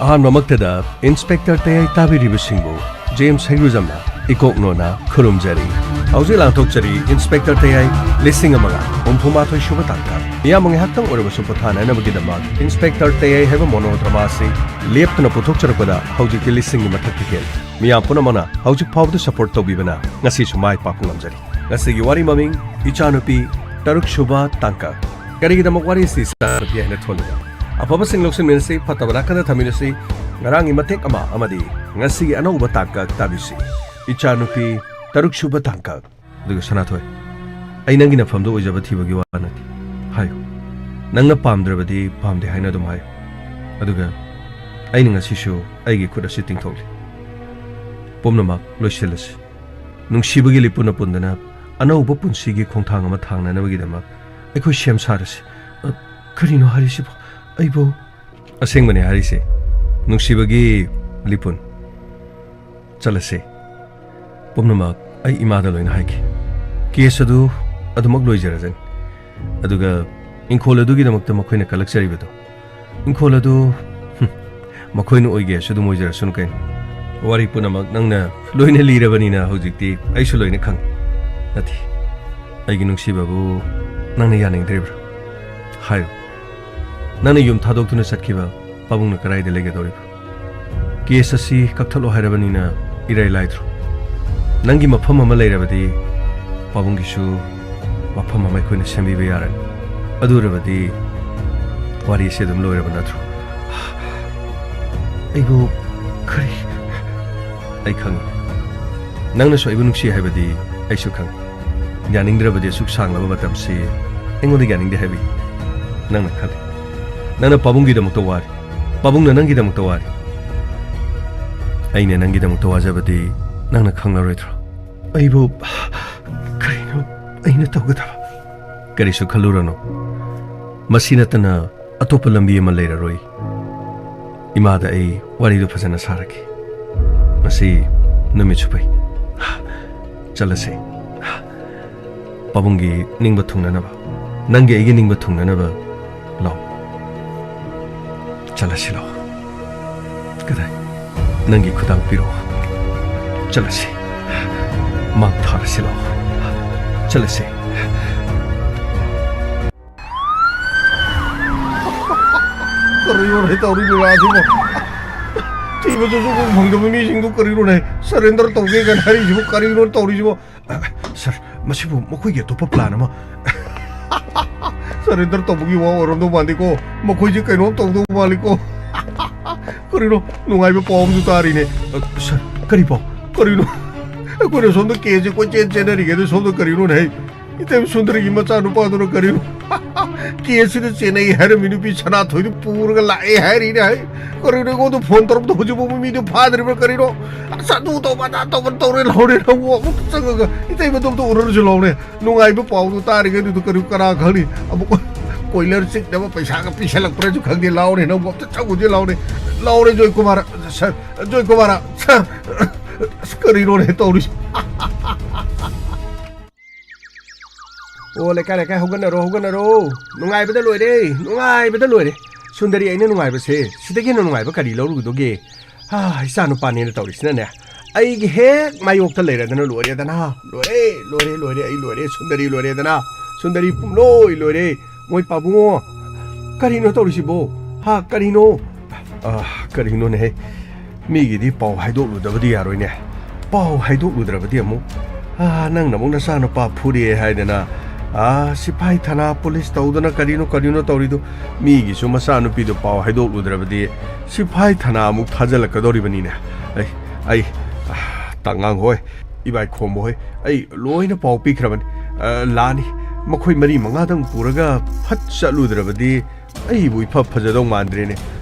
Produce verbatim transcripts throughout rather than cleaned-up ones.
ꯑꯍꯥꯟꯕꯃꯛꯇꯗ inspector ꯇꯌꯥꯏ ꯇꯥꯕꯤꯔꯤꯕꯁꯤꯡꯕꯨ James ꯍꯩꯒ꯭ꯔꯨꯖꯝꯅ ꯏꯀꯣꯛ ꯅꯣꯟꯅ ꯈꯨꯔꯨꯝꯖꯔꯤ꯫ ꯍꯧꯖꯤꯛ ꯂꯥꯟꯊꯣꯛꯆꯔꯤ inspector ꯇꯌꯥꯏ ꯂꯤꯁꯤꯡ ꯑꯃꯒ ꯍꯨꯝꯐꯨꯃꯥꯊꯣꯏ ꯁꯨꯕ ꯇꯥꯡꯀꯛ꯫ ꯃꯤꯌꯥꯝ ꯉꯥꯏꯍꯥꯛꯇꯪ ꯑꯣꯏꯔꯕꯁꯨ ꯄꯣꯊꯥꯅꯅꯕꯒꯤꯗꯃꯛ ꯏꯟꯁꯄꯦꯛꯇꯔ ꯇꯌꯥꯏ ꯍꯥꯏꯕ ꯃꯣꯅꯣꯗ꯭ꯔꯃꯥ ꯑꯁꯤ ꯂꯦꯞꯇꯅ ꯄꯨꯊꯣꯛꯆꯔꯛꯄꯗ ꯍꯧꯖꯤꯛꯇꯤ ꯂꯤꯁꯤꯡꯒꯤ ꯃꯊꯛꯇ ꯍꯦꯜꯂꯦ꯫ ꯃꯤꯌꯥꯝ ꯄꯨꯝꯅꯃꯛꯅ ꯍꯧꯖꯤꯛ ꯐꯥꯎꯕꯗ ꯁꯄꯣꯔꯠ ꯇꯧꯕꯤꯕꯅ ꯉꯁꯤꯁꯨ ꯃꯥꯏ ꯄꯥꯛꯄ ꯉꯝꯖꯔꯤ꯫ ꯉꯁꯤꯒꯤ ꯋꯥꯔꯤ ꯃꯃꯤꯡ ꯏꯆꯥꯅꯨꯄꯤ ꯇꯔꯨꯛ ꯁꯨꯕ ꯇꯥꯡꯀꯛ꯫ ꯀꯔꯤꯒꯤꯗꯃꯛ ꯋꯥꯔꯤꯁꯤ ꯏꯆꯥꯅꯨꯄꯤ ꯍꯥꯏꯅ ꯊꯣꯜꯂꯤꯕ? ꯑꯐꯕꯁꯤꯡ ꯂꯧꯁꯤꯟꯃꯤꯟꯅꯁꯤ, ꯐꯠꯇꯕ ꯅꯥꯀꯟꯗ ꯊꯝꯃꯤꯟꯅꯁꯤ꯫ ꯉꯔꯥꯡꯒꯤ ꯃꯇꯦꯛ ꯑꯃ ꯑꯃꯗꯤ ꯉꯁꯤꯒꯤ ꯑꯅꯧꯕ ꯇꯥꯡꯀꯛ ꯇꯥꯕꯤꯁꯤ꯫ ꯏꯆꯥꯅꯨꯄꯤ ꯇꯔꯨꯛ ꯁꯨꯕ ꯇꯥꯡꯀꯛ꯫ ꯑꯗꯨꯒ ꯁꯅꯥꯊꯣꯏ, ꯑꯩ ꯅꯪꯒꯤ ꯅꯐꯝꯗ ꯑꯣꯏꯖꯕ ꯊꯤꯕꯒꯤ ꯋꯥ ꯅꯠꯇꯦ꯫ ꯍꯥꯏꯌꯨ꯫ ꯅꯪꯅ ꯄꯥꯝꯗ꯭ꯔꯕꯗꯤ ꯄꯥꯝꯗꯦ ꯍꯥꯏꯅ ꯑꯗꯨꯝ ꯍꯥꯏꯌꯨ꯫ ꯑꯗꯨꯒ ꯑꯩꯅ ꯉꯁꯤꯁꯨ ꯑꯩꯒꯤ ꯈꯨꯠ ꯑꯁꯤ ꯇꯤꯡꯊꯣꯛꯂꯤ꯫ ꯄꯨꯝꯅꯃꯛ ꯂꯣꯏꯁꯤꯜꯂꯁꯤ꯫ ꯅꯨꯡꯁꯤꯕꯒꯤ ꯂꯤꯄꯨꯟ ꯑꯄꯨꯟꯗꯅ ꯑꯅꯧꯕ ꯄꯨꯟꯁꯤꯒꯤ ꯈꯣꯡꯊꯥꯡ ꯑꯃ ꯊꯥꯡꯅꯅꯕꯒꯤꯗꯃꯛ ꯑꯩꯈꯣꯏ ꯁꯦꯝ ꯁꯥꯔꯁꯤ꯫ ꯑ, ꯀꯔꯤꯅꯣ ꯍꯥꯏꯔꯤꯁꯤꯕꯣ? ꯑꯩꯕꯨ ꯑꯁꯦꯡꯕꯅꯦ ꯍꯥꯏꯔꯤꯁꯦ꯫ ꯅꯨꯡꯁꯤꯕꯒꯤ ꯂꯤꯄꯨꯟ꯫ ꯆꯠꯂꯁꯦ꯫ ꯄꯨꯝꯅꯃꯛ ꯑꯩ ꯏꯃꯥꯗ ꯂꯣꯏꯅ ꯍꯥꯏꯈꯤ꯫ ꯀꯦꯁ ꯑꯗꯨ ꯑꯗꯨꯃꯛ ꯂꯣꯏꯖꯔꯖꯅꯤ꯫ ꯑꯗꯨꯒ ꯏꯪꯈꯣꯜ ꯑꯗꯨꯒꯤꯗꯃꯛꯇ ꯃꯈꯣꯏꯅ ꯀꯜꯂꯛꯆꯔꯤꯕꯗꯣ, ꯏꯪꯈꯣꯜ ꯑꯗꯨ, ꯍꯨꯝ, ꯃꯈꯣꯏꯅ ꯑꯣꯏꯒꯦꯁꯨ ꯑꯗꯨꯝ ꯑꯣꯏꯖꯔꯁꯅꯨ ꯀꯩꯅꯣ꯫ ꯋꯥꯔꯤ ꯄꯨꯝꯅꯃꯛ ꯅꯪꯅ ꯂꯣꯏꯅ ꯂꯤꯔꯕꯅꯤꯅ ꯍꯧꯖꯤꯛꯇꯤ ꯑꯩꯁꯨ ꯂꯣꯏꯅ ꯈꯪꯉꯤ꯫ ꯅꯠꯇꯦ, ꯑꯩꯒꯤ ꯅꯨꯡꯁꯤꯕꯕꯨ ꯅꯪꯅ ꯌꯥꯅꯤꯡꯗ꯭ꯔꯤꯕ꯭ꯔꯥ? ꯍꯥꯏꯌꯨ꯫ ꯅꯪꯅ ꯌꯨꯝ ꯊꯥꯗꯣꯛꯇꯨꯅ ꯆꯠꯈꯤꯕ ꯄꯥꯕꯨꯡꯅ ꯀꯗꯥꯏꯗ ꯂꯩꯒꯗꯧꯔꯤꯕ? ꯀꯦꯁ ꯑꯁꯤ ꯀꯛꯊꯠꯂꯣ ꯍꯥꯏꯔꯕꯅꯤꯅ ꯏꯔꯥꯏ ꯂꯥꯏꯗ꯭ꯔꯣ? ꯅꯪꯒꯤ ꯃꯐꯝ ꯑꯃ ꯂꯩꯔꯕꯗꯤ ꯄꯥꯕꯨꯡꯒꯤꯁꯨ ꯃꯐꯝ ꯑꯃ ꯑꯩꯈꯣꯏꯅ ꯁꯦꯝꯕꯤꯕ ꯌꯥꯔꯅꯤ꯫ ꯑꯗꯨ ꯑꯣꯏꯔꯕꯗꯤ ꯋꯥꯔꯤꯁꯦ ꯑꯗꯨꯝ ꯂꯣꯏꯔꯕ ꯅꯠꯇ꯭ꯔꯣ? ꯑꯩꯕꯨ ꯀꯔꯤ? ꯑꯩ ꯈꯪꯉꯤ꯫ ꯅꯪꯅꯁꯨ ꯑꯩꯕꯨ ꯅꯨꯡꯁꯤ ꯍꯥꯏꯕꯗꯤ ꯑꯩꯁꯨ ꯈꯪꯉꯤ꯫ ꯌꯥꯅꯤꯡꯗ꯭ꯔꯕꯗꯤ ꯑꯁꯨꯛ ꯁꯥꯡꯂꯕ ꯃꯇꯝꯁꯤ ꯑꯩꯉꯣꯟꯗ ꯌꯥꯅꯤꯡꯗꯦ ꯍꯥꯏꯕꯤ? ꯅꯪꯅ ꯈꯜꯂꯤ꯫ ꯅꯪꯅ ꯄꯥꯕꯨꯡꯒꯤꯗꯃꯛꯇ ꯋꯥꯔꯤ꯫ ꯄꯥꯕꯨꯡꯅ ꯅꯪꯒꯤꯗꯃꯛꯇ ꯋꯥꯔꯤ꯫ ꯑꯩꯅ ꯅꯪꯒꯤꯗꯃꯛꯇ ꯋꯥꯖꯕꯗꯤ ꯅꯪꯅ ꯈꯪꯂꯔꯣꯏꯗ꯭ꯔꯣ? ꯑꯩꯕꯨ ꯀꯔꯤꯅꯣ ꯑꯩꯅ ꯇꯧꯒꯗꯕ? ꯀꯔꯤꯁꯨ ꯈꯜꯂꯨꯔꯅꯨ꯫ ꯃꯁꯤ ꯅꯠꯇꯅ ꯑꯇꯣꯞꯄ ꯂꯝꯕꯤ ꯑꯃ ꯂꯩꯔꯔꯣꯏ꯫ ꯏꯃꯥꯗ ꯑꯩ ꯋꯥꯔꯤꯗꯨ ꯐꯖꯅ ꯁꯥꯔꯒꯦ꯫ ꯉꯁꯤ ꯅꯨꯃꯤꯠꯁꯨ ꯐꯩ꯫ ꯆꯠꯂꯁꯦ꯫ ꯄꯥꯕꯨꯡꯒꯤ ꯅꯤꯡꯕ ꯊꯨꯡꯅꯅꯕ, ꯅꯪꯒꯤ ꯑꯩꯒꯤ ꯅꯤꯡꯕ ꯊꯨꯡꯅꯅꯕ ꯂꯥꯛꯑꯣ꯫ ꯆꯠꯂꯁꯤ ꯂꯥꯛꯑꯣ꯫ ꯀꯗꯥꯏ? ꯅꯪꯒꯤ ꯈꯨꯗꯥꯡ ꯄꯤꯔꯛꯑꯣ꯫ ꯆꯠꯂꯁꯤ꯫ ꯃꯥꯡ ꯊꯥꯔꯁꯤ ꯂꯥꯛꯑꯣ꯫ ꯆꯠꯂꯁꯤ꯫ ꯀꯔꯤꯅꯣꯅꯦ ꯇꯧꯔꯤ ꯂꯤꯂꯥꯁꯤꯕꯣ? ꯊꯤꯕꯗꯁꯨ ꯐꯪꯗꯕ ꯃꯤꯁꯤꯡꯗꯨ ꯀꯔꯤꯅꯣꯅꯦ? ꯁꯔꯦꯟꯗꯔ ꯇꯧꯒꯦ ꯀꯥꯏꯅ ꯍꯥꯏꯔꯤꯁꯤꯕꯨ ꯀꯔꯤꯅꯣ ꯇꯧꯔꯤꯁꯤꯕꯣ? ꯁꯥꯔ, ꯃꯁꯤꯕꯨ ꯃꯈꯣꯏꯒꯤ ꯑꯇꯣꯞꯄ ꯄ꯭ꯂꯥꯟ ꯑꯃ꯫ ꯁꯔꯦꯟꯗꯔ ꯇꯧꯕꯒꯤ ꯋꯥ ꯑꯣꯏꯔꯝꯗꯧ ꯃꯥꯜꯂꯤꯀꯣ꯫ ꯃꯈꯣꯏꯁꯦ ꯀꯩꯅꯣꯝ ꯇꯧꯗꯧ ꯃꯥꯜꯂꯤꯀꯣ꯫ ꯀꯔꯤꯅꯣ? ꯅꯨꯡꯉꯥꯏꯕ ꯄꯥꯎ ꯑꯃꯁꯨ ꯇꯥꯔꯤꯅꯦ꯫ ꯑ, ꯁꯥꯔ, ꯀꯔꯤ ꯄꯥꯎ? ꯀꯔꯤꯅꯣ? ꯑꯩꯈꯣꯏꯅ ꯁꯣꯝꯗ ꯀꯦꯁꯁꯦ ꯀꯣꯏꯆꯦꯟ ꯆꯦꯟꯅꯔꯤꯉꯩꯗ ꯁꯣꯝꯗ ꯀꯔꯤꯅꯣꯅꯦ ꯍꯩ? ꯏꯇꯩꯃ ꯁꯨꯟꯗꯔꯤꯒꯤ ꯃꯆꯥꯅꯨꯄꯥꯗꯨꯅ ꯀꯔꯤꯅꯣ? ꯀꯦꯁꯁꯤꯗ ꯆꯦꯟꯅꯩ ꯍꯥꯏꯔꯝꯃꯤ ꯅꯨꯄꯤ ꯁꯅꯥꯊꯣꯏꯗꯨ ꯄꯨꯔꯒ ꯂꯥꯛꯑꯦ ꯍꯥꯏꯔꯤꯅꯦ ꯍꯩ꯫ ꯀꯔꯤꯅꯣ ꯑꯩꯉꯣꯟꯗ ꯐꯣꯟ ꯇꯧꯔꯛꯇ ꯍꯧꯖꯤꯛ ꯐꯥꯎꯕ ꯃꯤꯗꯨ ꯐꯥꯗ꯭ꯔꯤꯕ꯭ꯔꯥ ꯀꯔꯤꯅꯣ? ꯑꯁ ꯑꯗꯨ ꯇꯧꯕ ꯑꯗꯥ ꯇꯧꯕ ꯇꯧꯔꯦ ꯂꯥꯎꯔꯦ ꯅꯪꯕꯨ ꯑꯃꯨꯛꯇ ꯆꯪꯉꯒ ꯏꯇꯩꯃꯗꯣ ꯑꯝꯇ ꯎꯅꯔꯨꯁꯤ ꯂꯥꯎꯔꯦ꯫ ꯅꯨꯡꯉꯥꯏꯕ ꯄꯥꯎꯗꯨ ꯇꯥꯔꯤꯉꯩꯗꯨꯗ ꯀꯔꯤ ꯀꯅꯥ ꯈꯪꯅꯤ? ꯑꯃꯨꯛ ꯀꯣꯏꯂꯔ ꯆꯤꯛꯅꯕ ꯄꯩꯁꯥꯒ ꯄꯤꯁꯜꯂꯛꯄ꯭ꯔꯁꯨ ꯈꯪꯗꯦ꯫ ꯂꯥꯎꯔꯦ ꯅꯪꯕꯨ ꯑꯝꯇ ꯆꯪꯉꯨꯁꯤ ꯂꯥꯎꯔꯦ꯫ ꯂꯥꯎꯔꯦ ꯖꯣꯏꯀꯨꯃꯥꯔ, ꯁꯥꯔ, ꯖꯣꯏꯀꯨꯃꯥꯔ, ꯁꯥꯔ꯫ ꯑꯁ ꯀꯔꯤꯅꯣꯅꯦ ꯇꯧꯔꯤꯁꯤ? ꯑꯣ, ꯂꯩꯀꯥꯏ, ꯂꯩꯀꯥꯏ, ꯍꯧꯒꯠꯅꯔꯣ, ꯍꯧꯒꯠꯅꯔꯣ꯫ ꯅꯨꯡꯉꯥꯏꯕꯗ ꯂꯣꯏꯔꯦ, ꯅꯨꯡꯉꯥꯏꯕꯗ ꯂꯣꯏꯔꯦ꯫ ꯁꯨꯟꯗꯔꯤ, ꯑꯩꯅ ꯅꯨꯡꯉꯥꯏꯕꯁꯦ ꯁꯤꯗꯒꯤ ꯍꯦꯟꯅ ꯅꯨꯡꯉꯥꯏꯕ ꯀꯔꯤ ꯂꯧꯔꯨꯒꯗꯧꯒꯦ? ꯍꯥ, ꯏꯆꯥ ꯅꯨꯄꯥꯅꯦꯅ ꯇꯧꯔꯤꯁꯤꯅꯅꯦ, ꯑꯩꯒꯤ ꯍꯦꯛ ꯃꯥꯌꯣꯛꯇ ꯂꯩꯔꯗꯅ ꯂꯣꯏꯔꯦꯗꯅ꯫ ꯂꯣꯏꯔꯦ, ꯂꯣꯏꯔꯦ, ꯂꯣꯏꯔꯦ, ꯑꯩ ꯂꯣꯏꯔꯦ꯫ ꯁꯨꯟꯗꯔꯤ ꯂꯣꯏꯔꯦꯗꯅ꯫ ꯁꯨꯟꯗꯔꯤ ꯄꯨꯝꯂꯣꯏ ꯂꯣꯏꯔꯦ꯫ ꯃꯣꯏ ꯄꯥꯕꯨꯡꯉꯣ, ꯀꯔꯤꯅꯣ ꯇꯧꯔꯤꯁꯤꯕꯣ? ꯍꯥ, ꯀꯔꯤꯅꯣ? ꯑꯥ, ꯀꯔꯤꯅꯣꯅꯦꯍꯦ? ꯃꯤꯒꯤꯗꯤ ꯄꯥꯎ ꯍꯥꯏꯗꯣꯛꯂꯨꯗꯕꯗꯤ ꯌꯥꯔꯣꯏꯅꯦ꯫ ꯄꯥꯎ ꯍꯥꯏꯗꯣꯛꯂꯨꯗ꯭ꯔꯕꯗꯤ ꯑꯃꯨꯛ, ꯑꯥ, ꯅꯪꯅ ꯑꯃꯨꯛ ꯅꯆꯥꯅꯨꯄꯥ ꯐꯨꯔꯦ ꯍꯥꯏꯗꯅ, ꯑꯥ, ꯁꯤꯐꯥꯏ ꯊꯥꯅꯥ ꯄꯨꯂꯤꯁ ꯇꯧꯗꯅ ꯀꯔꯤꯅꯣ ꯀꯔꯤꯅꯣ ꯇꯧꯔꯤꯗꯨ, ꯃꯤꯒꯤꯁꯨ ꯃꯆꯥꯅꯨꯄꯤꯗꯨ ꯄꯥꯎ ꯍꯥꯏꯗꯣꯛꯂꯨꯗ꯭ꯔꯕꯗꯤ ꯁꯤꯐꯥꯏ ꯊꯥꯅꯥ ꯑꯃꯨꯛ ꯊꯥꯖꯤꯜꯂꯛꯀꯗꯧꯔꯤꯕꯅꯤꯅꯦ꯫ ꯑꯩ, ꯑꯩ, ꯑꯥ, ꯇꯥꯉꯥꯡ ꯍꯣꯏ, ꯏꯕꯥꯏ ꯈꯣꯝꯕ ꯍꯣꯏ, ꯑꯩ ꯂꯣꯏꯅ ꯄꯥꯎ ꯄꯤꯈ꯭ꯔꯕꯅꯤ꯫ ꯑꯥ, ꯂꯥꯛꯑꯅꯤ꯫ ꯃꯈꯣꯏ ꯃꯔꯤ ꯃꯉꯥꯗꯪ ꯄꯨꯔꯒ ꯐꯠ ꯆꯠꯂꯨꯗ꯭ꯔꯕꯗꯤ ꯑꯩꯕꯨ ꯏꯐ ꯐꯖꯗꯧ ꯃꯥꯟꯗ꯭ꯔꯦꯅꯦ꯫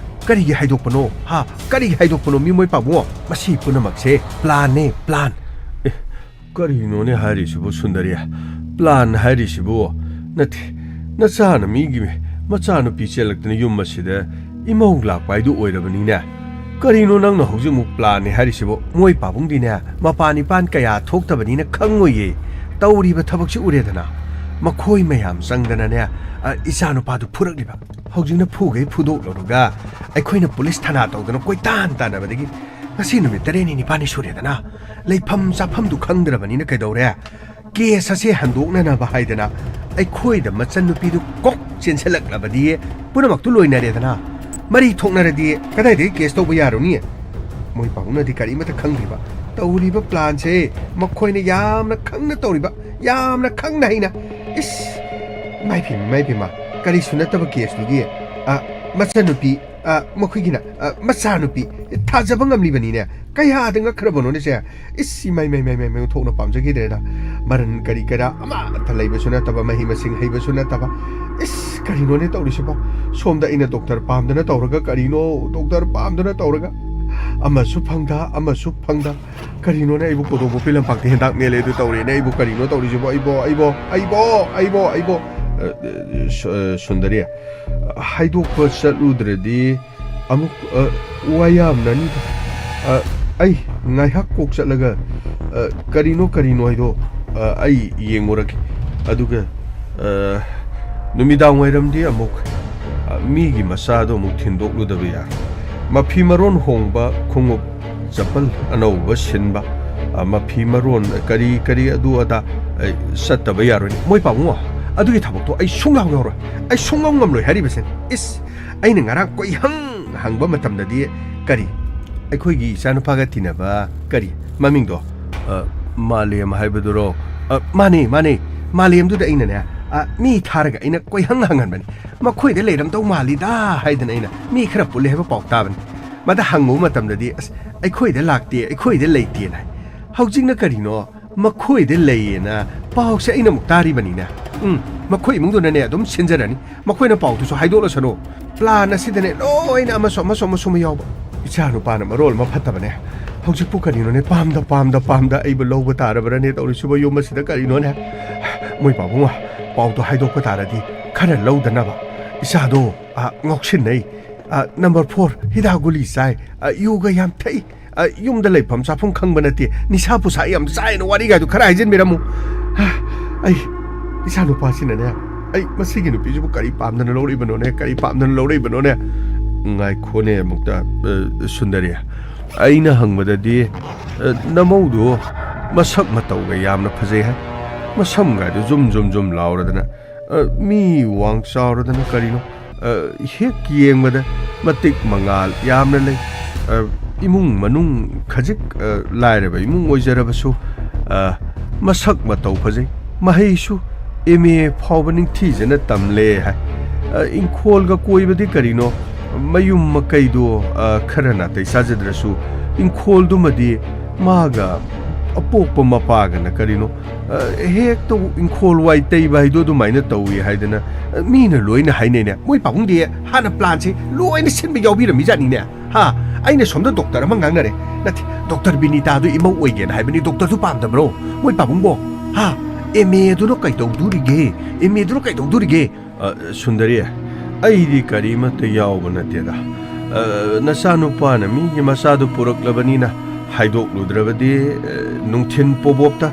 ꯀꯔꯤꯒꯤ ꯍꯥꯏꯗꯣꯛꯄꯅꯣ? ꯍꯥ? ꯀꯔꯤꯒꯤ ꯍꯥꯏꯗꯣꯛꯄꯅꯣ, ꯃꯤ ꯃꯣꯏ ꯄꯥꯕꯨꯡꯉꯣ? ꯃꯁꯤ ꯄꯨꯝꯅꯃꯛꯁꯦ ꯄ꯭ꯂꯥꯟꯅꯦ, ꯄ꯭ꯂꯥꯟ꯫ ꯑꯦ, ꯀꯔꯤꯅꯣꯅꯦ ꯍꯥꯏꯔꯤꯁꯤꯕꯨ, ꯁꯨꯟꯗꯔꯤ? ꯄ꯭ꯂꯥꯟ ꯍꯥꯏꯔꯤꯁꯤꯕꯨ? ꯅꯠꯇꯦ, ꯅꯆꯥꯅ ꯃꯤꯒꯤ ꯃꯆꯥꯅꯨꯄꯤ ꯆꯦꯜꯂꯛꯇꯅ ꯌꯨꯝ ꯑꯁꯤꯗ ꯏꯃꯧ ꯂꯥꯛꯄ ꯍꯥꯏꯗꯨ ꯑꯣꯏꯔꯕꯅꯤꯅꯦ꯫ ꯀꯔꯤꯅꯣ ꯅꯪꯅ ꯍꯧꯖꯤꯛ ꯑꯃꯨꯛ ꯄ꯭ꯂꯥꯟꯅꯦ ꯍꯥꯏꯔꯤꯁꯤꯕꯨ? ꯃꯣꯏ ꯄꯥꯕꯨꯡꯗꯤꯅꯦ, ꯃꯄꯥꯟ ꯏꯄꯥꯟ ꯀꯌꯥ ꯊꯣꯛꯇꯕꯅꯤꯅ ꯈꯪꯉꯣꯏꯌꯦ꯫ ꯇꯧꯔꯤꯕ ꯊꯕꯛꯁꯤ ꯎꯔꯦꯗꯅ꯫ ꯃꯈꯣꯏ ꯃꯌꯥꯝ ꯆꯪꯗꯅꯅꯦ, ꯑ, ꯏꯆꯥꯅꯨꯄꯥꯗꯨ ꯐꯨꯔꯛꯂꯤꯕ꯫ ꯍꯧꯖꯤꯛꯅ ꯐꯨꯒꯩ ꯐꯨꯗꯣꯛꯂꯨꯔꯒ ꯑꯩꯈꯣꯏꯅ ꯄꯨꯂꯤꯁ ꯊꯥꯅꯥ ꯇꯧꯗꯅ ꯀꯣꯏꯇꯥꯟ ꯇꯥꯟꯅꯕꯗꯒꯤ ꯉꯁꯤ ꯅꯨꯃꯤꯠ ꯇꯔꯦꯠꯅꯤ ꯅꯤꯄꯥꯜꯅꯤ ꯁꯨꯔꯦꯗꯅ꯫ ꯂꯩꯐꯝ ꯆꯥꯐꯝꯗꯨ ꯈꯪꯗ꯭ꯔꯕꯅꯤꯅ ꯀꯩꯗꯧꯔꯦ? ꯀꯦꯁ ꯑꯁꯦ ꯍꯟꯗꯣꯛꯅꯅꯕ ꯍꯥꯏꯗꯅ ꯑꯩꯈꯣꯏꯗ ꯃꯆꯟꯅꯨꯄꯤꯗꯨ ꯀꯣꯛ ꯆꯦꯟꯁꯤꯜꯂꯛꯂꯕꯗꯤ ꯄꯨꯝꯅꯃꯛꯇꯨ ꯂꯣꯏꯅꯔꯦꯗꯅ꯫ ꯃꯔꯤ ꯊꯣꯛꯅꯔꯗꯤ ꯀꯗꯥꯏꯗꯒꯤ ꯀꯦꯁ ꯇꯧꯕ ꯌꯥꯔꯨꯅꯤ? ꯃꯣꯏ ꯄꯥꯕꯨꯡꯅꯗꯤ ꯀꯔꯤꯃꯠꯇ ꯈꯪꯗ꯭ꯔꯤꯕ꯫ ꯇꯧꯔꯤꯕ ꯄ꯭ꯂꯥꯟꯁꯦ ꯃꯈꯣꯏꯅ ꯌꯥꯝꯅ ꯈꯪꯅ ꯇꯧꯔꯤꯕ, ꯌꯥꯝꯅ ꯈꯪꯅ ꯍꯩꯅ꯫ ꯏꯁ! ꯏꯃꯥꯏ ꯄꯦꯝꯃ, ꯏꯃꯥꯏ ꯄꯦꯝꯃ, ꯀꯔꯤꯁꯨ ꯅꯠꯇꯕ ꯀꯦꯁꯇꯨꯒꯤ, ꯑ, ꯃꯆꯟꯅꯨꯄꯤ, ꯑ, ꯃꯈꯣꯏꯒꯤꯅ, ꯑ, ꯃꯆꯥꯅꯨꯄꯤ ꯊꯥꯖꯕ ꯉꯝꯂꯤꯕꯅꯤꯅꯦ꯫ ꯀꯌꯥꯗ ꯉꯛꯈ꯭ꯔꯕꯅꯣꯅꯦ ꯁꯦ? ꯏꯁ! ꯏꯃꯥꯏ, ꯃꯥꯏ, ꯃꯥꯏ, ꯃꯥꯏ, ꯃꯥꯏ, ꯑꯣꯟꯊꯣꯛꯅ ꯄꯥꯝꯖꯈꯤꯗ꯭ꯔꯦꯗ꯫ ꯃꯔꯟ ꯀꯔꯤ ꯀꯔꯥ ꯑꯃꯠꯇ ꯂꯩꯕꯁꯨ ꯅꯠꯇꯕ, ꯃꯍꯩ ꯃꯁꯤꯡ ꯍꯩꯕꯁꯨ ꯅꯠꯇꯕ꯫ ꯏꯁ! ꯀꯔꯤꯅꯣꯅꯦ ꯇꯧꯔꯤꯁꯤꯕꯣ? ꯁꯣꯝꯗ ꯑꯩꯅ ꯗꯣꯛꯇꯔ ꯄꯥꯝꯗꯅ ꯇꯧꯔꯒ ꯀꯔꯤꯅꯣ? ꯗꯣꯛꯇꯔ ꯄꯥꯝꯗꯅ ꯇꯧꯔꯒ ꯑꯃꯁꯨ ꯐꯪꯗ, ꯑꯃꯁꯨ ꯐꯪꯗ꯫ ꯀꯔꯤꯅꯣꯅꯦ, ꯑꯩꯕꯨ ꯀꯣꯗꯣꯕꯣꯛꯄꯤ ꯂꯝꯄꯥꯛꯇ ꯍꯦꯟꯇꯥꯛ ꯃꯦꯜꯂꯦ ꯑꯗꯨ ꯇꯧꯔꯦꯅꯦ꯫ ꯑꯩꯕꯨ ꯀꯔꯤꯅꯣ ꯇꯧꯔꯤꯁꯤꯕꯣ? ꯑꯩꯕꯣ, ꯑꯩꯕꯣ, ꯑꯩꯕꯣ, ꯑꯩꯕꯣ, ꯑꯩꯕꯣ꯫ ꯑ, ꯑ, ꯁꯨ-, ꯑ, ꯁꯨꯟꯗꯔꯤ, ꯍꯥꯏꯗꯣꯛꯄ ꯆꯠꯂꯨꯗ꯭ꯔꯗꯤ ꯑꯃꯨꯛ, ꯑ, ꯋꯥ ꯌꯥꯝꯅꯅꯤꯗ꯫ ꯑ, ꯑꯩ ꯉꯥꯏꯍꯥꯛ ꯀꯣꯛ ꯆꯠꯂꯒ, ꯑ, ꯀꯔꯤꯅꯣ ꯀꯔꯤꯅꯣ ꯍꯥꯏꯗꯣ, ꯑ, ꯑꯩ ꯌꯦꯡꯉꯨꯔꯒꯦ꯫ ꯑꯗꯨꯒ, ꯑ, ꯅꯨꯃꯤꯗꯥꯡ ꯋꯥꯏꯔꯝꯗꯤ ꯑꯃꯨꯛ, ꯑ, ꯃꯤꯒꯤ ꯃꯆꯥꯗꯣ ꯑꯃꯨꯛ ꯊꯤꯟꯗꯣꯛꯂꯨꯗꯕ ꯌꯥꯔꯣꯏ꯫ ꯃꯐꯤ ꯃꯔꯣꯟ ꯍꯣꯡꯕ, ꯈꯣꯡꯎꯞ ꯆꯄꯜ ꯑꯅꯧꯕ ꯁꯤꯟꯕ, ꯑ, ꯃꯐꯤ ꯃꯔꯣꯟ ꯀꯔꯤ ꯀꯔꯤ ꯑꯗꯨ ꯑꯗꯥ, ꯑ, ꯆꯠꯇꯕ ꯌꯥꯔꯣꯏ꯫ ꯃꯣꯏ ꯄꯥꯕꯨꯡꯉꯣ, ꯑꯗꯨꯒꯤ ꯊꯕꯛꯇꯣ ꯑꯩ ꯁꯨꯡꯌꯥꯎ ꯌꯥꯎꯔꯣꯏ꯫ ꯑꯩ ꯁꯨꯡꯉꯝ ꯉꯝꯂꯣꯏ ꯍꯥꯏꯔꯤꯕꯁꯤꯅꯤ꯫ ꯏꯁ! ꯑꯩꯅ ꯉꯔꯥꯡ ꯀꯣꯏꯍꯪ ꯍꯪꯕ ꯃꯇꯝꯗꯗꯤ, ꯀꯔꯤ, ꯑꯩꯈꯣꯏꯒꯤ ꯏꯆꯥꯅꯨꯄꯥꯒ ꯇꯤꯟꯅꯕ, ꯀꯔꯤ, ꯃꯃꯤꯡꯗꯣ, ꯑ, ꯃꯥꯂꯦꯝ ꯍꯥꯏꯕꯗꯨꯔꯣ? ꯑ, ꯃꯥꯅꯦ, ꯃꯥꯅꯦ, ꯃꯥꯂꯦꯝꯗꯨꯗ ꯑꯩꯅꯅꯦ, ꯑ, ꯃꯤ ꯊꯥꯔꯒ ꯑꯩꯅ ꯀꯣꯏꯍꯪ ꯍꯪꯍꯟꯕꯅꯤ꯫ "ꯃꯈꯣꯏꯗ ꯂꯩꯔꯝꯗꯧ ꯃꯥꯜꯂꯤꯗ" ꯍꯥꯏꯗꯅ ꯑꯩꯅ ꯃꯤ ꯈꯔ ꯄꯨꯜꯂꯦ ꯍꯥꯏꯕ ꯄꯥꯎ ꯇꯥꯕꯅꯤ꯫ ꯃꯗ ꯍꯪꯉꯨꯕ ꯃꯇꯝꯗꯗꯤ, "ꯑꯁ, ꯑꯩꯈꯣꯏꯗ ꯂꯥꯛꯇꯦ, ꯑꯩꯈꯣꯏꯗ ꯂꯩꯇꯦꯅ" ꯍꯥꯏ꯫ ꯍꯧꯖꯤꯛꯅ ꯀꯔꯤꯅꯣ, "ꯃꯈꯣꯏꯗ ꯂꯩꯌꯦꯅ" ꯄꯥꯎꯁꯦ ꯑꯩꯅ ꯑꯃꯨꯛ ꯇꯥꯔꯤꯕꯅꯤꯅꯦ꯫ ꯎꯝ, ꯃꯈꯣꯏ ꯏꯃꯨꯡꯗꯨꯅꯅꯦ ꯑꯗꯨꯝ ꯁꯤꯟꯖꯔꯅꯤ꯫ ꯃꯈꯣꯏꯅ ꯄꯥꯎꯗꯨꯁꯨ ꯍꯥꯏꯗꯣꯛꯂꯁꯅꯨ꯫ ꯄ꯭ꯂꯥꯟ ꯑꯁꯤꯗꯅꯦ ꯂꯣꯏꯅ ꯑꯃꯁꯨ, ꯑꯃꯁꯨ, ꯑꯃꯁꯨ ꯑꯃ ꯌꯥꯎꯕ꯫ ꯏꯆꯥ ꯅꯨꯄꯥꯅ ꯃꯔꯣꯜ ꯑꯃ ꯐꯠꯇꯕꯅꯦ꯫ ꯍꯧꯖꯤꯛꯄꯨ ꯀꯔꯤꯅꯣꯅꯦ, ꯄꯥꯝꯗ, ꯄꯥꯝꯗ, ꯄꯥꯝꯗ ꯑꯩꯕꯨ ꯂꯧꯕ ꯇꯥꯔꯕ꯭ꯔꯅꯦ ꯇꯧꯔꯤꯁꯤꯕꯨ? ꯌꯨꯝ ꯑꯁꯤꯗ ꯀꯔꯤꯅꯣꯅꯦ? ꯃꯣꯏ ꯄꯥꯕꯨꯡ, ꯄꯥꯎꯗꯣ ꯍꯥꯏꯗꯣꯛꯄ ꯇꯥꯔꯗꯤ ꯈꯔ ꯂꯧꯗꯅꯕ꯫ ꯏꯆꯥꯗꯣ, ꯑ, ꯉꯥꯎꯁꯤꯟꯅꯩ꯫ ꯑ, ꯅꯝꯕꯔ ꯐꯣꯔ, ꯍꯤꯗꯥꯛ ꯒꯨꯂꯤ ꯆꯥꯏ꯫ ꯑ, ꯌꯨꯒ ꯌꯥꯝ ꯊꯛꯏ꯫ ꯑ, ꯌꯨꯝꯗ ꯂꯩꯐꯝ ꯆꯥꯐꯝ ꯈꯪꯕ ꯅꯠꯇꯦ꯫ ꯅꯤꯁꯥ ꯄꯨꯁꯥ ꯌꯥꯝ ꯆꯥꯏꯅ ꯋꯥꯔꯤꯒꯥꯏꯗꯨ ꯈꯔ ꯍꯥꯏꯖꯤꯟꯕꯤꯔꯝꯃꯨ꯫ ꯑ, ꯑꯩ, ꯏꯆꯥ ꯅꯨꯄꯥꯁꯤꯅꯅꯦ, ꯑꯩ ꯃꯁꯤꯒꯤ ꯅꯨꯄꯤꯁꯤꯕꯨ ꯀꯔꯤ ꯄꯥꯝꯗꯅ ꯂꯧꯔꯛꯏꯕꯅꯣꯅꯦ? ꯀꯔꯤ ꯄꯥꯝꯗꯅ ꯂꯧꯔꯛꯏꯕꯅꯣꯅꯦ? ꯉꯥꯏꯈꯣꯅꯦ ꯑꯃꯨꯛꯇ, ꯑ, ꯁꯨꯟꯗꯔꯤ꯫ ꯑꯩꯅ ꯍꯪꯕꯗꯗꯤ, ꯑ, ꯅꯃꯧꯗꯨ ꯃꯁꯛ ꯃꯇꯧꯒ ꯌꯥꯝꯅ ꯐꯖꯩ ꯍꯥꯏ꯫ ꯃꯁꯝꯒꯗꯨ ꯖꯨꯝ ꯖꯨꯝ ꯖꯨꯝ ꯂꯥꯎꯔꯗꯅ, ꯑ, ꯃꯤ ꯋꯥꯡ ꯆꯥꯎꯔꯗꯅ ꯀꯔꯤꯅꯣ? ꯑ, ꯍꯦꯛ ꯌꯦꯡꯕꯗ ꯃꯇꯤꯛ ꯃꯉꯥꯜ ꯌꯥꯝꯅ ꯂꯩ꯫ ꯑ, ꯏꯃꯨꯡ ꯃꯅꯨꯡ ꯈꯖꯤꯛ, ꯑ, ꯂꯥꯏꯔꯕ ꯏꯃꯨꯡ ꯑꯣꯏꯖꯔꯕꯁꯨ, ꯑ, ꯃꯁꯛ ꯃꯇꯧ ꯐꯖꯩ꯫ ꯃꯍꯩꯁꯨ ꯑꯦꯝ ꯑꯦ ꯐꯥꯎꯕ ꯅꯤꯡꯊꯤꯖꯅ ꯇꯝꯂꯦ ꯍꯥꯏ꯫ ꯑ, ꯏꯪꯈꯣꯜꯒ ꯀꯣꯏꯕꯗꯤ ꯀꯔꯤꯅꯣ? ꯃꯌꯨꯝ ꯃꯀꯩꯗꯣ, ꯑ, ꯈꯔ ꯅꯥꯇꯩ ꯆꯥꯖꯗ꯭ꯔꯁꯨ ꯏꯪꯈꯣꯜꯗꯨꯃꯗꯤ ꯃꯥꯒ ꯑꯄꯣꯛꯄ ꯃꯄꯥꯒꯅ ꯀꯔꯤꯅꯣ, ꯑ, ꯍꯦꯛꯇ ꯏꯪꯈꯣꯜ ꯋꯥꯏ ꯇꯩꯕ ꯍꯥꯏꯗꯣ ꯑꯗꯨꯃꯥꯏꯅ ꯇꯧꯏ ꯍꯥꯏꯗꯅ, ꯑ, ꯃꯤꯅ ꯂꯣꯏꯅ ꯍꯥꯏꯅꯩꯅꯦ꯫ ꯃꯣꯏ ꯄꯥꯕꯨꯡꯗꯤ ꯍꯥꯟꯅ ꯄ꯭ꯂꯥꯟꯁꯦ ꯂꯣꯏꯅ ꯁꯤꯟꯕ ꯌꯥꯎꯕꯤꯔꯝꯃꯤꯖꯥꯠꯅꯤꯅꯦ꯫ ꯍꯥ? ꯑꯩꯅ ꯁꯣꯝꯗ ꯗꯣꯛꯇꯔ ꯑꯃ ꯉꯥꯡꯅꯔꯦ꯫ ꯅꯠꯇꯦ, ꯗꯣꯛꯇꯔ ꯕꯤꯅꯤꯇꯥꯗꯨ ꯏꯃꯧ ꯑꯣꯏꯒꯦꯅ ꯍꯥꯏꯕꯅꯤ, ꯗꯣꯛꯇꯔꯗꯨ ꯄꯥꯝꯗꯕ꯭ꯔꯣ? ꯃꯣꯏ ꯄꯥꯕꯨꯡꯕꯣ? ꯍꯥ? ꯑꯦꯝ ꯑꯦꯗꯨꯅ ꯀꯩꯗꯧꯗꯣꯔꯤꯒꯦ? ꯑꯦꯝ ꯑꯦꯗꯨꯅ ꯀꯩꯗꯧꯗꯣꯔꯤꯒꯦ? ꯑ, ꯁꯨꯟꯗꯔꯤ, ꯑꯩꯗꯤ ꯀꯔꯤꯃꯠꯇ ꯌꯥꯎꯕ ꯅꯠꯇꯦꯗ꯫ ꯑ, ꯅꯆꯥꯅꯨꯄꯥꯅ ꯃꯤꯒꯤ ꯃꯆꯥꯗꯨ ꯄꯨꯔꯛꯂꯕꯅꯤꯅ ꯍꯥꯏꯗꯣꯛꯂꯨꯗ꯭ꯔꯕꯗꯤ, ꯑ, ꯅꯨꯡꯊꯤꯟ ꯄꯣꯕꯣꯞꯇ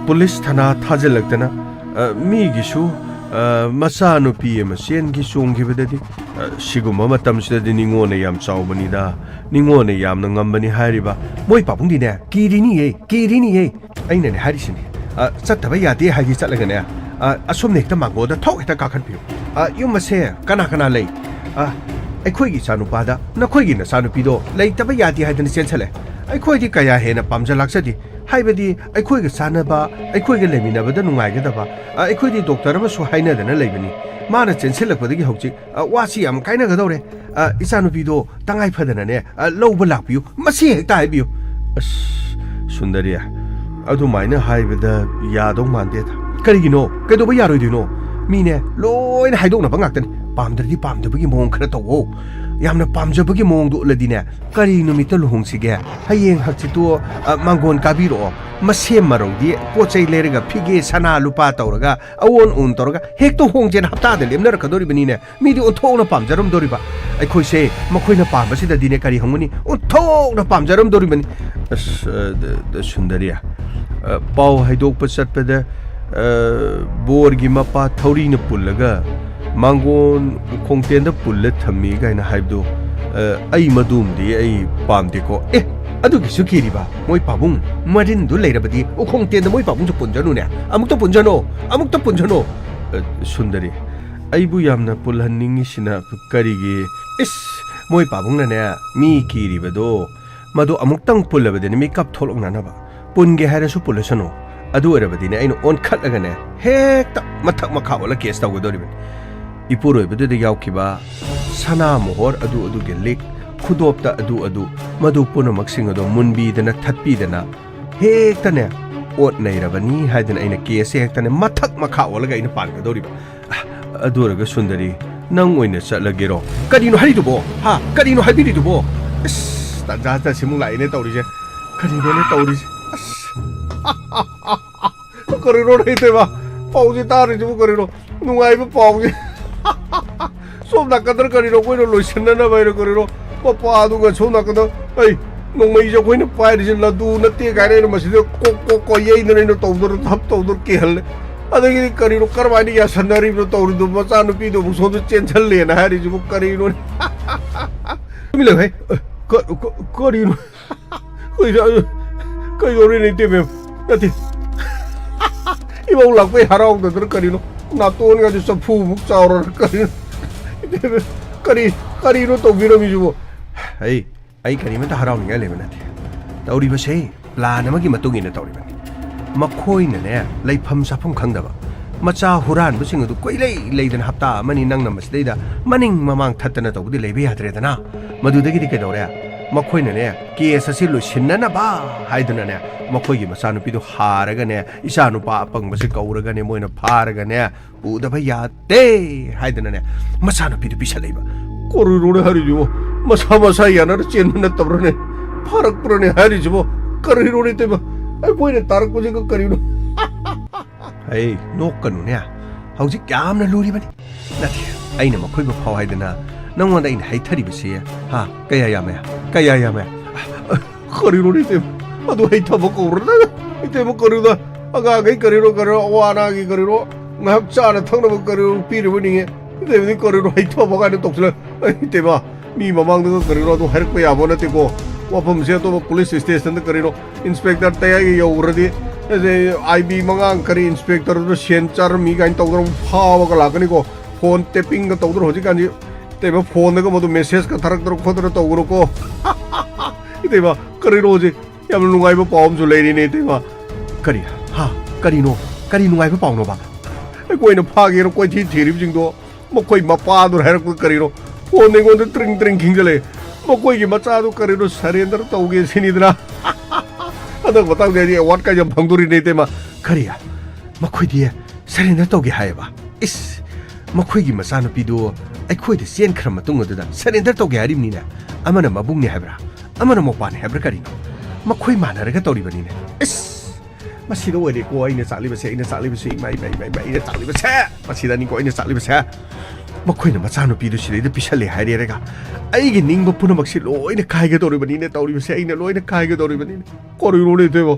ꯄꯨꯂꯤꯁ ꯊꯥꯅꯥ ꯊꯥꯖꯤꯜꯂꯛꯇꯅ, ꯑ, ꯃꯤꯒꯤꯁꯨ, ꯑ, ꯃꯆꯥꯅꯨꯄꯤ ꯑꯃ ꯆꯦꯟꯈꯤ ꯆꯣꯡꯈꯤꯕꯗꯗꯤ, ꯑ, ꯁꯤꯒꯨꯝꯕ ꯃꯇꯝꯁꯤꯗꯗꯤ ꯅꯤꯉꯣꯟꯅ ꯌꯥꯝ ꯆꯥꯎꯕꯅꯤꯗ, ꯅꯤꯉꯣꯟꯅ ꯌꯥꯝꯅ ꯉꯝꯕꯅꯤ ꯍꯥꯏꯔꯤꯕ꯫ ꯃꯣꯏ ꯄꯥꯕꯨꯡꯗꯤꯅꯦ, ꯀꯤꯔꯤꯅꯤꯌꯦ, ꯀꯤꯔꯤꯅꯤꯌꯦ꯫ ꯑꯩꯅꯅꯦ ꯍꯥꯏꯔꯤꯁꯤꯅꯦ, ꯑ, ꯆꯠꯇꯕ ꯌꯥꯗꯦ ꯍꯥꯏꯗꯤ ꯆꯠꯂꯒꯅꯦ, ꯑ, ꯑꯁꯣꯝ ꯅꯦꯛꯇ ꯃꯥꯡꯒꯣꯜꯗ ꯊꯣꯛ ꯍꯦꯛꯇ ꯀꯥꯈꯠꯄꯤꯌꯨ꯫ ꯑ, ꯌꯨꯝ ꯑꯁꯦ ꯀꯅꯥ ꯀꯅꯥ ꯂꯩ? ꯑ, ꯑꯩꯈꯣꯏꯒꯤ ꯏꯆꯥꯅꯨꯄꯥꯗ ꯅꯈꯣꯏꯒꯤ ꯅꯆꯥꯅꯨꯄꯤꯗꯣ ꯂꯩꯇꯕ ꯌꯥꯗꯦ ꯍꯥꯏꯗꯅ ꯆꯦꯟꯁꯜꯂꯦ꯫ ꯑꯩꯈꯣꯏꯗꯤ ꯀꯌꯥ ꯍꯦꯟꯅ ꯄꯥꯝꯖ ꯂꯥꯛꯆꯗꯦ꯫ ꯍꯥꯏꯕꯗꯤ ꯑꯩꯈꯣꯏꯒ ꯆꯥꯟꯅꯕ, ꯑꯩꯈꯣꯏꯒ ꯂꯩꯃꯤꯟꯅꯕꯗ ꯅꯨꯡꯉꯥꯏꯒꯗꯕ, ꯑ, ꯑꯩꯈꯣꯏꯗꯤ ꯗꯣꯛꯇꯔ ꯑꯃꯁꯨ ꯍꯥꯏꯅꯗꯅ ꯂꯩꯕꯅꯤ꯫ ꯃꯥꯅ ꯆꯦꯟꯁꯤꯜꯂꯛꯄꯗꯒꯤ ꯍꯧꯖꯤꯛ, ꯑ, ꯋꯥꯁꯤ ꯌꯥꯝ ꯀꯥꯏꯅꯒꯗꯧꯔꯦ꯫ ꯑ, ꯏꯆꯥꯅꯨꯄꯤꯗꯣ ꯇꯉꯥꯏ ꯐꯗꯅꯅꯦ, ꯑ, ꯂꯧꯕ ꯂꯥꯛꯄꯤꯌꯨ꯫ ꯃꯁꯤ ꯍꯦꯛꯇ ꯍꯥꯏꯕꯤꯌꯨ꯫ ꯑꯁ, ꯁꯨꯟꯗꯔꯤ, ꯑꯗꯨꯃꯥꯏꯅ ꯍꯥꯏꯕꯗ ꯌꯥꯗꯧ ꯃꯥꯟꯗꯦꯗ꯫ ꯀꯔꯤꯒꯤꯅꯣ? ꯀꯩꯗꯧꯕ ꯌꯥꯔꯣꯏꯗꯣꯏꯅꯣ? ꯃꯤꯅꯦ, ꯂꯣꯏꯅ ꯍꯥꯏꯗꯣꯛꯅꯕ ꯉꯥꯛꯇꯅꯤ꯫ ꯄꯥꯝꯗ꯭ꯔꯗꯤ ꯄꯥꯝꯗꯕꯒꯤ ꯃꯑꯣꯡ ꯈꯔ ꯇꯧꯋꯣ꯫ ꯌꯥꯝꯅ ꯄꯥꯝꯖꯕꯒꯤ ꯃꯑꯣꯡꯗꯣ ꯎꯠꯂꯗꯤꯅꯦ, ꯀꯔꯤ ꯅꯨꯃꯤꯠꯇ ꯂꯨꯍꯣꯡꯁꯤꯒꯦ? ꯍꯌꯦꯡ ꯍꯪꯆꯤꯠꯇꯣ, ꯑ, ꯃꯥꯡꯒꯣꯟ ꯀꯥꯕꯤꯔꯛꯑꯣ꯫ ꯃꯁꯦꯝ ꯃꯔꯧꯗꯤ ꯄꯣꯠ ꯆꯩ ꯂꯩꯔꯒ ꯐꯤꯒꯦ ꯁꯅꯥ ꯂꯨꯄꯥ ꯇꯧꯔꯒ ꯑꯑꯣꯟ ꯑꯎꯟ ꯇꯧꯔꯒ ꯍꯦꯛꯇ ꯍꯣꯡꯖꯦꯅ ꯍꯞꯇꯥꯗ ꯂꯦꯞꯅꯔꯛꯀꯗꯧꯔꯤꯕꯅꯤꯅꯦ꯫ ꯃꯤꯗꯤ ꯑꯣꯟꯊꯣꯛꯅ ꯄꯥꯝꯖꯔꯝꯗꯧꯔꯤꯕ꯫ ꯑꯩꯈꯣꯏꯁꯦ ꯃꯈꯣꯏꯅ ꯄꯥꯝꯕꯁꯤꯗꯗꯤꯅꯦ ꯀꯔꯤ ꯍꯪꯒꯅꯤ? ꯑꯣꯟꯊꯣꯛꯅ ꯄꯥꯝꯖꯔꯝꯗꯧꯔꯤꯕꯅꯤ꯫ ꯑꯁ, ꯑ, ꯗ-, ꯗ-, ꯁꯨꯟꯗꯔꯤ, ꯑ, ꯄꯥꯎ ꯍꯥꯏꯗꯣꯛꯄ ꯆꯠꯄꯗ, ꯑ, ꯕꯣꯔꯒꯤ ꯃꯄꯥ ꯊꯧꯔꯤꯅ ꯄꯨꯜꯂꯒ ꯃꯥꯡꯒꯣꯟ ꯈꯣꯡꯇꯦꯟꯗ ꯄꯨꯜꯂ ꯊꯝꯃꯤ ꯀꯥꯏꯅ ꯍꯥꯏꯕꯗꯣ, ꯑ, ꯑꯩ ꯃꯗꯨꯝꯗꯤ ꯑꯩ ꯄꯥꯝꯗꯦꯀꯣ꯫ ꯑꯦ, ꯑꯗꯨꯒꯤꯁꯨ ꯀꯤꯔꯤꯕ? ꯃꯣꯏ ꯄꯥꯕꯨꯡ ꯃꯔꯤꯟꯗꯨ ꯂꯩꯔꯕꯗꯤ ꯎꯈꯣꯡ ꯇꯦꯟꯗ ꯃꯣꯏ ꯄꯥꯕꯨꯡꯁꯨ ꯄꯨꯟꯖꯅꯨꯅꯦ꯫ ꯑꯃꯨꯛꯇ ꯄꯨꯟꯖꯅꯣ, ꯑꯃꯨꯛꯇ ꯄꯨꯟꯖꯅꯣ꯫ ꯑ, ꯁꯨꯟꯗꯔꯤ, ꯑꯩꯕꯨ ꯌꯥꯝꯅ ꯄꯨꯜꯍꯟꯅꯤꯡꯉꯤꯁꯤꯅ ꯀꯔꯤꯒꯤ? ꯏꯁ, ꯃꯣꯏ ꯄꯥꯕꯨꯡꯅꯅꯦ, ꯃꯤ ꯀꯤꯔꯤꯕꯗꯣ, ꯃꯗꯨ ꯑꯃꯨꯛꯇꯪ ꯄꯨꯜꯂꯕꯗꯤꯅꯦ ꯃꯤꯀꯞ ꯊꯣꯛꯂꯛꯅꯅꯕ꯫ ꯄꯨꯟꯒꯦ ꯍꯥꯏꯔꯁꯨ ꯄꯨꯜꯂꯁꯅꯨ꯫ ꯑꯗꯨ ꯑꯣꯏꯔꯕꯗꯤꯅꯦ ꯑꯩꯅ ꯑꯣꯟꯈꯠꯂꯒꯅꯦ ꯍꯦꯛꯇ ꯃꯊꯛ ꯃꯈꯥ ꯑꯣꯜꯂ ꯀꯦꯁ ꯇꯧꯒꯗꯧꯔꯤꯕꯅꯤ꯫ ꯏꯄꯨꯔꯣꯏꯕꯗꯨꯗ ꯌꯥꯎꯈꯤꯕ ꯁꯅꯥ ꯃꯣꯍꯣꯔ ꯑꯗꯨ ꯑꯗꯨꯒꯤ ꯂꯤꯛ, ꯈꯨꯗꯣꯞꯇ ꯑꯗꯨ ꯑꯗꯨ, ꯃꯗꯨ ꯄꯨꯝꯅꯃꯛꯁꯤꯡ ꯑꯗꯣ ꯃꯨꯟꯕꯤꯗꯅ ꯊꯠꯄꯤꯗꯅ ꯍꯦꯛꯇꯅꯦ ꯑꯣꯠ ꯅꯩꯔꯕꯅꯤ ꯍꯥꯏꯗꯅ ꯑꯩꯅ ꯀꯦꯁꯁꯦ ꯍꯦꯛꯇꯅꯦ ꯃꯊꯛ ꯃꯈꯥ ꯑꯣꯜꯂꯒ ꯑꯩꯅ ꯄꯥꯟꯒꯗꯧꯔꯤꯕ꯫ ꯑꯗꯨ ꯑꯣꯏꯔꯒ ꯁꯨꯟꯗꯔꯤ, ꯅꯪ ꯑꯣꯏꯅ ꯆꯠꯂꯒꯦꯔꯣ? ꯀꯔꯤꯅꯣ ꯍꯥꯏꯔꯤꯗꯨꯕꯣ? ꯍꯥ? ꯀꯔꯤꯅꯣ ꯍꯥꯏꯕꯤꯔꯤꯗꯨꯕꯣ? ꯑꯁ, ꯇꯥꯟꯖꯥ ꯁꯤꯃꯨꯛ ꯂꯥꯛꯏꯅꯦ ꯇꯧꯔꯤꯁꯦ꯫ ꯀꯔꯤꯅꯣꯅꯦ ꯇꯧꯔꯤꯁꯦ? ꯑꯁ꯫ ꯀꯔꯤꯅꯣ ꯂꯩꯇꯦꯕ? ꯄꯥꯎꯁꯦ ꯇꯥꯔꯤꯁꯤꯕꯨ ꯀꯔꯤꯅꯣ? ꯅꯨꯡꯉꯥꯏꯕ ꯄꯥꯎꯁꯦ꯫ ꯁꯣꯝ ꯅꯥꯀꯟꯗ ꯀꯔꯤꯅꯣ ꯑꯩꯈꯣꯏꯅ ꯂꯣꯏꯁꯤꯟꯅꯅꯕ ꯍꯥꯏꯅ ꯀꯔꯤꯅꯣ? ꯃꯄꯥꯗꯨꯒ ꯁꯣꯝ ꯅꯥꯀꯟꯗ, ꯑꯩ, ꯅꯣꯡꯃꯩꯁꯦ ꯑꯩꯈꯣꯏꯅ ꯄꯥꯏꯔꯤꯁꯦ ꯂꯗꯨ ꯅꯠꯇꯦ ꯀꯥꯏꯅ ꯑꯩꯅ ꯃꯁꯤꯗ ꯀꯣꯛ ꯀꯣꯛ ꯀꯣꯛ ꯌꯩꯗꯅ ꯑꯩꯅ ꯇꯧꯗꯅ ꯊꯞ ꯇꯧꯗꯅ ꯀꯤꯍꯜꯂꯦ꯫ ꯑꯗꯒꯤꯗꯤ ꯀꯔꯤꯅꯣ, ꯀꯔꯝꯍꯥꯏꯅ ꯌꯥꯁꯟꯅꯔꯤꯕꯅꯣ ꯇꯧꯔꯤꯗꯣ? ꯃꯆꯥꯅꯨꯄꯤꯗꯨ ꯑꯃꯨꯛ ꯁꯣꯝꯗ ꯆꯦꯟꯁꯤꯜꯂꯦꯅ ꯍꯥꯏꯔꯤꯁꯤꯕꯨ ꯀꯔꯤꯅꯣꯅꯦ? ꯇꯨꯃꯤꯟ ꯂꯩꯌꯨꯍꯦ꯫ ꯀ-, ꯀ-, ꯀꯔꯤꯅꯣ? ꯀꯩꯗꯧ-, ꯀꯩꯗꯧꯔꯤꯅꯣ ꯏꯇꯩꯃ? ꯅꯠꯇꯦ꯫ ꯏꯃꯧ ꯂꯥꯛꯄꯩ ꯍꯔꯥꯎꯗꯗꯅ ꯀꯔꯤꯅꯣ? ꯅꯥꯇꯣꯟꯒꯁꯦ ꯆꯐꯨꯃꯨꯛ ꯆꯥꯎꯔꯅ ꯀꯔꯤꯅꯣ? ꯏꯇꯩꯃ, ꯀꯔꯤ, ꯀꯔꯤꯅꯣ ꯇꯧꯕꯤꯔꯝꯃꯤꯁꯤꯕꯣ? ꯑꯩ, ꯑꯩ ꯀꯔꯤꯃꯇ ꯍꯔꯥꯎꯅꯤꯡꯉꯥꯏ ꯂꯩꯕ ꯅꯠꯇꯦ꯫ ꯇꯧꯔꯤꯕꯁꯦ ꯄ꯭ꯂꯥꯟ ꯑꯃꯒꯤ ꯃꯇꯨꯡ ꯏꯟꯅ ꯇꯧꯔꯤꯕꯅꯤ꯫ ꯃꯈꯣꯏꯅꯅꯦ, ꯂꯩꯐꯝ ꯆꯥꯐꯝ ꯈꯪꯗꯕ ꯃꯆꯥ ꯍꯨꯔꯥꯟꯕꯁꯤꯡ ꯑꯗꯨ ꯀꯣꯏꯂꯩ ꯂꯩꯗꯅ ꯍꯞꯇꯥ ꯑꯃꯅꯤ ꯅꯪꯅ ꯃꯁꯤꯗꯩꯗ ꯃꯅꯤꯡ ꯃꯃꯥꯡ ꯊꯠꯇꯅ ꯇꯧꯕꯗꯤ ꯂꯩꯕ ꯌꯥꯗ꯭ꯔꯦꯗꯅ꯫ ꯃꯗꯨꯗꯒꯤꯗꯤ ꯀꯩꯗꯧꯔꯦ? ꯃꯈꯣꯏꯅꯅꯦ, ꯀꯦꯁ ꯑꯁꯤ ꯂꯣꯏꯁꯤꯟꯅꯅꯕ ꯍꯥꯏꯗꯨꯅꯅꯦ, ꯃꯈꯣꯏꯒꯤ ꯃꯆꯥꯅꯨꯄꯤꯗꯨ ꯍꯥꯔꯒꯅꯦ, ꯏꯆꯥꯅꯨꯄꯥ ꯑꯄꯪꯕꯁꯤ ꯀꯧꯔꯒꯅꯦ, ꯃꯣꯏꯅ ꯐꯥꯔꯒꯅꯦ, ꯎꯗꯕ ꯌꯥꯗꯦ ꯍꯥꯏꯗꯅꯅꯦ, ꯃꯆꯥꯅꯨꯄꯤꯗꯨ ꯄꯤꯁꯜꯂꯛꯏꯕ꯫ ꯀꯔꯤꯅꯣꯅꯦ ꯍꯥꯏꯔꯤꯁꯤꯕꯣ? ꯃꯁꯥ ꯃꯁꯥ ꯌꯥꯅꯔ ꯆꯦꯟꯕ ꯅꯠꯇꯕ꯭ꯔꯅꯦ? ꯐꯥꯔꯛꯄ꯭ꯔꯅꯦ ꯍꯥꯏꯔꯤꯁꯤꯕꯣ? ꯀꯔꯤꯅꯣꯅꯦ ꯏꯇꯩꯃ? ꯑꯩꯈꯣꯏꯅ ꯇꯥꯔꯛꯄꯁꯤꯒ ꯀꯔꯤꯅꯣ? ꯑꯩ ꯅꯣꯛꯀꯅꯨꯅꯦ꯫ ꯍꯧꯖꯤꯛ ꯌꯥꯝꯅ ꯂꯨꯔꯤꯕꯅꯤ꯫ ꯅꯠꯇꯦ, ꯑꯩꯅ ꯃꯈꯣꯏꯕꯨ ꯐꯥꯎ ꯍꯥꯏꯗꯅ ꯅꯪꯉꯣꯟꯗ ꯑꯩꯅ ꯍꯩꯊꯔꯤꯕꯁꯤ, ꯍꯥ? ꯀꯌꯥ ꯌꯥꯝꯃꯦ? ꯀꯌꯥ ꯌꯥꯝꯃꯦ? ꯀꯔꯤꯅꯣꯅꯦ ꯏꯇꯩꯃ? ꯑꯗꯨ ꯍꯩꯊꯕ ꯀꯧꯕ꯭ꯔꯅꯦ? ꯏꯇꯩꯃ, ꯀꯔꯤꯅꯣ? ꯑꯉꯥꯡꯈꯩ ꯀꯔꯤꯅꯣ, ꯀꯔꯤꯅꯣ, ꯑꯋꯥ ꯑꯅꯥꯒꯤ ꯀꯔꯤꯅꯣ, ꯉꯥꯏꯍꯥꯛ ꯆꯥꯅ ꯊꯛꯅꯕ ꯀꯔꯤꯅꯣ ꯄꯤꯔꯤꯕꯅꯤꯉꯦ꯫ ꯏꯇꯩꯃꯗꯤ ꯀꯔꯤꯅꯣ ꯍꯩꯊꯕ ꯀꯥꯏꯅ ꯇꯧꯁꯤꯜꯂꯦ꯫ ꯑꯩ ꯏꯇꯩꯃ, ꯃꯤ ꯃꯃꯥꯡꯗꯒ ꯀꯔꯤꯅꯣ ꯑꯗꯨ ꯍꯥꯏꯔꯛꯄ ꯌꯥꯕ ꯅꯠꯇꯦꯀꯣ꯫ ꯋꯥꯐꯝꯁꯦ ꯑꯇꯣꯞꯄ ꯄꯨꯂꯤꯁ ꯁ꯭ꯇꯦꯁꯟꯗ ꯀꯔꯤꯅꯣ ꯏꯟꯁꯄꯦꯛꯇꯔ ꯇꯌꯥꯏꯒ ꯌꯧꯈ꯭ꯔꯗꯤ, ꯑꯩꯁꯦ ꯑꯥꯏ ꯕꯤ ꯃꯉꯥꯡ ꯀꯔꯤ ꯏꯟꯁꯄꯦꯛꯇꯔꯗꯨ ꯁꯦꯟ ꯆꯥꯔꯝꯃꯤ ꯀꯥꯏꯅ ꯇꯧꯗꯅ ꯑꯃꯨꯛ ꯐꯥꯕꯒ ꯂꯥꯛꯀꯅꯤꯀꯣ꯫ ꯐꯣꯟ ꯇꯦꯄꯤꯡꯒ ꯇꯧꯗꯅ ꯍꯧꯖꯤꯛꯀꯥꯟꯁꯤ ꯏꯇꯩꯃ ꯐꯣꯟꯗꯒ ꯃꯗꯨ ꯃꯦꯁꯦꯖꯀ ꯊꯥꯔꯛꯇꯅ ꯈꯣꯠꯇꯅ ꯇꯧꯒꯅꯨꯀꯣ꯫ ꯏꯇꯩꯃ ꯀꯔꯤꯅꯣ ꯍꯧꯖꯤꯛ ꯌꯥꯝꯅ ꯅꯨꯡꯉꯥꯏꯕ ꯄꯥꯎ ꯑꯃꯁꯨ ꯂꯩꯔꯤꯅꯦ ꯏꯇꯩꯃ꯫ ꯀꯔꯤ? ꯍꯥ? ꯀꯔꯤꯅꯣ? ꯀꯔꯤ ꯅꯨꯡꯉꯥꯏꯕ ꯄꯥꯎꯅꯣꯕ? ꯑꯩꯈꯣꯏꯅ ꯐꯥꯒꯦꯅ ꯀꯣꯏꯊꯤ ꯊꯤꯔꯤꯕꯁꯤꯡꯗꯣ ꯃꯈꯣꯏ ꯃꯄꯥꯗꯨꯅ ꯍꯥꯏꯔꯛꯄ ꯀꯔꯤꯅꯣ? ꯐꯣꯟ ꯑꯩꯉꯣꯟꯗ ꯇ꯭ꯔꯤꯡ ꯇ꯭ꯔꯤꯡ ꯈꯤꯡꯖꯜꯂꯛꯑꯦ꯫ ꯃꯈꯣꯏꯒꯤ ꯃꯆꯥꯗꯨ ꯀꯔꯤꯅꯣ ꯁꯔꯦꯟꯗꯔ ꯇꯧꯒꯦ ꯁꯤꯅꯤꯗꯅ꯫ ꯍꯟꯗꯛ ꯃꯇꯥꯡꯗꯤ ꯑꯩꯗꯤ ꯑꯦꯋꯥꯔꯗ ꯀꯥꯏꯁꯦ ꯌꯥꯝ ꯐꯪꯗꯣꯔꯤꯅꯦ ꯏꯇꯩꯃ꯫ ꯀꯔꯤ? ꯃꯈꯣꯏꯗꯤ ꯁꯔꯦꯟꯗꯔ ꯇꯧꯒꯦ ꯍꯥꯏꯌꯦꯕ? ꯏꯁ! ꯃꯈꯣꯏꯒꯤ ꯃꯆꯥꯅꯨꯄꯤꯗꯨ ꯑꯩꯈꯣꯏꯗ ꯆꯦꯟꯈ꯭ꯔ ꯃꯇꯨꯡ ꯑꯗꯨꯗ ꯁꯔꯦꯟꯗꯔ ꯇꯧꯒꯦ ꯍꯥꯏꯔꯤꯕꯅꯤꯅꯦ꯫ ꯑꯃꯅ ꯃꯕꯨꯡꯅꯦ ꯍꯥꯏꯕ꯭ꯔꯥ? ꯑꯃꯅ ꯃꯧꯄꯥꯅꯦ ꯍꯥꯏꯕ꯭ꯔꯥ ꯀꯔꯤꯅꯣ? ꯃꯈꯣꯏ ꯃꯥꯟꯅꯔꯒ ꯇꯧꯔꯤꯕꯅꯤꯅꯦ꯫ ꯏꯁ! ꯃꯁꯤꯗ ꯑꯣꯏꯔꯦꯀꯣ ꯑꯩꯅ ꯆꯥꯛꯂꯤꯕꯁꯦ, ꯑꯩꯅ ꯆꯥꯛꯂꯤꯕꯁꯦ, ꯏꯃꯥ, ꯏꯃꯥ, ꯏꯃꯥ, ꯏꯃꯥ, ꯑꯩꯅ ꯆꯥꯛꯂꯤꯕꯁꯦ! ꯃꯁꯤꯗꯅꯤꯀꯣ ꯑꯩꯅ ꯆꯥꯛꯂꯤꯕꯁꯦ꯫ ꯃꯈꯣꯏꯅ ꯃꯆꯥꯅꯨꯄꯤꯗꯨ ꯁꯤꯗꯩꯗ ꯄꯤꯁꯜꯂꯦ ꯍꯥꯏꯔꯦꯔꯒ ꯑꯩꯒꯤ ꯅꯤꯡꯕ ꯄꯨꯝꯅꯃꯛꯁꯤ ꯂꯣꯏꯅ ꯀꯥꯏꯒꯗꯧꯔꯤꯕꯅꯤꯅꯦ ꯇꯧꯔꯤꯕꯁꯦ, ꯑꯩꯅ ꯂꯣꯏꯅ ꯀꯥꯏꯒꯗꯧꯔꯤꯕꯅꯤꯅꯦ꯫ ꯀꯔꯤꯅꯣꯅꯦ ꯏꯇꯩꯃ?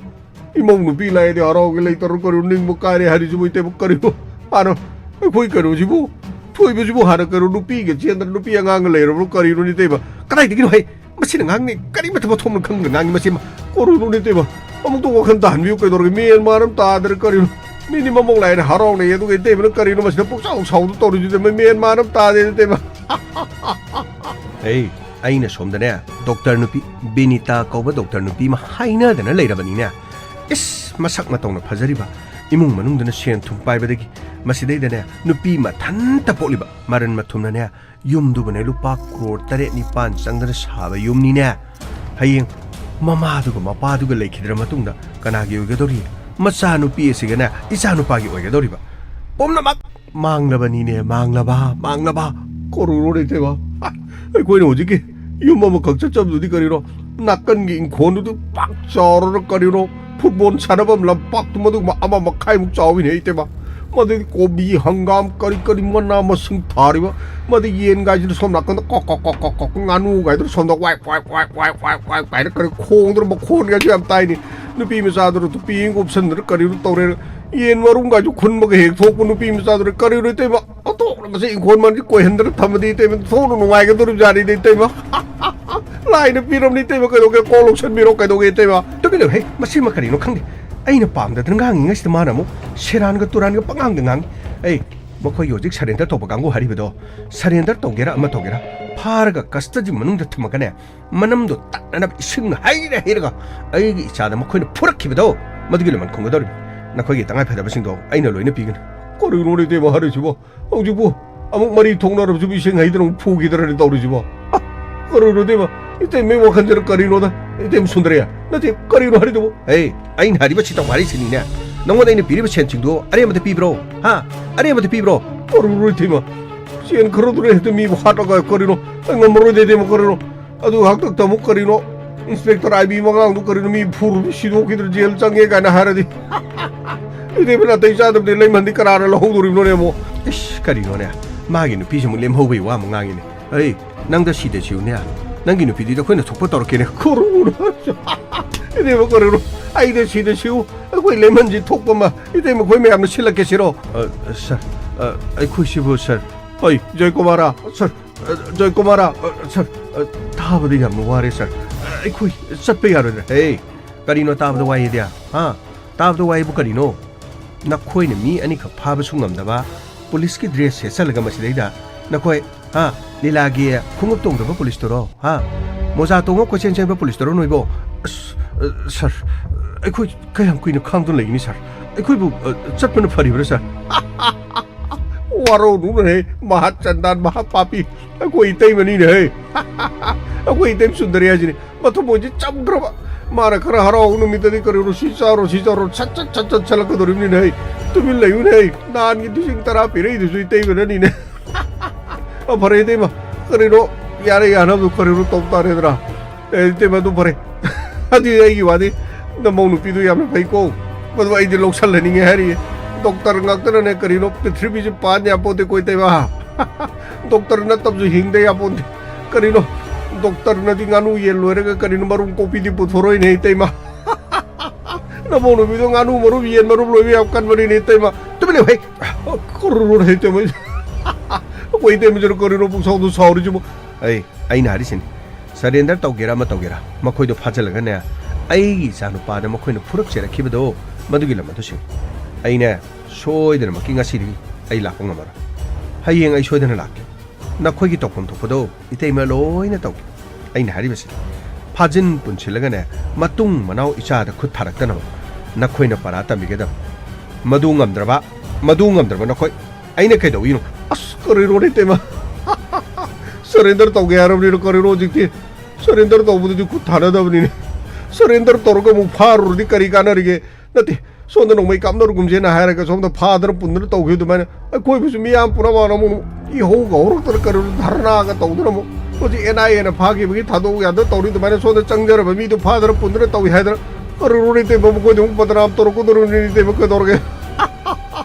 ꯏꯃꯧ ꯅꯨꯄꯤ ꯂꯥꯛꯑꯦꯗꯤ ꯍꯔꯥꯎꯒꯦ ꯂꯩꯇꯔꯣ ꯀꯔꯤꯅꯣ? ꯅꯤꯡꯕ ꯀꯥꯏꯔꯦ ꯍꯥꯏꯔꯤꯁꯤꯕꯨ ꯏꯇꯩꯃ ꯀꯔꯤꯅꯣ? ꯍꯥꯟꯅ ꯑꯩꯈꯣꯏ ꯀꯩꯅꯣꯁꯤꯕꯨ, ꯊꯣꯏꯕꯁꯤꯕꯨ ꯍꯥꯟꯅ ꯀꯩꯅꯣ ꯅꯨꯄꯤꯒ ꯆꯦꯟꯗꯅ ꯅꯨꯄꯤ ꯑꯉꯥꯡꯒ ꯂꯩꯔꯕ꯭ꯔꯣ ꯀꯔꯤꯅꯣꯅꯦ ꯏꯇꯩꯃ? ꯀꯗꯥꯏꯗꯒꯤꯅꯣ ꯍꯩ? ꯃꯁꯤꯅ ꯉꯥꯡꯅꯤ ꯀꯔꯤꯃꯠꯇ ꯃꯊꯣꯡ ꯈꯪꯗ ꯉꯥꯡꯉꯤ ꯃꯁꯤ꯫ ꯀꯣꯔꯨꯅꯨꯅꯦ ꯏꯇꯩꯃ꯫ ꯑꯃꯨꯛꯇ ꯋꯥꯈꯜ ꯇꯥꯍꯟꯕꯤꯌꯨ ꯀꯩꯗꯧꯔꯒꯦ? ꯃꯦꯟ ꯃꯥꯟ ꯑꯃ ꯇꯥꯗ꯭ꯔꯦ ꯀꯔꯤꯅꯣ? ꯃꯤꯗꯤ ꯃꯃꯧ ꯂꯥꯛꯑꯦꯅ ꯍꯔꯥꯎꯅꯩ ꯑꯗꯨꯒ ꯏꯇꯩꯃꯅ ꯀꯔꯤꯅꯣ ꯃꯁꯤꯗ ꯄꯨꯛꯆꯥꯎ ꯁꯥꯎꯗ ꯇꯧꯔꯤꯗꯨꯗ ꯃꯦꯟ ꯃꯥꯟ ꯑꯃ ꯇꯥꯗꯦ ꯏꯇꯩꯃ꯫ ꯑꯩ ꯑꯩꯅ ꯁꯣꯝꯗꯅꯦ ꯗꯣꯛꯇꯔ ꯅꯨꯄꯤ ꯕꯤꯅꯤꯇꯥ ꯀꯧꯕ ꯗꯣꯛꯇꯔ ꯅꯨꯄꯤ ꯑꯃ ꯍꯥꯏꯅꯗꯅ ꯂꯩꯔꯕꯅꯤꯅꯦ꯫ ꯏꯁ ꯃꯁꯛ ꯃꯇꯧꯅ ꯐꯖꯔꯤꯕ, ꯏꯃꯨꯡ ꯃꯅꯨꯡꯗꯅ ꯁꯦꯟ ꯊꯨꯝ ꯄꯥꯏꯕꯗꯒꯤ ꯃꯁꯤꯗꯩꯗꯅꯦ ꯅꯨꯄꯤ ꯃꯊꯟꯇ ꯄꯣꯛꯂꯤꯕ ꯃꯔꯟ ꯃꯊꯨꯝꯅꯅꯦ ꯌꯨꯝꯗꯨꯕꯨꯅꯦ ꯂꯨꯄꯥ ꯀ꯭ꯔꯣꯔ ꯇꯔꯦꯠ ꯅꯤꯄꯥꯟ ꯆꯪꯗꯅ ꯁꯥꯕ ꯌꯨꯝꯅꯤꯅꯦ꯫ ꯍꯌꯦꯡ ꯃꯃꯥꯗꯨꯒ ꯃꯄꯥꯗꯨꯒ ꯂꯩꯈꯤꯗ꯭ꯔ ꯃꯇꯨꯡꯗ ꯀꯅꯥꯒꯤ ꯑꯣꯏꯒꯗꯧꯔꯤ? ꯃꯆꯥꯅꯨꯄꯤ ꯑꯁꯤꯒꯅꯦ ꯏꯆꯥꯅꯨꯄꯥꯒꯤ ꯑꯣꯏꯒꯗꯧꯔꯤꯕ꯫ ꯄꯨꯝꯅꯃꯛ ꯃꯥꯡꯂꯕꯅꯤꯅꯦ, ꯃꯥꯡꯂꯕ, ꯃꯥꯡꯂꯕ꯫ ꯀꯣꯔꯨꯔꯣ ꯂꯩꯇꯦꯕ꯫ ꯑꯩꯈꯣꯏꯅ ꯍꯧꯖꯤꯛꯀꯤ ꯌꯨꯝ ꯑꯃꯈꯛ ꯆꯠꯆꯕꯗꯨꯗꯤ ꯀꯔꯤꯅꯣ? ꯅꯥꯀꯟꯒꯤ ꯏꯪꯈꯣꯜꯗꯨꯗ ꯄꯥꯛ ꯆꯥꯎꯔꯒ ꯀꯔꯤꯅꯣ? ꯐꯨꯠꯕꯣꯜ ꯁꯥꯟꯅꯐꯝ ꯂꯝꯄꯥꯛꯇꯨ ꯃꯗꯨꯒꯨꯝꯕ ꯑꯃ ꯃꯈꯥꯏꯃꯨꯛ ꯆꯥꯎꯋꯤꯅꯦ ꯏꯇꯩꯃ꯫ ꯃꯗꯩꯗꯤ ꯀꯣꯕꯤ, ꯍꯪꯒꯥꯝ, ꯀꯔꯤ ꯀꯔꯤ ꯃꯅꯥ ꯃꯁꯤꯡ ꯊꯥꯔꯤꯕ꯫ ꯃꯗꯩ ꯌꯦꯟ ꯒꯥꯏꯁꯤꯅ ꯁꯣꯝ ꯅꯥꯀꯟꯗ ꯀꯣꯛ ꯀꯣꯛ ꯀꯣꯛ ꯀꯣꯛ ꯀꯣꯛ, ꯉꯥꯅꯨ ꯒꯥꯏꯗꯨꯅ ꯁꯣꯝꯗ ꯋꯥꯏ ꯋꯥꯏ ꯋꯥꯏ ꯋꯥꯏ ꯋꯥꯏ ꯋꯥꯏ ꯀꯥꯏꯅ ꯀꯔꯤ ꯈꯣꯡꯗꯅ ꯃꯈꯣꯟ ꯒꯥꯏꯁꯨ ꯌꯥꯝ ꯇꯥꯏꯅꯤ꯫ ꯅꯨꯄꯤ ꯃꯆꯥꯗꯨꯅ ꯇꯨꯄꯤ ꯑꯃ ꯎꯞꯁꯟꯗꯅ ꯀꯔꯤꯅꯣ ꯇꯧꯔꯦ꯫ ꯌꯦꯟ ꯃꯔꯨꯝꯒꯥꯏꯁꯨ ꯈꯨꯟꯕꯒ ꯍꯦꯛ ꯊꯣꯛꯄ ꯅꯨꯄꯤ ꯃꯆꯥꯗꯨꯅ ꯀꯔꯤꯅꯣ ꯏꯇꯩꯃ? ꯑꯣꯟꯊꯣꯛꯅ ꯃꯁꯤ ꯏꯪꯈꯣꯜ ꯃꯥꯟꯁꯤ ꯀꯣꯏꯍꯟꯗꯅ ꯊꯝꯃꯗꯤ ꯏꯇꯩꯃ ꯊꯣꯛꯅ ꯅꯨꯡꯉꯥꯏꯒꯗꯧꯔꯤꯕꯖꯥꯠꯅꯤꯗ ꯏꯇꯩꯃ꯫ ꯂꯥꯏꯅ ꯄꯤꯔꯕꯅꯤ ꯏꯇꯩꯃ, ꯀꯩꯗꯧꯒꯦ? ꯀꯣꯛ ꯂꯧꯁꯟꯕꯤꯔꯣ, ꯀꯩꯗꯧꯒꯦ ꯏꯇꯩꯃ? ꯇꯨꯃꯤꯟ ꯂꯩꯌꯨ ꯍꯦ, ꯃꯁꯤꯃ ꯀꯔꯤꯅꯣ ꯈꯪꯗꯦ꯫ ꯑꯩꯅ ꯄꯥꯝꯗꯗꯅ ꯉꯥꯡꯉꯤꯉꯩꯁꯤꯗ ꯃꯥꯅ ꯑꯃꯨꯛ ꯁꯦꯔꯥꯟꯒ ꯇꯨꯔꯥꯟꯒ ꯄꯉꯥꯡꯗ ꯉꯥꯡꯉꯤ꯫ ꯑꯩ ꯃꯈꯣꯏꯒꯤ ꯍꯧꯖꯤꯛ ꯁꯔꯦꯟꯗꯔ ꯇꯧꯕ ꯀꯥꯡꯕꯨ ꯍꯥꯏꯔꯤꯕꯗꯣ, ꯁꯔꯦꯟꯗꯔ ꯇꯧꯒꯦꯔꯥ ꯑꯃ ꯇꯧꯒꯦꯔꯥ, ꯐꯥꯔꯒ ꯀꯁꯇꯗꯤ ꯃꯅꯨꯡꯗ ꯊꯝꯃꯒꯅꯦ, ꯃꯅꯝꯗꯣ ꯇꯠꯅꯅꯕ ꯏꯁꯤꯡ ꯍꯩꯔ ꯍꯩꯔꯒ ꯑꯩꯒꯤ ꯏꯆꯥꯗ ꯃꯈꯣꯏꯅ ꯐꯨꯔꯛꯈꯤꯕꯗꯣ, ꯃꯗꯨꯒꯤ ꯂꯃꯟ ꯈꯨꯝꯒꯗꯧꯔꯤꯕꯅꯤ꯫ ꯅꯈꯣꯏꯒꯤ ꯇꯉꯥꯏ ꯐꯗꯕꯁꯤꯡꯗꯣ ꯑꯩꯅ ꯂꯣꯏꯅ ꯄꯤꯒꯅꯤ꯫ ꯀꯔꯤꯅꯣꯅꯦ ꯏꯇꯩꯃ ꯍꯥꯏꯔꯤꯁꯤꯕꯣ? ꯍꯧꯖꯤꯛꯄꯨ ꯑꯃꯨꯛ ꯃꯔꯤ ꯊꯣꯛꯅꯔꯕꯁꯤꯕꯨ ꯏꯁꯤꯡ ꯍꯩꯗꯅ ꯑꯃꯨꯛ ꯐꯨꯈꯤꯗ꯭ꯔꯅꯦ ꯇꯧꯔꯤꯁꯤꯕꯣ? ꯑ, ꯀꯔꯤꯅꯣ ꯏꯇꯩꯃ? ꯏꯇꯩꯃꯩ ꯋꯥꯈꯜꯁꯤꯅ ꯀꯔꯤꯅꯣꯗ? ꯏꯇꯩꯃ ꯁꯨꯟꯗ꯭ꯔꯦ, ꯅꯠꯇꯦ, ꯀꯔꯤꯅꯣ ꯍꯥꯏꯔꯤꯗꯨꯕꯨ? ꯑꯦ, ꯑꯩꯅ ꯍꯥꯏꯔꯤꯕ ꯁꯤ ꯇꯧ ꯍꯥꯏꯔꯤꯁꯤꯅꯤꯅꯦ꯫ ꯅꯉꯣꯟꯗ ꯑꯩꯅ ꯄꯤꯔꯤꯕ ꯁꯦꯟꯁꯤꯡꯗꯣ ꯑꯔꯦꯝꯕꯗ ꯄꯤꯕ꯭ꯔꯣ? ꯍꯥ? ꯑꯔꯦꯝꯕꯗ ꯄꯤꯕ꯭ꯔꯣ? ꯀꯔꯤꯅꯣ ꯏꯇꯩꯃ? ꯁꯦꯟ ꯈꯔꯗꯨꯅ ꯍꯦꯛꯇ ꯃꯤꯕꯨ ꯍꯥꯠꯂꯒ ꯀꯔꯤꯅꯣ? ꯑꯩ ꯉꯝꯃꯔꯣꯏꯗ ꯏꯇꯩꯃ, ꯀꯔꯤꯅꯣ? ꯑꯗꯨ ꯍꯥꯛꯇꯛꯇ ꯑꯃꯨꯛ ꯀꯔꯤꯅꯣ, ꯏꯟꯁꯄꯦꯛꯇꯔ ꯑꯥꯏ ꯕꯤ ꯃꯉꯥꯡꯗꯨ ꯀꯔꯤꯅꯣ, ꯃꯤ ꯐꯨꯔꯨꯕ ꯁꯤꯗꯣꯛꯈꯤꯗ꯭ꯔ ꯖꯦꯜ ꯆꯪꯉꯦ ꯀꯥꯏꯅ ꯍꯥꯏꯔꯗꯤ? ꯏꯇꯩꯃ ꯅꯥꯇꯩ ꯆꯥꯗꯕꯗꯤ ꯂꯩꯃꯟꯗꯤ ꯀꯅꯥꯅ ꯂꯧꯍꯧꯗꯣꯔꯤꯕꯅꯣꯅꯦ ꯑꯃꯨꯛ? ꯏꯁ, ꯀꯔꯤꯅꯣꯅꯦ? ꯃꯥꯒꯤ ꯅꯨꯄꯤꯁꯤꯃꯨꯛ ꯂꯦꯝꯍꯧꯕꯒꯤ ꯋꯥ ꯑꯃꯨꯛ ꯉꯥꯡꯉꯤꯅꯦ꯫ ꯑꯩ, ꯅꯪꯗ ꯁꯤꯗ ꯁꯤꯎꯅꯦ꯫ ꯅꯪꯒꯤ ꯅꯨꯄꯤꯗꯨꯗꯤ ꯑꯩꯈꯣꯏꯅ ꯊꯣꯛꯄ ꯇꯧꯔꯛꯀꯦꯅꯦ꯫ ꯀꯔꯤꯅꯣ? ꯏꯇꯩꯃ ꯀꯔꯤꯅꯣ? ꯑꯩꯗ ꯁꯤꯗ ꯁꯤꯎ꯫ ꯑꯩꯈꯣꯏ ꯂꯦꯝꯍꯟꯁꯤ ꯊꯣꯛꯄ ꯑꯃ꯫ ꯏꯇꯩꯃ ꯑꯩꯈꯣꯏ ꯃꯌꯥꯝꯅ ꯁꯤꯜꯂꯛꯀꯦ ꯁꯤꯔꯣ? ꯑ, ꯁꯥꯔ, ꯑ, ꯑꯩꯈꯣꯏꯁꯤꯕꯨ ꯁꯥꯔ꯫ ꯍꯣꯏ, ꯖꯣꯏꯀꯨꯃꯥꯔ, ꯁꯥꯔ, ꯑ, ꯖꯣꯏꯀꯨꯃꯥꯔ, ꯑ, ꯁꯥꯔ, ꯑ, ꯇꯥꯕꯗ ꯌꯥꯝꯅ ꯋꯥꯔꯦ, ꯁꯥꯔ꯫ ꯑ, ꯑꯩꯈꯣꯏ ꯆꯠꯄ ꯌꯥꯔꯣꯏꯗ꯭ꯔꯥ? ꯍꯦ, ꯀꯔꯤꯅꯣ ꯇꯥꯕꯗ ꯋꯥꯏꯌꯦꯗꯤ? ꯍꯥ? ꯇꯥꯕꯗ ꯋꯥꯏꯕꯨ ꯀꯔꯤꯅꯣ? ꯅꯈꯣꯏꯅ ꯃꯤ ꯑꯅꯤꯈꯛ ꯐꯥꯕꯁꯨ ꯉꯝꯗꯕ, ꯄꯨꯂꯤꯁꯀꯤ ꯗ꯭ꯔꯦꯁ ꯁꯦꯠꯆꯜꯂꯒ ꯃꯁꯤꯗꯩꯗ ꯅꯈꯣꯏ, ꯍꯥ? ꯂꯤꯂꯥꯒꯤ ꯈꯣꯡꯎꯞ ꯇꯣꯡꯗꯕ ꯄꯨꯂꯤꯁꯇꯨꯔꯣ? ꯍꯥ? ꯃꯣꯖꯥ ꯇꯣꯡꯉ ꯀꯣꯏꯆꯦꯟ ꯆꯦꯟꯕ ꯄꯨꯂꯤꯁꯇꯨꯔꯣ ꯅꯣꯏꯕꯣ? ꯑꯁ, ꯑ, ꯁꯥꯔ, ꯑꯩꯈꯣꯏ ꯀꯌꯥꯝ ꯀꯨꯏꯅ ꯈꯥꯡꯗꯨꯅ ꯂꯩꯒꯅꯤ, ꯁꯥꯔ? ꯑꯩꯈꯣꯏꯕꯨ, ꯑ, ꯆꯠꯄꯅ ꯐꯔꯤꯕ꯭ꯔꯥ, ꯁꯥꯔ? ꯋꯥꯔꯧꯅꯨꯅꯦꯍꯦ, ꯃꯍꯥ ꯆꯟꯗꯥꯟ, ꯃꯍꯥ ꯄꯥꯄꯤ꯫ ꯑꯩꯈꯣꯏ ꯏꯇꯩꯃꯅꯤꯅꯦꯍꯦ꯫ ꯑꯩꯈꯣꯏ ꯏꯇꯩꯃ ꯁꯨꯟꯗꯔꯤ ꯍꯥꯏꯁꯤꯅꯤ꯫ ꯃꯊꯃꯣꯏꯁꯤ ꯆꯝꯈ꯭ꯔꯕ꯫ ꯃꯥꯅ ꯈꯔ ꯍꯔꯥꯎꯕ ꯅꯨꯃꯤꯠꯇꯗꯤ ꯀꯔꯤꯅꯣ, "ꯁꯤ ꯆꯥꯔꯣ, ꯁꯤ ꯆꯥꯔꯣ", ꯁꯠ ꯁꯠ ꯁꯠ ꯁꯠ ꯁꯠꯂꯛꯀꯗꯧꯔꯤꯕꯅꯤꯅꯦꯍꯦ꯫ ꯇꯨꯃꯤꯟ ꯂꯩꯌꯨꯅꯦꯍꯦ꯫ ꯅꯍꯥꯟꯒꯤ ꯂꯤꯁꯤꯡ ꯇꯔꯥ ꯄꯤꯔꯛꯏꯗꯨꯁꯨ ꯏꯇꯩꯃꯅꯅꯤꯅꯦ꯫ ꯑ, ꯐꯔꯦ ꯏꯇꯩꯃ, ꯀꯔꯤꯅꯣ, ꯌꯥꯔꯦ, ꯌꯥꯅꯕꯗꯣ ꯀꯔꯤꯅꯣ ꯇꯧ ꯇꯥꯔꯦꯗꯅ꯫ ꯑꯦ, ꯏꯇꯩꯃ, ꯑꯗꯨ ꯐꯔꯦ꯫ ꯑꯗꯨꯗꯤ ꯑꯩꯒꯤ ꯋꯥꯗꯤ ꯅꯃꯧ ꯅꯨꯄꯤꯗꯨ ꯌꯥꯝꯅ ꯐꯩꯀꯣ꯫ ꯃꯗꯨ ꯑꯩꯗꯤ ꯂꯧꯁꯜꯍꯟꯅꯤꯡꯉꯦ ꯍꯥꯏꯔꯤꯌꯦ꯫ ꯗꯣꯛꯇꯔ ꯉꯥꯛꯇꯅꯅꯦ ꯀꯔꯤꯅꯣ ꯄ꯭ꯔꯤꯊꯤꯕꯤꯁꯤ ꯄꯥꯟ ꯌꯥꯄꯣꯠꯇꯦꯀꯣ ꯏꯇꯩꯃ꯫ ꯗꯣꯛꯇꯔ ꯅꯠꯇꯕꯁꯨ ꯍꯤꯡꯗ ꯌꯥꯄꯣꯟꯇꯦ꯫ ꯀꯔꯤꯅꯣ? ꯗꯣꯛꯇꯔꯅꯗꯤ ꯉꯥꯅꯨ ꯌꯦꯟ ꯂꯣꯏꯔꯒ ꯀꯔꯤꯅꯣ ꯃꯔꯨꯝ ꯀꯣꯛꯄꯤꯗꯤ ꯄꯨꯊꯣꯔꯛꯏꯅꯦ ꯏꯇꯩꯃ꯫ ꯅꯃꯧ ꯅꯨꯄꯤꯗꯣ ꯉꯥꯅꯨ ꯃꯔꯨꯝ, ꯌꯦꯟ ꯃꯔꯨꯝ ꯂꯣꯏꯕ ꯌꯥꯝ ꯀꯟꯕꯅꯤꯅꯦ, ꯏꯇꯩꯃ꯫ ꯇꯨꯃꯤꯟ ꯂꯩꯌꯨ, ꯍꯩ꯫ ꯀꯔꯨꯔꯨꯔ, ꯍꯩ, ꯏꯇꯩꯃ꯫ ꯑꯩꯈꯣꯏ ꯏꯇꯩꯃꯁꯤꯅ ꯀꯔꯤꯅꯣ ꯄꯨꯡꯁꯥꯎꯗ ꯁꯥꯎꯔꯤꯁꯤꯕꯨ? ꯑꯩ, ꯑꯩꯅ ꯍꯥꯏꯔꯤꯁꯤꯅꯤ, surrender ꯇꯧꯒꯦꯔꯥ ꯑꯃ ꯇꯧꯒꯦꯔꯥ, ꯃꯈꯣꯏꯗꯣ ꯐꯥꯖꯤꯜꯂꯒꯅꯦ, ꯑꯩꯒꯤ ꯏꯆꯥ ꯅꯨꯄꯥꯗ ꯃꯈꯣꯏꯅ ꯐꯨꯔꯛꯆꯔꯛꯈꯤꯕꯗꯣ, ꯃꯗꯨꯒꯤ ꯂꯝ ꯑꯗꯨ ꯁꯤꯡꯉꯨ꯫ ꯑꯩꯅꯦ, ꯁꯣꯏꯗꯅꯃꯛꯀꯤ ꯉꯁꯤꯗꯒꯤ ꯑꯩ ꯂꯥꯛꯄ ꯉꯝꯃꯔꯣꯏ꯫ ꯍꯌꯦꯡ ꯑꯩ ꯁꯣꯏꯗꯅ ꯂꯥꯛꯀꯦ꯫ ꯅꯈꯣꯏꯒꯤ ꯇꯧꯐꯝ ꯊꯣꯛꯄꯗꯣ ꯏꯇꯩꯃ ꯂꯣꯏꯅ ꯇꯧꯒꯦ꯫ ꯑꯩꯅ ꯍꯥꯏꯔꯤꯕꯁꯤ, ꯐꯥꯖꯤꯟ ꯄꯨꯟꯁꯤꯜꯂꯒꯅꯦ, ꯃꯇꯨꯡ ꯃꯅꯥꯎ ꯏꯆꯥꯗ ꯈꯨꯠ ꯊꯥꯔꯛꯇꯅꯕ ꯅꯈꯣꯏꯅ ꯄꯔꯥ ꯇꯝꯕꯤꯒꯗꯕ꯫ ꯃꯗꯨ ꯉꯝꯗ꯭ꯔꯕ, ꯃꯗꯨ ꯉꯝꯗ꯭ꯔꯕ ꯅꯈꯣꯏ, ꯑꯩꯅ ꯀꯩꯗꯧꯏꯅꯣ? ꯑꯁ, ꯀꯔꯤꯅꯣꯅꯦ, ꯏꯇꯩꯃ? Surrender ꯇꯧꯒꯦ ꯍꯥꯏꯔꯕꯅꯤꯅ ꯀꯔꯤꯅꯣ ꯍꯧꯖꯤꯛꯇꯤ? Surrender ꯇꯧꯕꯗꯨꯗꯤ ꯈꯨꯠ ꯊꯥꯅꯗꯕꯅꯤꯅꯦ꯫ Surrender ꯇꯧꯔꯒ ꯑꯃꯨꯛ ꯐꯥꯔꯨꯔꯗꯤ ꯀꯔꯤ ꯀꯥꯟꯅꯔꯤꯒꯦ? ꯅꯠꯇꯦ, ꯁꯣꯝꯗ ꯅꯣꯡꯃꯩ ꯀꯥꯞꯅꯔꯨꯒꯨꯝꯁꯦꯅ ꯍꯥꯏꯔꯒ ꯁꯣꯝꯗ ꯐꯥꯗꯅ ꯄꯨꯟꯗꯅ ꯇꯧꯈꯤꯕ ꯑꯗꯨꯃꯥꯏꯅ ꯑꯩꯈꯣꯏꯕꯨꯁꯨ ꯃꯤꯌꯥꯝ ꯄꯨꯝꯅꯃꯛꯅ ꯑꯃꯨꯛ ꯏꯍꯧꯒ ꯍꯧꯔꯛꯇꯅ ꯀꯔꯤꯅꯣ ꯙꯔꯅꯥꯒ ꯇꯧꯗꯅ ꯑꯃꯨꯛ ꯍꯧꯖꯤꯛ NIAꯅ ꯐꯥꯈꯤꯕꯒꯤ ꯊꯥꯗꯣꯛꯎ ꯌꯥꯗ ꯇꯧꯔꯤ ꯑꯗꯨꯃꯥꯏꯅ ꯁꯣꯝꯗ ꯆꯪꯖꯔꯕ ꯃꯤꯗꯨ ꯐꯥꯗꯅ ꯄꯨꯟꯗꯅ ꯇꯧꯏ ꯍꯥꯏꯗꯅ ꯀꯔꯤꯅꯣꯅꯦ ꯏꯇꯩꯃ, ꯃꯈꯣꯏꯗ ꯑꯃꯨꯛ ꯕꯗꯅꯥꯝ ꯇꯧꯔꯛꯀꯗꯧꯔꯤꯕꯅꯤꯅꯦ ꯏꯇꯩꯃ, ꯀꯩꯗꯧꯔꯒꯦ?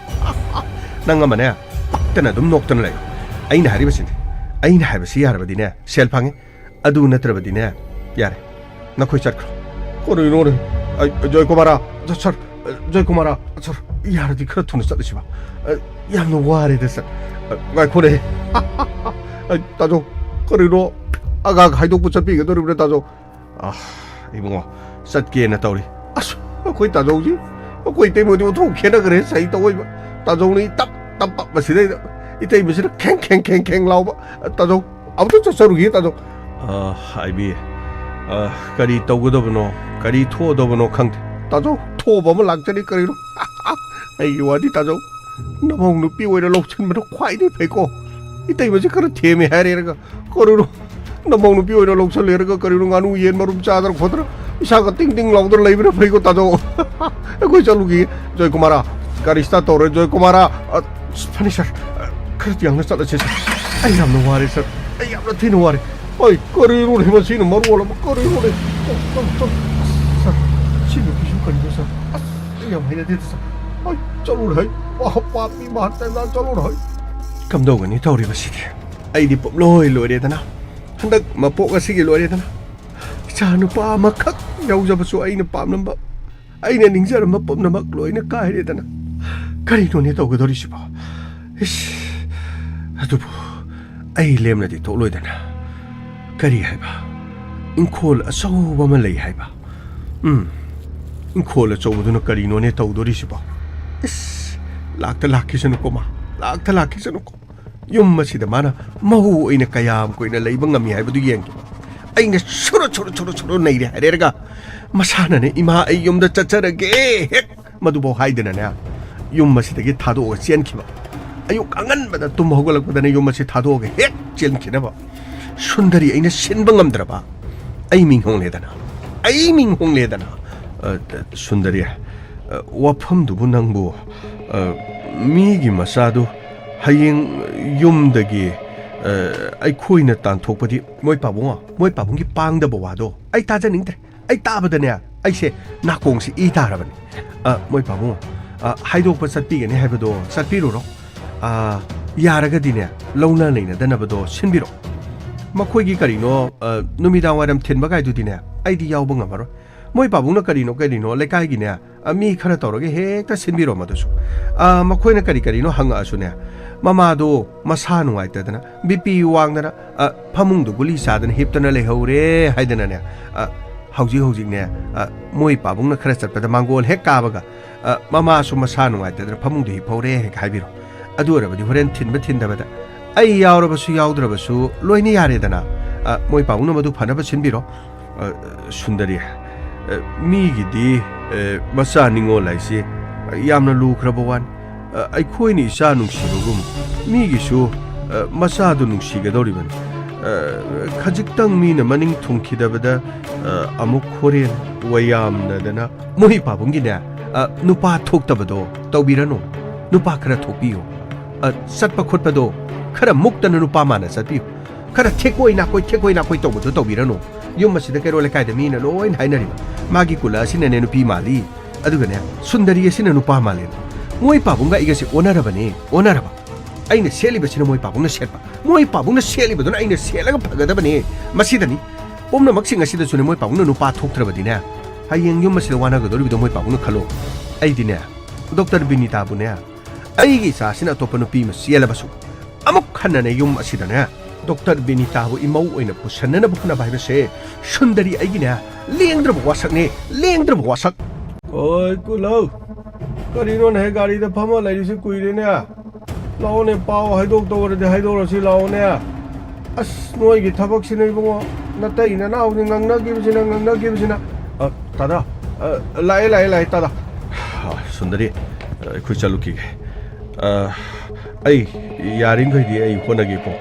ꯅꯪ ꯑꯃꯅꯦ, ꯄꯛꯇꯅ ꯑꯗꯨꯝ ꯅꯣꯛꯇꯅ ꯂꯩꯌꯨ꯫ ꯑꯩꯅ ꯍꯥꯏꯔꯤꯕꯁꯤꯅꯤ, ꯑꯩꯅ ꯍꯥꯏꯕꯁꯤ ꯌꯥꯔꯕꯗꯤꯅꯦ, ꯁꯦꯜ ꯐꯪꯉꯤ꯫ ꯑꯗꯨ ꯅꯠꯇ꯭ꯔꯕꯗꯤꯅꯦ, ꯌꯥꯔꯦ, ꯅꯈꯣꯏ ꯆꯠꯈ꯭ꯔꯣ꯫ ꯀꯔꯤꯅꯣꯅꯦ? ꯑꯩ, ꯖꯣꯏꯀꯨꯃꯥꯔꯥ, ꯁꯔ, ꯖꯣꯏꯀꯨꯃꯥꯔꯥ, ꯁꯔ, ꯌꯥꯔꯗꯤ ꯈꯔ ꯊꯨꯅ ꯆꯠꯂꯁꯤꯕ꯫ ꯑ, ꯌꯥꯝꯅ ꯋꯥꯔꯦꯗ, ꯁꯔ꯫ ꯑ, ꯉꯥꯏꯈꯣꯅꯦ꯫ ꯑ, ꯇꯥꯖꯧ, ꯀꯔꯤꯅꯣ? ꯑꯉꯥꯡ ꯍꯥꯏꯗꯣꯛꯄ ꯆꯠꯄꯤꯒꯗꯧꯔꯤꯕ꯭ꯔꯥ, ꯇꯥꯖꯧ? ꯑ, ꯏꯕꯨꯡꯉꯣ, ꯆꯠꯀꯦꯅ ꯇꯧꯔꯤ꯫ ꯑꯁ, ꯑꯩꯈꯣꯏ ꯇꯥꯖꯧꯁꯤ, ꯑꯩꯈꯣꯏ ꯏꯇꯩꯃꯗꯤ ꯑꯣꯟꯊꯣꯛ ꯈꯦꯠꯅꯈ꯭ꯔꯦ, ꯁꯍꯤ ꯇꯧꯑꯣꯏꯕ꯫ ꯇꯥꯖꯧꯅ ꯏ ꯇꯞ ꯇꯞ ꯄꯞꯄ ꯁꯤꯗꯩꯗ ꯏꯇꯩꯃꯁꯤꯅ ꯈꯦꯡ ꯈꯦꯡ ꯈꯦꯡ ꯈꯦꯡ ꯂꯥꯎꯕ꯫ ꯇꯥꯖꯧ, ꯑꯃꯨꯛꯇ ꯆꯠꯆꯔꯨꯈꯤꯒꯦ, ꯇꯥꯖꯧ꯫ ꯑ, ꯍꯥꯏꯕꯤ, ꯑ, ꯀꯔꯤ ꯇꯧꯒꯗꯕꯅꯣ, ꯀꯔꯤ ꯊꯣꯛꯑꯗꯕꯅꯣ ꯈꯪꯗꯦ꯫ ꯇꯥꯖꯧ, ꯊꯣꯛꯑꯕ ꯑꯃ ꯂꯥꯛꯆꯅꯤ ꯀꯔꯤꯅꯣ? ꯑꯩꯒꯤ ꯋꯥꯗꯤ ꯇꯥꯖꯧ, ꯅꯃꯧ ꯅꯨꯄꯤ ꯑꯣꯏꯅ ꯂꯧꯁꯤꯟꯕꯅ ꯈ꯭ꯋꯥꯏꯗꯒꯤ ꯐꯩꯀꯣ꯫ ꯏꯇꯩꯃꯁꯤ ꯈꯔ ꯊꯦꯝꯃꯦ ꯍꯥꯏꯔꯦꯔꯒ ꯀꯔꯤꯅꯣ? ꯅꯃꯧ ꯅꯨꯄꯤ ꯑꯣꯏꯅ ꯂꯧꯁꯜꯂꯦꯔꯒ ꯀꯔꯤꯅꯣ? ꯉꯥꯅꯨ ꯌꯦꯟ ꯃꯔꯨꯝ ꯆꯥꯗꯅ ꯈꯣꯠꯇꯅ ꯏꯁꯥꯒ ꯇꯤꯡ ꯇꯤꯡ ꯂꯥꯎꯗꯅ ꯂꯩꯕꯅ ꯐꯩꯀꯣ, ꯇꯥꯖꯧ꯫ ꯑꯩꯈꯣꯏ ꯆꯠꯂꯨꯈꯤꯒꯦ꯫ ꯖꯣꯏꯀꯨꯃꯥꯔꯥ, ꯒꯥꯔꯤ start ꯇꯧꯔꯦ꯫ ꯖꯣꯏꯀꯨꯃꯥꯔꯥ, ꯑ, ꯐꯅꯤ ꯁꯔ, ꯑ, ꯈꯔ ꯌꯥꯡꯅ ꯆꯠꯂꯁꯦ ꯁꯔ꯫ ꯑꯩ ꯌꯥꯝꯅ ꯋꯥꯔꯦ ꯁꯔ, ꯑꯩ ꯌꯥꯝꯅ ꯊꯤꯅ ꯋꯥꯔꯦ꯫ ꯑꯩ ꯀꯔꯤꯅꯣꯅꯦ ꯃꯁꯤꯅ ꯃꯔꯣꯜ ꯑꯃ, ꯀꯔꯤꯅꯣꯅꯦ? ꯁꯔ, ꯁꯤ ꯅꯨꯄꯤꯁꯨ ꯀꯔꯤꯅꯣ ꯁꯔ? ꯑꯁ, ꯑꯩ ꯌꯥꯝ ꯍꯩꯅꯗꯦꯗ ꯁꯔ꯫ ꯑꯩ ꯆꯠꯂꯨꯔꯦ, ꯑꯩ ꯃꯍꯥꯛ ꯄꯥꯄꯤ ꯃꯍꯥꯛ ꯇꯟꯖꯥ ꯆꯠꯂꯨꯔꯦ꯫ ꯀꯝꯗꯧꯒꯅꯤ ꯇꯧꯔꯤꯕꯁꯤꯗꯤ? ꯑꯩꯗꯤ ꯄꯨꯝꯂꯣꯏ ꯂꯣꯏꯔꯦꯗꯅ꯫ ꯍꯟꯗꯛ ꯃꯄꯣꯛ ꯑꯁꯤꯒꯤ ꯂꯣꯏꯔꯦꯗꯅ꯫ ꯏꯆꯥ ꯅꯨꯄꯥ ꯑꯃꯈꯛ ꯌꯥꯎꯖꯕꯁꯨ ꯑꯩꯅ ꯄꯥꯝꯂꯝꯕ꯫ ꯑꯩꯅ ꯅꯤꯡꯖꯔꯝꯕ ꯄꯨꯝꯅꯃꯛ ꯂꯣꯏꯅ ꯀꯥꯏꯔꯦꯗꯅ꯫ ꯀꯔꯤꯅꯣꯅꯦ ꯇꯧꯒꯗꯧꯔꯤꯁꯤꯕꯣ? ꯏꯁ, ꯑꯗꯨꯕꯨ ꯑꯩ ꯂꯦꯝꯅꯗꯤ ꯊꯣꯛꯂꯣꯏꯗꯅ꯫ ꯀꯔꯤ ꯍꯥꯏꯕ? ꯏꯪꯈꯣꯜ ꯑꯆꯧꯕ ꯑꯃ ꯂꯩ ꯍꯥꯏꯕ? ꯎꯝ, ꯏꯪꯈꯣꯜ ꯑꯆꯧꯕꯗꯨꯅ ꯀꯔꯤꯅꯣꯅꯦ ꯇꯧꯗꯣꯔꯤꯁꯤꯕꯣ? ꯏꯁ, ꯂꯥꯛꯇ ꯂꯥꯛꯈꯤꯁꯅꯨꯀꯣ ꯃꯥ, ꯂꯥꯛꯇ ꯂꯥꯛꯈꯤꯁꯅꯨꯀꯣ꯫ ꯌꯨꯝ ꯑꯁꯤꯗ ꯃꯥꯅ ꯃꯍꯨ ꯑꯣꯏꯅ ꯀꯌꯥꯝ ꯀꯨꯏꯅ ꯂꯩꯕ ꯉꯝꯃꯤ ꯍꯥꯏꯕꯗꯨ ꯌꯦꯡꯒꯦ꯫ ꯑꯩꯅ ꯁꯨꯔꯨ ꯁꯨꯔꯨ ꯁꯨꯔꯨ ꯁꯨꯔꯨ ꯅꯩꯔꯦ ꯍꯥꯏꯔꯦꯔꯒ ꯃꯁꯥꯅꯅꯦ, "ꯏꯃꯥ, ꯑꯩ ꯌꯨꯝꯗ ꯆꯠꯆꯔꯒꯦ" ꯍꯦꯛ ꯃꯗꯨꯐꯥꯎ ꯍꯥꯏꯗꯅꯅꯦ, ꯌꯨꯝ ꯑꯁꯤꯗꯒꯤ ꯊꯥꯗꯣꯛꯑꯒ ꯆꯦꯟꯈꯤꯕ꯫ ꯑꯌꯨꯛ ꯑꯉꯟꯕꯗ ꯇꯨꯝ ꯍꯧꯒꯠꯂꯛꯄꯗꯅꯦ ꯌꯨꯝ ꯑꯁꯤ ꯊꯥꯗꯣꯛꯑꯒ ꯍꯦꯛ ꯆꯦꯟꯈꯤꯅꯕ꯫ ꯁꯨꯟꯗꯔꯤ, ꯑꯩꯅ ꯁꯤꯟꯕ ꯉꯝꯗ꯭ꯔꯕ꯫ ꯑꯩ ꯃꯤꯡ ꯍꯣꯡꯂꯦꯗꯅ, ꯑꯩ ꯃꯤꯡ ꯍꯣꯡꯂꯦꯗꯅ꯫ ꯑ, ꯁꯨꯟꯗꯔꯤ, ꯑ, ꯋꯥꯐꯝꯗꯨꯕꯨ ꯅꯪꯕꯨ, ꯑ, ꯃꯤꯒꯤ ꯃꯆꯥꯗꯨ ꯍꯌꯦꯡ ꯌꯨꯝꯗꯒꯤ, ꯑ, ꯑꯩꯈꯣꯏꯅ ꯇꯥꯟꯊꯣꯛꯄꯗꯤ, ꯃꯣꯏ ꯄꯥꯕꯨꯡ, ꯃꯣꯏ ꯄꯥꯕꯨꯡꯒꯤ ꯄꯥꯡꯗꯕ ꯋꯥꯗꯣ ꯑꯩ ꯇꯥꯖꯅꯤꯡꯗ꯭ꯔꯦ꯫ ꯑꯩ ꯇꯥꯕꯗꯅꯦ, ꯑꯩꯁꯦ ꯅꯥꯀꯣꯡꯁꯤ ꯏ ꯇꯥꯔꯕꯅꯤ꯫ ꯑ, ꯃꯣꯏ ꯄꯥꯕꯨꯡ, ꯑ, ꯍꯥꯏꯗꯣꯛꯄ ꯆꯠꯄꯤꯒꯅꯤ ꯍꯥꯏꯕꯗꯣ ꯆꯠꯄꯤꯔꯨꯔꯣ꯫ ꯑ, ꯌꯥꯔꯒꯗꯤꯅꯦ, ꯂꯧꯅ ꯂꯩꯅꯗꯅꯕꯗꯣ ꯁꯤꯟꯕꯤꯔꯣ꯫ ꯃꯈꯣꯏꯒꯤ ꯀꯔꯤꯅꯣ, ꯑ, ꯅꯨꯃꯤꯗꯥꯡ ꯋꯥꯏꯔꯝ ꯊꯤꯟꯕ ꯀꯥꯏꯗꯨꯗꯤꯅꯦ, ꯑꯩꯗꯤ ꯌꯥꯎꯕ ꯉꯝꯃꯔꯣꯏ꯫ ꯃꯣꯏ ꯄꯥꯕꯨꯡꯅ ꯀꯔꯤꯅꯣ ꯀꯔꯤꯅꯣ ꯂꯩꯀꯥꯏꯒꯤꯅꯦ, ꯑ, ꯃꯤ ꯈꯔ ꯇꯧꯔꯒ ꯍꯦꯛꯇ ꯁꯤꯟꯕꯤꯔꯣ ꯃꯗꯨꯁꯨ꯫ ꯑ, ꯃꯈꯣꯏꯅ ꯀꯔꯤ ꯀꯔꯤꯅꯣ ꯍꯪꯉꯛꯑꯁꯨꯅꯦ, ꯃꯃꯥꯗꯣ ꯃꯁꯥ ꯅꯨꯡꯉꯥꯏꯇꯗꯅ, ꯕꯤ ꯄꯤ ꯋꯥꯡꯗꯅ, ꯑ, ꯐꯃꯨꯡꯗ ꯒꯨꯂꯤ ꯆꯥꯗꯅ ꯍꯤꯞꯇꯅ ꯂꯩꯍꯧꯔꯦ ꯍꯥꯏꯗꯅꯅꯦ, ꯑ, ꯍꯧꯖꯤꯛ ꯍꯧꯖꯤꯛꯅꯦ, ꯑ, ꯃꯣꯏ ꯄꯥꯕꯨꯡꯅ ꯈꯔ ꯆꯠꯄꯗ ꯃꯥꯡꯒꯣꯜ ꯍꯦꯛ ꯀꯥꯕꯒ, ꯑ, ꯃꯃꯥꯁꯨ ꯃꯁꯥ ꯅꯨꯡꯉꯥꯏꯇꯗꯅ ꯐꯃꯨꯡꯗ ꯍꯤꯞꯍꯧꯔꯦ ꯍꯦꯛ ꯍꯥꯏꯕꯤꯔꯣ꯫ ꯑꯗꯨ ꯑꯣꯏꯔꯕꯗꯤ ꯍꯣꯔꯦꯟ ꯊꯤꯟꯕ ꯊꯤꯟꯗꯕꯗ ꯑꯩ ꯌꯥꯎꯔꯕꯁꯨ ꯌꯥꯎꯗ꯭ꯔꯕꯁꯨ ꯂꯣꯏꯅ ꯌꯥꯔꯦꯗꯅ꯫ ꯑ, ꯃꯣꯏ ꯄꯥꯕꯨꯡꯅ ꯃꯗꯨ ꯐꯅꯕ ꯁꯤꯟꯕꯤꯔꯣ꯫ ꯑ, ꯁꯨꯟꯗꯔꯤ, ꯑ, ꯃꯤꯒꯤꯗꯤ, ꯑ, ꯃꯆꯥ ꯅꯤꯉꯣꯜ ꯍꯥꯏꯁꯤ ꯌꯥꯝꯅ ꯂꯨꯈ꯭ꯔꯕ ꯋꯥꯅꯤ꯫ ꯑ, ꯑꯩꯈꯣꯏꯅ ꯏꯆꯥ ꯅꯨꯡꯁꯤꯕꯒꯨꯝ ꯃꯤꯒꯤꯁꯨ, ꯑ, ꯃꯆꯥꯗꯨ ꯅꯨꯡꯁꯤꯒꯗꯧꯔꯤꯕꯅꯤ꯫ ꯑ, ꯈꯖꯤꯛꯇꯪ ꯃꯤꯅ ꯃꯅꯤꯡ ꯊꯨꯡꯈꯤꯗꯕꯗ, ꯑ, ꯑꯃꯨꯛ ꯍꯣꯔꯦꯟ ꯋꯥꯌꯥꯝꯅꯗꯅ ꯃꯣꯏ ꯄꯥꯕꯨꯡꯒꯤꯅꯦ, ꯑ, ꯅꯨꯄꯥ ꯊꯣꯛꯇꯕꯗꯣ ꯇꯧꯕꯤꯔꯅꯨ꯫ ꯅꯨꯄꯥ ꯈꯔ ꯊꯣꯛꯄꯤꯌꯨ꯫ ꯑ, ꯆꯠꯄ ꯈꯣꯠꯄꯗꯣ ꯈꯔ ꯃꯨꯛꯇꯅ ꯅꯨꯄꯥ ꯃꯥꯟꯅ ꯆꯠꯄꯤꯌꯨ꯫ ꯈꯔ ꯊꯦꯛꯀꯣꯏ ꯅꯥꯀꯣꯏ, ꯊꯦꯛꯀꯣꯏ ꯅꯥꯀꯣꯏ ꯇꯧꯕꯗꯣ ꯇꯧꯕꯤꯔꯅꯨ꯫ ꯌꯨꯝ ꯑꯁꯤꯗ ꯀꯩꯔꯣꯜ ꯂꯩꯀꯥꯏꯗ ꯃꯤꯅ ꯂꯣꯏꯅ ꯍꯥꯏꯅꯔꯤꯕ, "ꯃꯥꯒꯤ ꯀꯨꯂꯥ ꯑꯁꯤꯅꯅꯦ ꯅꯨꯄꯤ ꯃꯥꯜꯂꯤ, ꯑꯗꯨꯒꯅꯦ ꯁꯨꯟꯗꯔꯤ ꯑꯁꯤꯅ ꯅꯨꯄꯥ ꯃꯥꯜꯂꯤ"꯫ ꯃꯣꯏ ꯄꯥꯕꯨꯡꯒ ꯑꯩꯒꯁꯦ ꯑꯣꯟꯅꯔꯕꯅꯦ, ꯑꯣꯟꯅꯔꯕ꯫ ꯑꯩꯅ ꯁꯦꯠꯂꯤꯕꯁꯤꯅ ꯃꯣꯏ ꯄꯥꯕꯨꯡꯅ ꯁꯦꯠꯄ, ꯃꯣꯏ ꯄꯥꯕꯨꯡꯅ ꯁꯦꯠꯂꯤꯕꯗꯨꯅ ꯑꯩꯅ ꯁꯦꯠꯂꯒ ꯐꯒꯗꯕꯅꯦ꯫ ꯃꯁꯤꯗꯅꯤ ꯄꯨꯝꯅꯃꯛꯁꯤꯡ ꯑꯁꯤꯗꯁꯨꯅꯦ ꯃꯣꯏ ꯄꯥꯕꯨꯡꯅ ꯅꯨꯄꯥ ꯊꯣꯛꯇ꯭ꯔꯕꯗꯤꯅꯦ, ꯍꯌꯦꯡ ꯌꯨꯝ ꯑꯁꯤꯗ ꯋꯥꯅꯒꯗꯧꯔꯤꯕꯗꯣ ꯃꯣꯏ ꯄꯥꯕꯨꯡꯅ ꯈꯜꯂꯣ꯫ ꯑꯩꯗꯤꯅꯦ, ꯗꯣꯛꯇꯔ ꯕꯤꯅꯤꯇꯥꯕꯨꯅꯦ, ꯑꯩꯒꯤ ꯏꯆꯥꯁꯤꯅ ꯑꯇꯣꯞꯄ ꯅꯨꯄꯤ ꯑꯃ ꯆꯦꯜꯂꯕꯁꯨ, ꯑꯃꯨꯛ ꯍꯟꯅꯅꯦ ꯌꯨꯝ ꯑꯁꯤꯗꯅꯦ ꯗꯣꯛꯇꯔ ꯕꯤꯅꯤꯇꯥꯕꯨ ꯏꯃꯧ ꯑꯣꯏꯅ ꯄꯨꯁꯟꯅꯅꯕ ꯍꯣꯠꯅꯕ ꯍꯥꯏꯕꯁꯦ ꯁꯨꯟꯗꯔꯤ ꯑꯩꯒꯤꯅꯦ ꯂꯦꯡꯗ꯭ꯔꯕ ꯋꯥꯁꯛꯅꯦ, ꯂꯦꯡꯗ꯭ꯔꯕ ꯋꯥꯁꯛ꯫ ꯑꯣꯏ ꯀꯨꯂꯧ, ꯀꯔꯤꯅꯣꯅꯦ ꯒꯥꯔꯤꯗ ꯐꯝꯃ ꯂꯩꯔꯤꯁꯤ ꯀꯨꯏꯔꯦꯅꯦ? ꯂꯥꯛꯑꯣꯅꯦ, ꯄꯥꯎ ꯍꯥꯏꯗꯣꯛꯇꯧꯔꯗꯤ ꯍꯥꯏꯗꯣꯛꯔꯁꯤ ꯂꯥꯛꯑꯣꯅꯦ꯫ ꯑꯁ, ꯅꯣꯏꯒꯤ ꯊꯕꯛꯁꯤꯅ ꯏꯕꯨꯡꯉꯣ, ꯅꯇꯩ ꯅꯅꯥꯎꯗꯤ ꯉꯥꯡꯅꯈꯤꯕꯁꯤꯅ, ꯉꯥꯡꯅꯈꯤꯕꯁꯤꯅ꯫ ꯑ, ꯇꯥꯗꯥ, ꯑ, ꯂꯥꯛꯑꯦ, ꯂꯥꯛꯑꯦ, ꯂꯥꯛꯑꯦ, ꯇꯥꯗꯥ꯫ ꯑ, ꯁꯨꯟꯗꯔꯤ, ꯑ, ꯑꯩꯈꯣꯏ ꯆꯠꯂꯨꯈꯤꯒꯦ꯫ ꯑ, ꯑꯩ ꯌꯥꯔꯤꯈꯩꯗꯤ ꯑꯩ ꯍꯣꯠꯅꯒꯦꯀꯣ꯫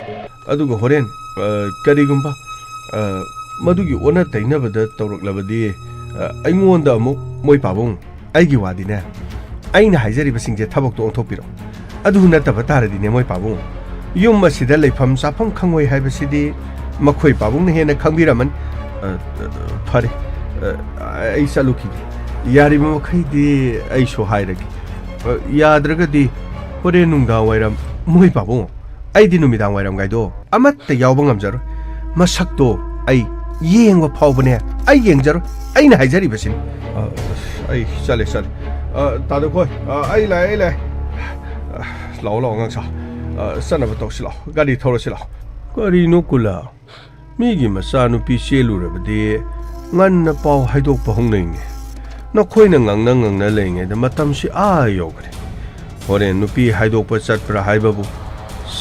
ꯑꯗꯨꯒ ꯍꯣꯔꯦꯟ, ꯑ, ꯀꯔꯤꯒꯨꯝꯕ, ꯑ, ꯃꯗꯨꯒꯤ ꯑꯣꯟꯅ ꯇꯩꯅꯕꯗ ꯇꯧꯔꯛꯂꯕꯗꯤ, ꯑ, ꯑꯩꯉꯣꯟꯗ ꯑꯃꯨꯛ ꯃꯣꯏ ꯄꯥꯕꯨꯡ ꯑꯩꯒꯤ ꯋꯥꯗꯤꯅꯦ, ꯑꯩꯅ ꯍꯥꯏꯖꯔꯤꯕꯁꯤꯡꯁꯦ ꯊꯕꯛꯇ ꯑꯣꯟꯊꯣꯛꯄꯤꯔꯣ꯫ ꯑꯗꯨ ꯅꯠꯇꯕ ꯇꯥꯔꯗꯤꯅꯦ, ꯃꯣꯏ ꯄꯥꯕꯨꯡ, ꯌꯨꯝ ꯑꯁꯤꯗ ꯂꯩꯐꯝ ꯆꯥꯐꯝ ꯈꯪꯉꯣꯏ ꯍꯥꯏꯕꯁꯤꯗꯤ ꯃꯈꯣꯏ ꯄꯥꯕꯨꯡꯅ ꯍꯦꯟꯅ ꯈꯪꯕꯤꯔꯝꯃꯅꯤ꯫ ꯑ, ꯑ, ꯐꯔꯦ, ꯑ, ꯑꯩ ꯆꯠꯂꯨꯈꯤꯒꯦ꯫ ꯌꯥꯔꯤꯕ ꯃꯈꯩꯗꯤ ꯑꯩꯁꯨ ꯍꯥꯏꯔꯒꯦ꯫ ꯑ, ꯌꯥꯗ꯭ꯔꯒꯗꯤ ꯍꯣꯔꯦꯟ ꯅꯨꯡꯗꯥꯡ ꯋꯥꯏꯔꯝ ꯃꯣꯏ ꯄꯥꯕꯨꯡ, ꯑꯩꯗꯤ ꯅꯨꯃꯤꯗꯥꯡ ꯋꯥꯏꯔꯝꯒꯥꯏꯗꯣ ꯑꯃꯠꯇ ꯌꯥꯎꯕ ꯉꯝꯖꯔꯣꯏ꯫ ꯃꯁꯛꯇꯣ ꯑꯩ ꯌꯦꯡꯕ ꯐꯥꯎꯕꯅꯦ, ꯑꯩ ꯌꯦꯡꯖꯔꯣꯏ꯫ ꯑꯩꯅ ꯍꯥꯏꯖꯔꯤꯕꯁꯤꯅꯤ꯫ ꯑ, ꯑꯩ ꯆꯠꯂꯦ, ꯆꯠꯂꯦ꯫ ꯑ, ꯇꯥꯗꯈꯣꯏ, ꯑ, ꯑꯩ ꯂꯥꯛꯑꯦ, ꯑꯩ ꯂꯥꯛꯑꯦ꯫ ꯑ, ꯂꯥꯛꯑꯣ, ꯂꯥꯛꯑꯣ, ꯑꯉꯥꯡ ꯁꯥ꯫ ꯑ, ꯆꯠꯅꯕ ꯇꯧꯁꯤ ꯂꯥꯛꯑꯣ꯫ ꯒꯥꯔꯤ ꯊꯧꯔꯁꯤ ꯂꯥꯛꯑꯣ꯫ ꯀꯔꯤꯅꯣ ꯀꯨꯂꯥ? ꯃꯤꯒꯤ ꯃꯆꯥꯅꯨꯄꯤ ꯆꯦꯜꯂꯨꯔꯕꯗꯤ ꯉꯟꯅ ꯄꯥꯎ ꯍꯥꯏꯗꯣꯛꯄ ꯍꯧꯅꯩꯅꯦ꯫ ꯅꯈꯣꯏꯅ ꯉꯥꯡꯅ ꯉꯥꯡꯅ ꯂꯩꯔꯤꯉꯩꯗ ꯃꯇꯝꯁꯤ ꯑꯥ ꯌꯧꯈ꯭ꯔꯦ꯫ ꯍꯣꯔꯦꯟ ꯅꯨꯄꯤ ꯍꯥꯏꯗꯣꯛꯄ ꯆꯠꯄ꯭ꯔꯥ ꯍꯥꯏꯕꯕꯨ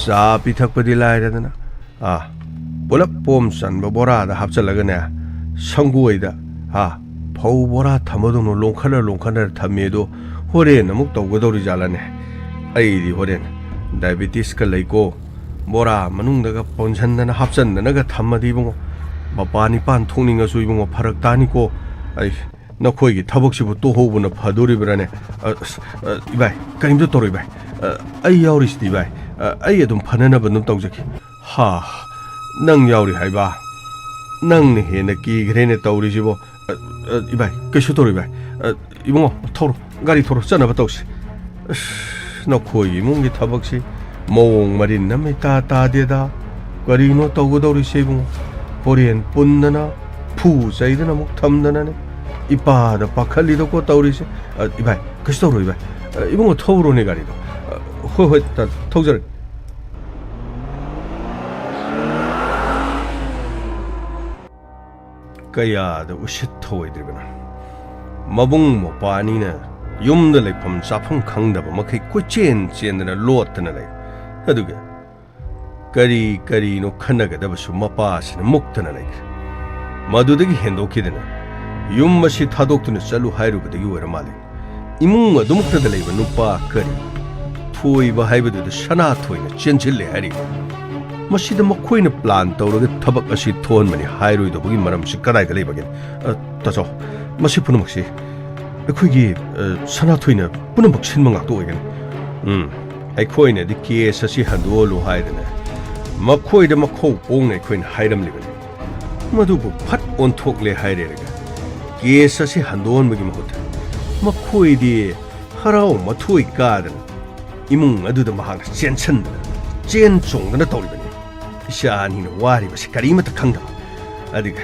ꯆꯥ ꯄꯤꯊꯛꯄꯗꯤ ꯂꯥꯏꯔꯗꯅ, ꯑꯥ, ꯄꯨꯂꯞ ꯄꯣꯝ ꯆꯟꯕ ꯕꯣꯔꯥꯗ ꯍꯥꯞꯆꯜꯂꯒꯅꯦ, ꯁꯪꯒꯣꯏꯗ, ꯑꯥ, ꯐꯧ ꯕꯣꯔꯥ ꯊꯝꯕꯗꯧꯅ ꯂꯣꯡꯈꯠꯅ ꯂꯣꯡꯈꯠꯅ ꯊꯝꯃꯦ꯫ ꯑꯗꯣ ꯍꯣꯔꯦꯟ ꯑꯃꯨꯛ ꯇꯧꯒꯗꯧꯔꯤ ꯖꯥꯠꯂꯅꯦ? ꯑꯩꯗꯤ ꯍꯣꯔꯦꯟ ꯗꯥꯏꯕꯦꯇꯤꯁꯀ ꯂꯩꯀꯣ꯫ ꯕꯣꯔꯥ ꯃꯅꯨꯡꯗꯒ ꯄꯣꯟꯁꯟꯗꯅ ꯍꯥꯞꯆꯟꯗꯅꯒ ꯊꯝꯃꯗꯤ ꯏꯕꯨꯡꯉꯣ, ꯃꯄꯥꯟ ꯏꯄꯥꯟ ꯊꯣꯛꯅꯤꯡꯉꯁꯨ ꯏꯕꯨꯡꯉꯣ ꯐꯔꯛ ꯇꯥꯅꯤꯀꯣ꯫ ꯑꯩ, ꯅꯈꯣꯏꯒꯤ ꯊꯕꯛꯁꯤꯕꯨ ꯇꯣꯛꯍꯧꯕꯅ ꯐꯗꯣꯔꯤꯕ꯭ꯔꯥꯅꯦ? ꯑ, ꯑꯁ, ꯑ, ꯏꯕꯥꯏ, ꯀꯔꯤꯝꯇ ꯇꯧꯔꯣꯏ ꯏꯕꯥꯏ꯫ ꯑ, ꯑꯩ ꯌꯥꯎꯔꯤꯁꯤꯗꯤ ꯏꯕꯥꯏ꯫ ꯑ, ꯑꯩ ꯑꯗꯨꯝ ꯐꯅꯅꯕ ꯑꯗꯨꯝ ꯇꯧꯖꯒꯦ꯫ ꯍꯥ, ꯅꯪ ꯌꯥꯎꯔꯤ ꯍꯥꯏꯕ? ꯅꯪꯅ ꯍꯦꯟꯅ ꯀꯤꯈ꯭ꯔꯦꯅꯦ ꯇꯧꯔꯤꯁꯤꯕꯣ꯫ ꯑ, ꯑ, ꯏꯕꯥꯏ, ꯀꯩꯁꯨ ꯇꯧꯔꯣꯏ ꯏꯕꯥꯏ꯫ ꯑ, ꯏꯕꯨꯡꯉꯣ, ꯊꯧꯔꯣ, ꯒꯥꯔꯤ ꯊꯧꯔꯣ, ꯆꯠꯅꯕ ꯇꯧꯁꯤ꯫ ꯑꯁ, ꯅꯈꯣꯏꯒꯤ ꯏꯃꯨꯡꯒꯤ ꯊꯕꯛꯁꯤ ꯃꯑꯣꯡ ꯃꯔꯤꯟ ꯑꯃ ꯏꯇꯥ ꯇꯥꯗꯦꯗ꯫ ꯀꯔꯤꯅꯣ ꯇꯧꯒꯗꯧꯔꯤꯁꯦ ꯏꯕꯨꯡꯉꯣ? ꯍꯣꯔꯦꯟ ꯄꯨꯟꯗꯅ ꯐꯨ ꯆꯩꯗꯅ ꯑꯃꯨꯛ ꯊꯝꯗꯅꯅꯦ꯫ ꯏꯄꯥꯗ ꯄꯥꯈꯠꯂꯤꯗꯀꯣ ꯇꯧꯔꯤꯁꯦ꯫ ꯑ, ꯏꯚꯥꯏ, ꯀꯩꯁꯨ ꯇꯧꯔꯣꯏ, ꯏꯚꯥꯏ꯫ ꯑ, ꯏꯕꯨꯡꯉꯣ, ꯊꯧꯔꯣꯅꯦ ꯒꯥꯔꯤꯗꯣ꯫ ꯑ, ꯍꯣꯏ, ꯍꯣꯏ, ꯇ-, ꯊꯧꯖꯔꯒꯦ꯫ ꯀꯌꯥꯗ ꯎꯁꯤꯠ ꯊꯧꯑꯣꯏꯗ꯭ꯔꯤꯕꯅꯣ! ꯃꯕꯨꯡ ꯃꯧꯄ꯭ꯋꯥ ꯑꯅꯤꯅ ꯌꯨꯝꯗ ꯂꯩꯐꯝ ꯆꯥꯐꯝ ꯈꯪꯗꯕ ꯃꯈꯩ ꯀꯣꯏꯆꯦꯟ ꯆꯦꯟꯗꯅ ꯂꯣꯠꯇꯅ ꯂꯩ꯫ ꯑꯗꯨꯒ ꯀꯔꯤ ꯀꯔꯤꯅꯣ ꯈꯟꯅꯒꯗꯕꯁꯨ ꯃꯄꯥꯁꯤꯅ ꯃꯨꯛꯇꯅ ꯂꯩꯈ꯭ꯔꯦ꯫ ꯃꯗꯨꯗꯒꯤ ꯍꯦꯟꯗꯣꯛꯈꯤꯗꯅ ꯌꯨꯝ ꯑꯁꯤ ꯊꯥꯗꯣꯛꯇꯨꯅ ꯆꯠꯂꯨ ꯍꯥꯏꯔꯨꯕꯗꯒꯤ ꯑꯣꯏꯔ ꯃꯥꯜꯂꯦ꯫ ꯏꯃꯨꯡ ꯑꯗꯨꯃꯛꯇꯗ ꯂꯩꯕ ꯅꯨꯄꯥ ꯀꯔꯤ ꯊꯣꯏꯕ ꯍꯥꯏꯕꯗꯨꯗ ꯁꯅꯥ ꯊꯣꯏꯅ ꯆꯦꯟꯁꯤꯜꯂꯦ ꯍꯥꯏꯔꯤ꯫ ꯃꯁꯤꯗ ꯃꯈꯣꯏꯅ ꯄ꯭ꯂꯥꯟ ꯇꯧꯔꯒ ꯊꯕꯛ ꯑꯁꯤ ꯊꯣꯛꯍꯟꯕꯅꯤ ꯍꯥꯏꯔꯣꯏꯗꯧꯕꯒꯤ ꯃꯔꯝꯁꯤ ꯀꯗꯥꯏꯗ ꯂꯩꯕꯒꯦ? ꯑ, ꯇꯥꯆꯧ, ꯃꯁꯤ ꯄꯨꯝꯅꯃꯛꯁꯤ ꯑꯩꯈꯣꯏꯒꯤ, ꯑ, ꯁꯅꯥꯊꯣꯏꯅ ꯄꯨꯝꯅꯃꯛ ꯁꯤꯟꯕ ꯉꯥꯛꯇ ꯑꯣꯏꯒꯅꯤ꯫ ꯎꯝ, ꯑꯩꯈꯣꯏꯅꯗꯤ ꯀꯦꯁ ꯑꯁꯤ ꯍꯟꯗꯣꯛꯍꯜꯂꯨ ꯍꯥꯏꯗꯅ ꯃꯈꯣꯏꯗ ꯃꯈꯧ ꯄꯣꯡꯅ ꯑꯩꯈꯣꯏꯅ ꯍꯥꯏꯔꯝꯂꯤꯕꯅꯤ꯫ ꯃꯗꯨꯕꯨ ꯐꯠ ꯑꯣꯟꯊꯣꯛꯂꯦ ꯍꯥꯏꯔꯦꯔꯒ ꯀꯦꯁ ꯑꯁꯤ ꯍꯟꯗꯣꯛꯍꯟꯕꯒꯤ ꯃꯍꯨꯠꯇ ꯃꯈꯣꯏꯗꯤ ꯍꯔꯥꯎ ꯃꯊꯣꯏ ꯀꯥꯗꯅ ꯏꯃꯨꯡ ꯑꯗꯨꯗ ꯃꯍꯥꯛꯅ ꯆꯦꯟꯁꯤꯟꯗꯅ, ꯆꯦꯟ ꯆꯣꯡꯗꯅ ꯇꯧꯔꯤꯕꯅꯤ꯫ ꯏꯆꯥ ꯑꯅꯤꯅ ꯋꯥꯔꯤꯕꯁꯤ ꯀꯔꯤꯃꯠꯇ ꯈꯪꯗꯕ, ꯑꯗꯨꯒ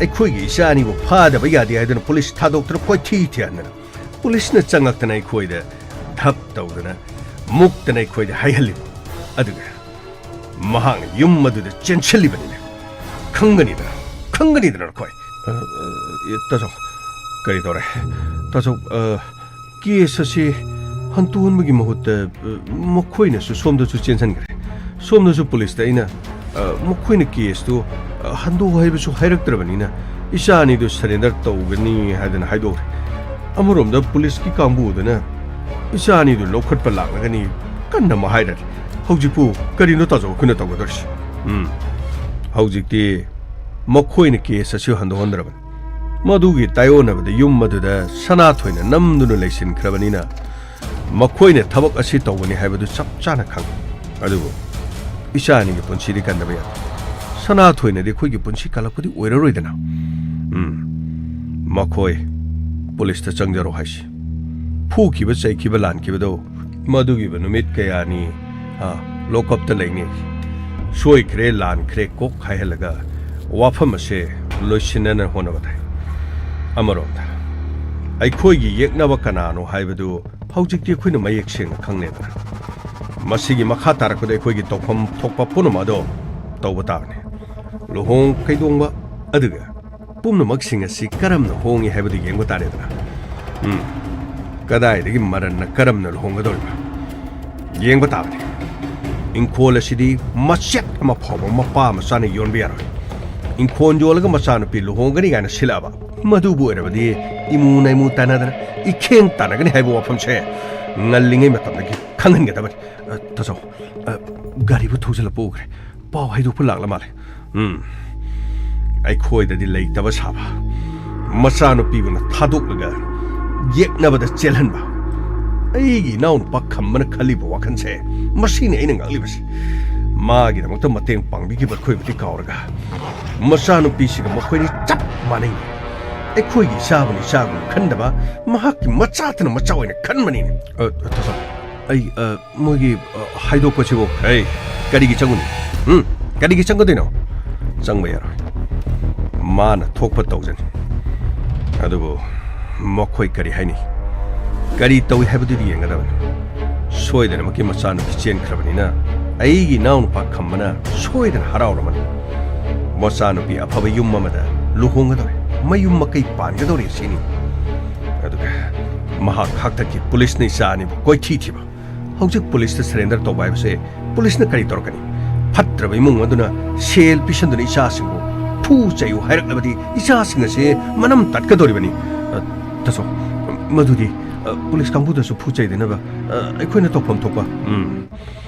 ꯑꯩꯈꯣꯏꯒꯤ ꯏꯆꯥ ꯑꯅꯤꯕꯨ ꯐꯥꯗꯕ ꯌꯥꯗꯦ ꯍꯥꯏꯗꯨꯅ ꯄꯨꯂꯤꯁ ꯊꯥꯗꯣꯛꯇꯨꯅ ꯀꯣꯏꯊꯤ ꯊꯤꯍꯟꯗꯅ, ꯄꯨꯂꯤꯁꯅ ꯆꯪꯂꯛꯇꯅ ꯑꯩꯈꯣꯏꯗ ꯙꯞ ꯇꯧꯗꯅ, ꯃꯨꯛꯇꯅ ꯑꯩꯈꯣꯏꯗ ꯍꯥꯏꯍꯜꯂꯤꯕ, ꯑꯗꯨꯒ ꯃꯍꯥꯛꯅ ꯌꯨꯝ ꯑꯗꯨꯗ ꯆꯦꯟꯁꯤꯜꯂꯤꯕꯅꯤꯅ ꯈꯪꯒꯅꯤꯗꯅ, ꯈꯪꯒꯅꯤꯗꯅ ꯅꯈꯣꯏ꯫ ꯑ, ꯑ, ꯑꯦ, ꯇꯥꯆꯧ, ꯀꯔꯤ ꯇꯧꯔꯦ? ꯇꯥꯆꯧ, ꯑ, ꯀꯦꯁ ꯑꯁꯤ ꯍꯟꯇꯣꯛꯍꯟꯕꯒꯤ ꯃꯍꯨꯠꯇ, ꯑ, ꯃꯈꯣꯏꯅꯁꯨ ꯁꯣꯝꯗꯁꯨ ꯆꯦꯟꯁꯤꯟꯈ꯭ꯔꯦ꯫ ꯁꯣꯝꯗꯁꯨ ꯄꯨꯂꯤꯁꯇ ꯑꯩꯅ, ꯑ, ꯃꯈꯣꯏꯅ ꯀꯦꯁꯇꯨ, ꯑ, ꯍꯟꯗꯣꯛꯎ ꯍꯥꯏꯕꯁꯨ ꯍꯥꯏꯔꯛꯇ꯭ꯔꯕꯅꯤꯅ ꯏꯆꯥ ꯑꯅꯤꯗꯨ ꯁꯔꯦꯟꯗꯔ ꯇꯧꯒꯅꯤ ꯍꯥꯏꯗꯅ ꯍꯥꯏꯗꯣꯛꯈ꯭ꯔꯦ꯫ ꯑꯃꯔꯣꯝꯗ ꯄꯨꯂꯤꯁꯀꯤ ꯀꯥꯡꯕꯨꯗꯨꯅ ꯏꯆꯥ ꯑꯅꯤꯗꯨ ꯂꯧꯈꯠꯄ ꯂꯥꯛꯂꯒꯅꯤ ꯀꯟꯅ ꯑꯃ ꯍꯥꯏꯔꯔꯤ꯫ ꯍꯧꯖꯤꯛꯄꯨ ꯀꯔꯤꯅꯣ ꯇꯥꯆꯧ ꯑꯩꯈꯣꯏꯅ ꯇꯧꯒꯗꯧꯔꯤꯁꯤ? ꯎꯝ, ꯍꯧꯖꯤꯛꯇꯤ ꯃꯈꯣꯏꯅ ꯀꯦꯁ ꯑꯁꯤ ꯍꯟꯗꯣꯛꯍꯟꯗ꯭ꯔꯕꯅꯤ꯫ ꯃꯗꯨꯒꯤ ꯇꯥꯏꯑꯣꯟꯅꯕꯗ ꯌꯨꯝ ꯑꯗꯨꯗ ꯁꯅꯥꯊꯣꯏꯅ ꯅꯝꯗꯨꯅ ꯂꯩꯁꯤꯟꯈ꯭ꯔꯕꯅꯤꯅ ꯃꯈꯣꯏꯅ ꯊꯕꯛ ꯑꯁꯤ ꯇꯧꯒꯅꯤ ꯍꯥꯏꯕꯗꯨ ꯆꯞ ꯆꯥꯅ ꯈꯪꯏ꯫ ꯑꯗꯨꯕꯨ ꯏꯆꯥ ꯑꯅꯤꯒꯤ ꯄꯨꯟꯁꯤꯗꯤ ꯀꯟꯗꯕ ꯌꯥꯗꯦ꯫ ꯁꯅꯥꯊꯣꯏꯅꯗꯤ ꯑꯩꯈꯣꯏꯒꯤ ꯄꯨꯟꯁꯤ ꯀꯜꯂꯛꯄꯗꯤ ꯑꯣꯏꯔꯔꯣꯏꯗꯅ꯫ ꯎꯝ, ꯃꯈꯣꯏ ꯄꯨꯂꯤꯁꯇ ꯆꯪꯖꯔꯣ ꯍꯥꯏꯁꯤ꯫ ꯐꯨꯈꯤꯕ ꯆꯩꯈꯤꯕ ꯂꯥꯟꯈꯤꯕꯗꯣ ꯃꯗꯨꯒꯤꯕ ꯅꯨꯃꯤꯠ ꯀꯌꯥꯅꯤ, ꯑ, ꯂꯣꯀꯞꯇ ꯂꯩꯅꯤ꯫ ꯁꯣꯏꯈ꯭ꯔꯦ ꯂꯥꯟꯈ꯭ꯔꯦ ꯀꯣꯛ ꯍꯥꯏꯍꯜꯂꯒ ꯋꯥꯐꯝ ꯑꯁꯦ ꯂꯣꯏꯁꯤꯟꯅꯅ ꯍꯣꯠꯅꯕ ꯇꯥꯏ꯫ ꯑꯃꯔꯣꯝꯗ, ꯑꯩꯈꯣꯏꯒꯤ ꯌꯦꯛꯅꯕ ꯀꯅꯥꯅꯣ ꯍꯥꯏꯕꯗꯨ ꯍꯧꯖꯤꯛꯇꯤ ꯑꯩꯈꯣꯏꯅ ꯃꯌꯦꯛ ꯁꯦꯡꯅ ꯈꯪꯂꯦꯗꯅ꯫ ꯃꯁꯤꯒꯤ ꯃꯈꯥ ꯇꯥꯔꯛꯄꯗ ꯑꯩꯈꯣꯏꯒꯤ ꯇꯧꯐꯝ ꯊꯣꯛꯄ ꯄꯨꯝꯅꯃꯛ ꯑꯗꯣ ꯇꯧꯕ ꯇꯥꯕꯅꯤ꯫ ꯂꯨꯍꯣꯡ ꯀꯩꯗꯣꯡꯕ, ꯑꯗꯨꯒ ꯄꯨꯝꯅꯃꯛꯁꯤꯡ ꯑꯁꯤ ꯀꯔꯝꯅ ꯍꯣꯡꯏ ꯍꯥꯏꯕꯗꯨ ꯌꯦꯡꯕ ꯇꯥꯔꯦꯗꯅ꯫ ꯎꯝ, ꯀꯗꯥꯏꯗꯒꯤ ꯃꯔꯟꯅ ꯀꯔꯝꯅ ꯂꯨꯍꯣꯡꯒꯗꯧꯔꯤꯕ? ꯌꯦꯡꯕ ꯇꯥꯕꯅꯤ꯫ ꯏꯪꯈꯣꯜ ꯑꯁꯤꯗꯤ ꯃꯆꯦꯠ ꯑꯃ ꯐꯥꯎꯕ ꯃꯄꯥ ꯃꯆꯥꯅ ꯌꯣꯟꯕ ꯌꯥꯔꯣꯏ꯫ ꯏꯪꯈꯣꯜ ꯌꯣꯜꯂꯒ ꯃꯆꯥꯅꯨꯄꯤ ꯂꯨꯍꯣꯡꯒꯅꯤ ꯀꯥꯏꯅ ꯁꯤꯜꯂꯛꯑꯕ, ꯃꯗꯨꯕꯨ ꯑꯣꯏꯔꯕꯗꯤ ꯏꯃꯨ ꯅꯩꯃꯨ ꯇꯥꯟꯅꯗꯅ ꯏꯈꯦꯡ ꯇꯥꯟꯅꯒꯅꯤ ꯍꯥꯏꯕ ꯋꯥꯐꯝꯁꯦ ꯉꯜꯂꯤꯉꯩ ꯃꯇꯝꯗꯒꯤ ꯈꯪꯍꯟꯒꯗꯕꯅꯤ꯫ ꯑ, ꯇꯥꯆꯧ, ꯑ, ꯒꯥꯔꯤꯕꯨ ꯊꯧꯖꯤꯜꯂꯛꯄ ꯎꯈ꯭ꯔꯦ꯫ ꯄꯥꯎ ꯍꯥꯏꯗꯣꯛꯄ ꯂꯥꯛꯂ ꯃꯥꯜꯂꯦ꯫ ꯎꯝ, ꯑꯩꯈꯣꯏꯗꯗꯤ ꯂꯩꯇꯕ ꯁꯥꯕ, ꯃꯆꯥꯅꯨꯄꯤꯕꯨꯅ ꯊꯥꯗꯣꯛꯂꯒ ꯌꯦꯛꯅꯕꯗ ꯆꯦꯜꯍꯟꯕ꯫ ꯑꯩꯒꯤ ꯏꯅꯥꯎꯅꯨꯄꯥ ꯈꯝꯕꯅ ꯈꯜꯂꯤꯕ ꯋꯥꯈꯜꯁꯦ, ꯃꯁꯤꯅꯤ ꯑꯩꯅ ꯉꯛꯂꯤꯕꯁꯤ꯫ ꯃꯥꯒꯤꯗꯃꯛꯇ ꯃꯇꯦꯡ ꯄꯥꯡꯕꯤꯈꯤꯕ ꯑꯩꯈꯣꯏꯕꯨꯗꯤ ꯀꯥꯎꯔꯒ, ꯃꯆꯥꯅꯨꯄꯤꯁꯤꯒ ꯃꯈꯣꯏꯅꯤ ꯆꯞ ꯃꯥꯟꯅꯩ꯫ ꯑꯩꯈꯣꯏꯒꯤ ꯏꯆꯥꯕꯨꯅꯤ ꯏꯆꯥꯒꯨꯝ ꯈꯟꯗꯕ, ꯃꯍꯥꯛꯀꯤ ꯃꯆꯥꯇꯅ ꯃꯆꯥ ꯑꯣꯏꯅ ꯈꯟꯕꯅꯤꯅꯦ꯫ ꯑ, ꯇꯥꯆꯧ, ꯑꯩ, ꯑ, ꯃꯣꯏꯒꯤ, ꯑ, ꯍꯥꯏꯗꯣꯛꯄꯁꯤꯕꯨ, ꯑꯩ ꯀꯔꯤꯒꯤ ꯆꯪꯒꯅꯤ? ꯎꯝ? ꯀꯔꯤꯒꯤ ꯆꯪꯒꯗꯣꯏꯅꯣ? ꯆꯪꯕ ꯌꯥꯔꯣꯏ꯫ ꯃꯥꯅ ꯊꯣꯛꯄ ꯇꯧꯖꯅꯤ꯫ ꯑꯗꯨꯕꯨ ꯃꯈꯣꯏ ꯀꯔꯤ ꯍꯥꯏꯅꯤ? ꯀꯔꯤ ꯇꯧꯏ ꯍꯥꯏꯕꯗꯨꯗꯤ ꯌꯦꯡꯒꯗꯕꯅꯤ꯫ ꯁꯣꯏꯗꯅꯃꯛꯀꯤ ꯃꯆꯥꯅꯨꯄꯤ ꯆꯦꯟꯈ꯭ꯔꯕꯅꯤꯅ ꯑꯩꯒꯤ ꯏꯅꯥꯎꯅꯨꯄꯥ ꯈꯝꯕꯅ ꯁꯣꯏꯗꯅ ꯍꯔꯥꯎꯔꯝꯃꯅꯤ꯫ ꯃꯆꯥꯅꯨꯄꯤ ꯑꯐꯕ ꯌꯨꯝ ꯑꯃꯗ ꯂꯨꯍꯣꯡꯒꯗꯧꯔꯦ, ꯃꯌꯨꯝ ꯃꯀꯩ ꯄꯥꯟꯒꯗꯧꯔꯦ ꯁꯤꯅꯤ꯫ ꯑꯗꯨꯒ ꯃꯍꯥꯛ ꯍꯥꯛꯇꯛꯀꯤ ꯄꯨꯂꯤꯁꯅ ꯏꯆꯥ ꯑꯅꯤꯕꯨ ꯀꯣꯏꯊꯤ ꯊꯤꯕ꯫ ꯍꯧꯖꯤꯛ ꯄꯨꯂꯤꯁꯇ ꯁꯔꯦꯟꯗꯔ ꯇꯧꯕ ꯍꯥꯏꯕꯁꯦ ꯄꯨꯂꯤꯁꯅ ꯀꯔꯤ ꯇꯧꯔꯛꯀꯅꯤ? ꯐꯠꯇ꯭ꯔꯕ ꯏꯃꯨꯡ ꯑꯗꯨꯅ ꯁꯦꯜ ꯄꯤꯁꯟꯗꯨꯅ ꯏꯆꯥꯁꯤꯡꯕꯨ ꯐꯨ ꯆꯩꯌꯨ ꯍꯥꯏꯔꯛꯂꯕꯗꯤ ꯏꯆꯥꯁꯤꯡ ꯑꯁꯦ ꯃꯅꯝ ꯇꯠꯀꯗꯧꯔꯤꯕꯅꯤ꯫ ꯑ, ꯇꯥꯆꯧ, ꯃꯗꯨꯗꯤ, ꯑ, ꯄꯨꯂꯤꯁ ꯀꯥꯡꯕꯨꯗꯁꯨ ꯐꯨ ꯆꯩꯗꯅꯕ, ꯑ, ꯑꯩꯈꯣꯏꯅ ꯇꯧꯐꯝ ꯊꯣꯛꯄ, ꯎꯝ,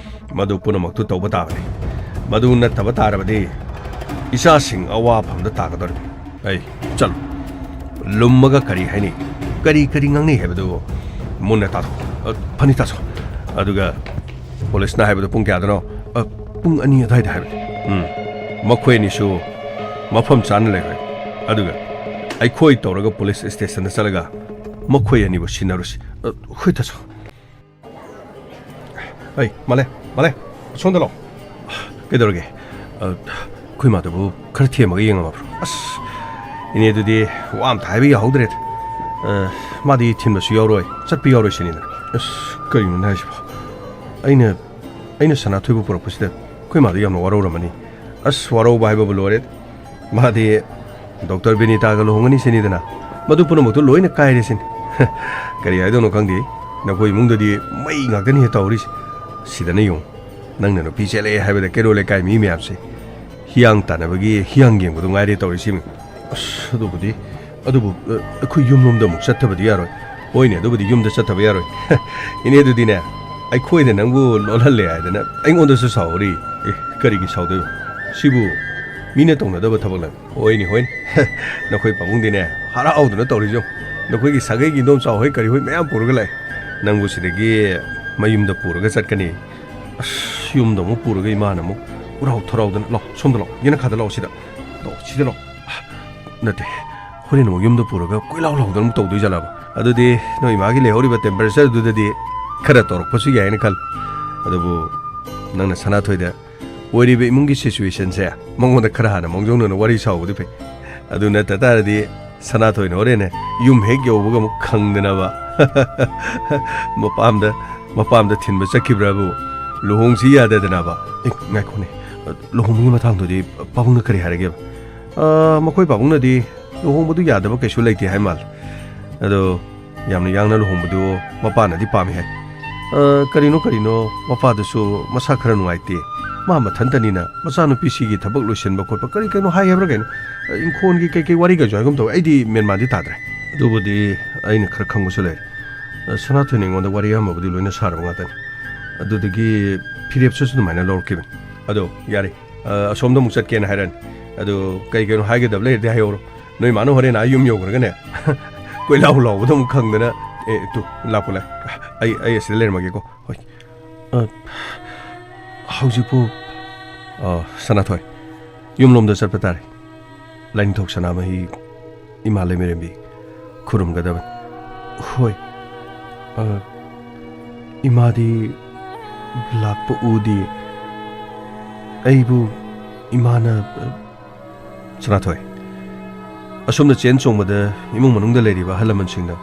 ꯃꯗꯨ ꯄꯨꯝꯅꯃꯛꯇꯨ ꯇꯧꯕ ꯇꯥꯕꯅꯤ꯫ ꯃꯗꯨ ꯅꯠꯇꯕ ꯇꯥꯔꯕꯗꯤ ꯏꯆꯥꯁꯤꯡ ꯑꯋꯥꯐꯝꯗ ꯇꯥꯒꯗꯧꯔꯤꯕꯅꯤ꯫ ꯑꯩ, ꯆꯠꯂꯨ꯫ ꯂꯨꯝꯃꯒ ꯀꯔꯤ ꯍꯥꯏꯅꯤ? ꯀꯔꯤ ꯀꯔꯤ ꯉꯥꯡꯅꯩ ꯍꯥꯏꯕꯗꯨ ꯃꯨꯟꯅ ꯇꯥꯊꯣꯛ꯫ ꯑ, ꯐꯅꯤ, ꯇꯥꯆꯧ꯫ ꯑꯗꯨꯒ ꯄꯨꯂꯤꯁꯅ ꯍꯥꯏꯕꯗꯨ ꯄꯨꯡ ꯀꯌꯥꯗꯅꯣ? ꯑ, ꯄꯨꯡ ꯑꯅꯤ ꯑꯗꯨꯋꯥꯏꯗ ꯍꯥꯏꯕꯅꯤ꯫ ꯎꯝ꯫ ꯃꯈꯣꯏ ꯑꯅꯤꯁꯨ ꯃꯐꯝ ꯆꯥꯅ ꯂꯩꯔꯣꯏ꯫ ꯑꯗꯨꯒ ꯑꯩꯈꯣꯏ ꯇꯧꯔꯒ ꯄꯨꯂꯤꯁ ꯁ꯭ꯇꯦꯁꯟꯗ ꯆꯠꯂꯒ ꯃꯈꯣꯏ ꯑꯅꯤꯕꯨ ꯁꯤꯟꯅꯔꯨꯁꯤ꯫ ꯑ, ꯍꯣꯏ, ꯇꯥꯆꯧ꯫ ꯑꯩ, ꯃꯥꯂꯦ, ꯃꯥꯂꯦ, ꯑꯁꯣꯝꯗ ꯂꯥꯛꯑꯣ꯫ ꯀꯩꯗꯧꯔꯒꯦ? ꯑ, ꯑꯩꯈꯣꯏ ꯃꯥꯗꯨꯕꯨ ꯈꯔ ꯊꯦꯝꯃꯒ ꯌꯦꯡꯉꯝꯃꯕ꯭ꯔꯣ? ꯑꯁ, ꯏꯅꯦꯗꯨꯗꯤ ꯋꯥ ꯑꯝꯇ ꯍꯥꯏꯕ ꯌꯥꯍꯧꯗ꯭ꯔꯦꯗ꯫ ꯑ, ꯃꯥꯗꯤ ꯊꯤꯟꯕꯁꯨ ꯌꯥꯎꯔꯣꯏ, ꯆꯠꯄ ꯌꯥꯎꯔꯣꯏ ꯁꯤꯅꯤꯗ꯫ ꯑꯁ, ꯀꯔꯤꯅꯣꯅꯦ ꯍꯥꯏꯁꯤꯕꯣ? ꯑꯩꯅ, ꯑꯩꯅ ꯁꯅꯥꯊꯣꯏꯕꯨ ꯄꯨꯔꯛꯄꯁꯤꯗ ꯑꯩꯈꯣꯏ ꯃꯥꯗꯣ ꯌꯥꯝꯅ ꯋꯥꯔꯧꯔꯝꯃꯅꯤ꯫ ꯑꯁ, ꯋꯥꯔꯧꯕ ꯍꯥꯏꯕꯕꯨ ꯂꯣꯏꯔꯦ꯫ ꯃꯥꯗꯤ ꯗꯣꯛꯇꯔ ꯕꯤꯅꯤꯇꯥꯒ ꯂꯨꯍꯣꯡꯒꯅꯤ ꯁꯤꯅꯤꯗꯅ꯫ ꯃꯗꯨ ꯄꯨꯝꯅꯃꯛꯇꯨ ꯂꯣꯏꯅ ꯀꯥꯏꯔꯦ ꯁꯤꯅꯤ꯫ ꯀꯔꯤ ꯍꯥꯏꯗꯣꯏꯅꯣ ꯈꯪꯗꯦ꯫ ꯅꯈꯣꯏ ꯏꯃꯨꯡꯗꯗꯤ ꯃꯩ ꯉꯥꯛꯇꯅꯤ ꯍꯦ ꯇꯧꯔꯤꯁꯦ꯫ ꯁꯤꯗꯅ ꯌꯦꯡꯉꯨ꯫ ꯅꯪꯅ ꯅꯨꯄꯤ ꯆꯦꯜꯂꯛꯑꯦ ꯍꯥꯏꯕꯗ ꯀꯩꯔꯣꯜ ꯂꯩꯀꯥꯏ ꯃꯤ ꯃꯌꯥꯝꯁꯦ ꯍꯤꯌꯥꯡ ꯇꯥꯟꯅꯕꯒꯤ ꯍꯤꯌꯥꯡ ꯌꯦꯡꯕꯗꯨ ꯉꯥꯏꯔꯦ ꯇꯧꯔꯤꯁꯤ꯫ ꯑꯁ, ꯑꯗꯨꯕꯨꯗꯤ, ꯑꯗꯨꯕꯨ, ꯑ, ꯑꯩꯈꯣꯏ ꯌꯨꯝꯂꯣꯝꯗ ꯑꯃꯨꯛ ꯆꯠꯇꯕꯗꯤ ꯌꯥꯔꯣꯏ꯫ ꯍꯣꯏꯅꯦ, ꯑꯗꯨꯕꯨꯗꯤ ꯌꯨꯝꯗ ꯆꯠꯇꯕ ꯌꯥꯔꯣꯏ꯫ ꯏꯅꯦ, ꯑꯗꯨꯗꯤꯅꯦ, ꯑꯩꯈꯣꯏꯗ ꯅꯪꯕꯨ ꯂꯣꯜꯍꯜꯂꯦ ꯍꯥꯏꯗꯅ ꯑꯩꯉꯣꯟꯗꯁꯨ ꯁꯥꯎꯍꯧꯔꯤ꯫ ꯑꯦ, ꯀꯔꯤꯒꯤ ꯁꯥꯎꯗꯣꯏꯕ? ꯁꯤꯕꯨ ꯃꯤꯅ ꯇꯧꯅꯗꯕ ꯊꯕꯛꯂ? ꯍꯣꯏꯅꯦ, ꯍꯣꯏꯅꯦ꯫ ꯅꯈꯣꯏ ꯄꯥꯕꯨꯡꯗꯤꯅꯦ, ꯍꯔꯥꯎꯗꯅ ꯇꯧꯔꯤꯁꯤ ꯌꯦꯡꯉꯨ꯫ ꯅꯈꯣꯏꯒꯤ ꯁꯥꯒꯩꯒꯤ ꯏꯟꯗꯣꯝꯆꯥ ꯍꯣꯏ ꯀꯔꯤ ꯍꯣꯏ ꯃꯌꯥꯝ ꯄꯨꯔꯒ ꯂꯥꯛꯑꯦ꯫ ꯅꯪꯕꯨ ꯁꯤꯗꯒꯤ ꯃꯌꯨꯝꯗ ꯄꯨꯔꯒ ꯆꯠꯀꯅꯤ꯫ ꯑꯁ, ꯌꯨꯝꯗ ꯑꯃꯨꯛ ꯄꯨꯔꯒ ꯏꯃꯥꯅ ꯑꯃꯨꯛ ꯎꯔꯥꯎ ꯊꯔꯥꯎꯗꯅ, "ꯂꯥꯎ, ꯁꯣꯝꯗ ꯂꯥꯎ, ꯌꯦꯅꯈꯥꯗ ꯂꯥꯎ, ꯁꯤꯗ ꯂꯥꯎ, ꯁꯤꯗ ꯂꯥꯎ꯫" ꯑ, ꯅꯠꯇꯦ, ꯍꯣꯔꯦꯟ ꯑꯃꯨꯛ ꯌꯨꯝꯗ ꯄꯨꯔꯒ ꯀꯣꯏꯂꯥꯎ ꯂꯥꯎꯗꯅ ꯑꯃꯨꯛ ꯇꯧꯗꯣꯏ ꯖꯥꯠꯂꯕ? ꯑꯗꯨꯗꯤ ꯅꯣꯏ ꯏꯃꯥꯒꯤ ꯂꯩꯍꯧꯔꯤꯕ temperature-ꯗꯨꯗꯗꯤ ꯈꯔ ꯇꯧꯔꯛꯄꯁꯨ ꯌꯥꯏꯅ ꯈꯜꯂꯤ꯫ ꯑꯗꯨꯕꯨ ꯅꯪꯅ ꯁꯅꯥꯊꯣꯏꯗ ꯑꯣꯏꯔꯤꯕ ꯏꯃꯨꯡꯒꯤ situation-ꯁꯦ ꯃꯉꯣꯟꯗ ꯈꯔ ꯍꯥꯟꯅ ꯃꯥꯡꯖꯧꯅꯅ ꯋꯥꯔꯤ ꯁꯥꯎꯕꯗꯤ ꯐꯩ꯫ ꯑꯗꯨ ꯅꯠꯇ ꯇꯥꯔꯗꯤ ꯁꯅꯥꯊꯣꯏꯅ ꯍꯣꯔꯦꯟꯅꯦ ꯌꯨꯝ ꯍꯦꯛ ꯌꯧꯕꯒ ꯑꯃꯨꯛ ꯈꯪꯗꯅꯕ ꯃꯄꯥꯝꯗ, ꯃꯄꯥꯝꯗ ꯊꯤꯟꯕ ꯆꯠꯈꯤꯕ꯭ꯔꯥꯕꯨ ꯂꯨꯍꯣꯡꯁꯤ ꯌꯥꯗꯗꯅꯕ꯫ ꯑꯦ, ꯉꯥꯏꯈꯣꯅꯦ, ꯂꯨꯍꯣꯡꯕꯒꯤ ꯃꯇꯥꯡꯗꯨꯗꯤ ꯄꯥꯕꯨꯡꯅ ꯀꯔꯤ ꯍꯥꯏꯔꯒꯦꯕ? ꯑ, ꯃꯈꯣꯏ ꯄꯥꯕꯨꯡꯅꯗꯤ ꯂꯨꯍꯣꯡꯕꯗꯨ ꯌꯥꯗꯕ ꯀꯩꯁꯨ ꯂꯩꯇꯦ ꯍꯥꯏ ꯃꯥꯜꯂꯦ꯫ ꯑꯗꯣ ꯌꯥꯝꯅ ꯌꯥꯡꯅ ꯂꯨꯍꯣꯡꯕꯗꯨ ꯃꯄꯥꯅꯗꯤ ꯄꯥꯝꯃꯤ ꯍꯥꯏ꯫ ꯑ, ꯀꯔꯤꯅꯣ ꯀꯔꯤꯅꯣ, ꯃꯄꯥꯗꯨꯁꯨ ꯃꯁꯥ ꯈꯔ ꯅꯨꯡꯉꯥꯏꯇꯦ꯫ ꯃꯥ ꯃꯊꯟꯇꯅꯤꯅ ꯃꯆꯥꯅꯨꯄꯤꯁꯤꯒꯤ ꯊꯕꯛ ꯂꯣꯏꯁꯤꯟꯕ ꯈꯣꯠꯄ ꯀꯔꯤ ꯀꯩꯅꯣ ꯍꯥꯏ ꯍꯥꯏꯕ꯭ꯔꯥ ꯀꯩꯅꯣ? ꯑ, ꯏꯪꯈꯣꯜꯒꯤ ꯀꯩꯀꯩ ꯋꯥꯔꯤꯒꯁꯨ ꯍꯥꯏꯒꯨꯝ ꯇꯧꯋꯦ꯫ ꯑꯩꯗꯤ ꯃꯦꯟ ꯃꯥꯟꯗꯤ ꯇꯥꯗ꯭ꯔꯦ꯫ ꯑꯗꯨꯕꯨꯗꯤ ꯑꯩꯅ ꯈꯔ ꯈꯪꯕꯁꯨ ꯂꯩꯔꯦ꯫ ꯑ, ꯁꯅꯥꯊꯣꯏꯅ ꯑꯩꯉꯣꯟꯗ ꯋꯥꯔꯤ ꯑꯌꯥꯝꯕꯕꯨꯗꯤ ꯂꯣꯏꯅ ꯁꯥꯔꯕ ꯉꯥꯛꯇꯅꯤ꯫ ꯑꯗꯨꯗꯒꯤ ꯐꯤꯔꯦꯞꯁꯨ ꯑꯗꯨꯃꯥꯏꯅ ꯂꯧꯔꯛꯈꯤꯕꯅꯤ꯫ ꯑꯗꯣ ꯌꯥꯔꯦ, ꯑ, ꯑꯁꯣꯝꯗ ꯑꯃꯨꯛ ꯆꯠꯀꯦꯅ ꯍꯥꯏꯔꯛꯑꯅꯤ꯫ ꯑꯗꯣ ꯀꯩ ꯀꯩꯅꯣ ꯍꯥꯏꯒꯗꯕ ꯂꯩꯔꯗꯤ ꯍꯥꯏꯍꯧꯔꯣ꯫ ꯅꯣꯏ ꯃꯥꯅ ꯍꯣꯔꯦꯟ ꯑꯥ ꯌꯨꯝ ꯌꯧꯈ꯭ꯔꯒꯅꯦ, ꯀꯣꯏꯂꯥꯎ ꯂꯥꯎꯕꯗ ꯑꯃꯨꯛ ꯈꯪꯗꯅ, ꯑꯦ, ꯇꯨ, ꯂꯥꯛꯄ ꯂꯥꯛ-, ꯑꯩ, ꯑꯩ ꯑꯁꯤꯗ ꯂꯩꯔꯝꯃꯒꯦꯀꯣ꯫ ꯍꯣꯏ꯫ ꯑ, ꯍꯧꯖꯤꯛꯄꯨ, ꯑ, ꯁꯅꯥꯊꯣꯏ, ꯌꯨꯝꯂꯣꯝꯗ ꯆꯠꯄ ꯇꯥꯔꯦ꯫ ꯂꯥꯏꯅꯤꯡꯊꯧ ꯁꯅꯥꯃꯍꯤ ꯏꯃꯥ ꯂꯩꯃꯔꯦꯝꯕꯤ ꯈꯨꯔꯨꯝꯒꯗꯕꯅꯤ꯫ ꯍꯣꯏ꯫ ꯑ, ꯏꯃꯥꯗꯤ ꯂꯥꯛꯄ ꯎꯗꯦ꯫ ꯑꯩꯕꯨ ꯏꯃꯥꯅ, ꯑ, ꯁꯅꯥꯊꯣꯏ, ꯑꯁꯨꯝꯅ ꯆꯦꯟ ꯆꯣꯡꯕꯗ ꯏꯃꯨꯡ ꯃꯅꯨꯡꯗ ꯂꯩꯔꯤꯕ ꯑꯍꯜ ꯂꯃꯟꯁꯤꯡꯅ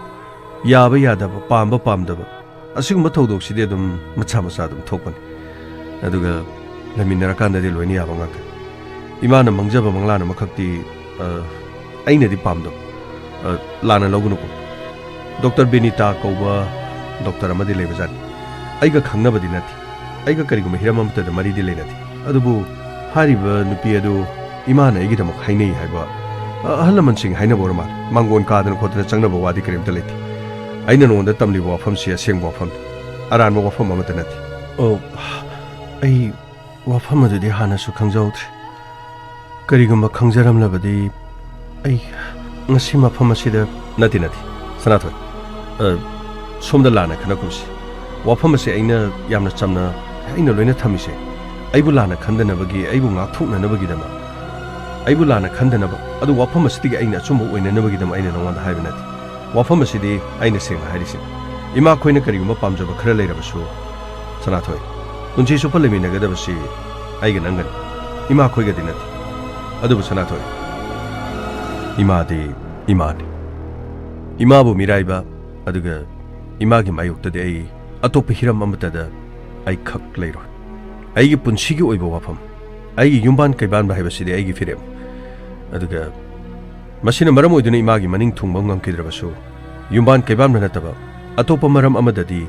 ꯌꯥꯕ ꯌꯥꯗꯕ, ꯄꯥꯝꯕ ꯄꯥꯝꯗꯕ, ꯑꯁꯤꯒꯨꯝꯕ ꯊꯧꯗꯣꯛꯁꯤꯗꯤ ꯑꯗꯨꯝ ꯃꯆꯥ ꯃꯆꯥ ꯑꯗꯨꯝ ꯊꯣꯛꯄꯅꯤ꯫ ꯑꯗꯨꯒ ꯂꯩꯃꯤꯟꯅꯔꯀꯥꯟꯗꯗꯤ ꯂꯣꯏꯅ ꯌꯥꯕ ꯉꯥꯛꯇꯅꯤ꯫ ꯏꯃꯥꯅ ꯃꯪꯖꯕ ꯃꯪꯂꯥꯟ ꯑꯃꯈꯛꯇꯤ, ꯑ, ꯑꯩꯅꯗꯤ ꯄꯥꯝꯗꯕ, ꯑ, ꯂꯥꯟꯅ ꯂꯧꯒꯅꯨꯀꯣ꯫ ꯗꯣꯛꯇꯔ ꯕꯤꯅꯤꯇꯥ ꯀꯧꯕ ꯗꯣꯛꯇꯔ ꯑꯃꯗꯤ ꯂꯩꯕꯖꯥꯠꯅꯤ꯫ ꯑꯩꯒ ꯈꯪꯅꯕꯗꯤ ꯅꯠꯇꯦ꯫ ꯑꯩꯒ ꯀꯔꯤꯒꯨꯝꯕ ꯍꯤꯔꯝ ꯑꯃꯠꯇꯗ ꯃꯔꯤꯗꯤ ꯂꯩꯅꯗꯦ꯫ ꯑꯗꯨꯕꯨ ꯍꯥꯏꯔꯤꯕ ꯅꯨꯄꯤ ꯑꯗꯨ ꯏꯃꯥꯅ ꯑꯩꯒꯤꯗꯃꯛ ꯍꯥꯏꯅꯩ ꯍꯥꯏꯕ, ꯑ, ꯑꯍꯜ ꯂꯃꯟꯁꯤꯡ ꯍꯥꯏꯅꯕ ꯑꯣꯏꯔ ꯃꯥꯜꯂꯦ꯫ ꯃꯥꯡꯒꯣꯟ ꯀꯥꯗꯅ ꯈꯣꯠꯇꯅ ꯆꯪꯅꯕ ꯋꯥꯗꯤ ꯀꯔꯤꯝꯇ ꯂꯩꯇꯦ꯫ ꯑꯩꯅ ꯅꯉꯣꯟꯗ ꯇꯝꯂꯤꯕ ꯋꯥꯐꯝꯁꯤ ꯑꯁꯦꯡꯕ ꯋꯥꯐꯝꯅꯤ, ꯑꯔꯥꯟꯕ ꯋꯥꯐꯝ ꯑꯃꯠꯇ ꯅꯠꯇꯦ꯫ ꯑꯣ, ꯑꯩ ꯋꯥꯐꯝ ꯑꯗꯨꯗꯤ ꯍꯥꯟꯅꯁꯨ ꯈꯪꯖꯍꯧꯗ꯭ꯔꯦ꯫ ꯀꯔꯤꯒꯨꯝꯕ ꯈꯪꯖꯔꯝꯂꯕꯗꯤ ꯑꯩ ꯉꯁꯤ ꯃꯐꯝ ꯑꯁꯤꯗ ꯅꯠꯇꯦ, ꯅꯠꯇꯦ, ꯁꯅꯥꯊꯣꯏ꯫ ꯑ, ꯁꯣꯝꯗ ꯂꯥꯟꯅ ꯈꯟꯅꯒꯨꯝꯁꯤ꯫ ꯋꯥꯐꯝ ꯑꯁꯤ ꯑꯩꯅ ꯌꯥꯝꯅ ꯆꯝꯅ, ꯑꯩꯅ ꯂꯣꯏꯅ ꯊꯝꯃꯤꯁꯦ ꯑꯩꯕꯨ ꯂꯥꯟꯅ ꯈꯟꯗꯅꯕꯒꯤ, ꯑꯩꯕꯨ ꯉꯥꯛꯊꯣꯛꯅꯅꯕꯒꯤꯗꯃꯛ꯫ ꯑꯩꯕꯨ ꯂꯥꯟꯅ ꯈꯟꯗꯅꯕ, ꯑꯗꯨ ꯋꯥꯐꯝ ꯑꯁꯤꯗꯒꯤ ꯑꯩꯅ ꯑꯆꯨꯝꯕ ꯑꯣꯏꯅꯅꯕꯒꯤꯗꯃꯛ ꯑꯩꯅ ꯅꯉꯣꯟꯗ ꯍꯥꯏꯕ ꯅꯠꯇꯦ꯫ ꯋꯥꯐꯝ ꯑꯁꯤꯗꯤ ꯑꯩꯅ ꯁꯦꯡꯅ ꯍꯥꯏꯔꯤꯁꯤꯅꯤ꯫ ꯏꯃꯥꯈꯣꯏꯅ ꯀꯔꯤꯒꯨꯝꯕ ꯄꯥꯝꯖꯕ ꯈꯔ ꯂꯩꯔꯕꯁꯨ, ꯁꯅꯥꯊꯣꯏ, ꯄꯨꯟꯁꯤ ꯆꯨꯞꯄ ꯂꯩꯃꯤꯟꯅꯒꯗꯕꯁꯤ ꯑꯩꯒ ꯅꯪꯒꯅꯤ, ꯏꯃꯥꯈꯣꯏꯒꯗꯤ ꯅꯠꯇꯦ꯫ ꯑꯗꯨꯕꯨ ꯁꯅꯥꯊꯣꯏ, ꯏꯃꯥꯗꯤ ꯏꯃꯥꯅꯤ꯫ ꯏꯃꯥꯕꯨ ꯃꯤꯔꯥꯏꯕ, ꯑꯗꯨꯒ ꯏꯃꯥꯒꯤ ꯃꯥꯌꯣꯛꯇꯗꯤ ꯑꯩ ꯑꯇꯣꯞꯄ ꯍꯤꯔꯝ ꯑꯃꯠꯇꯗ ꯑꯩ ꯈꯛ ꯂꯩꯔꯣꯏ꯫ ꯑꯩꯒꯤ ꯄꯨꯟꯁꯤꯒꯤ ꯑꯣꯏꯕ ꯋꯥꯐꯝ, ꯑꯩꯒꯤ ꯌꯨꯝꯕꯥꯟ ꯀꯩꯕꯥꯟꯕ ꯍꯥꯏꯕꯁꯤꯗꯤ ꯑꯩꯒꯤ ꯐꯤꯔꯦꯞ꯫ ꯑꯗꯨꯒ ꯃꯁꯤꯅ ꯃꯔꯝ ꯑꯣꯏꯗꯨꯅ ꯏꯃꯥꯒꯤ ꯃꯅꯤꯡ ꯊꯨꯡꯕ ꯉꯝꯈꯤꯗ꯭ꯔꯕꯁꯨ, ꯌꯨꯝꯕꯥꯟ ꯀꯩꯕꯥꯟꯕ ꯅꯠꯇꯕ ꯑꯇꯣꯞꯄ ꯃꯔꯝ ꯑꯃꯗꯗꯤ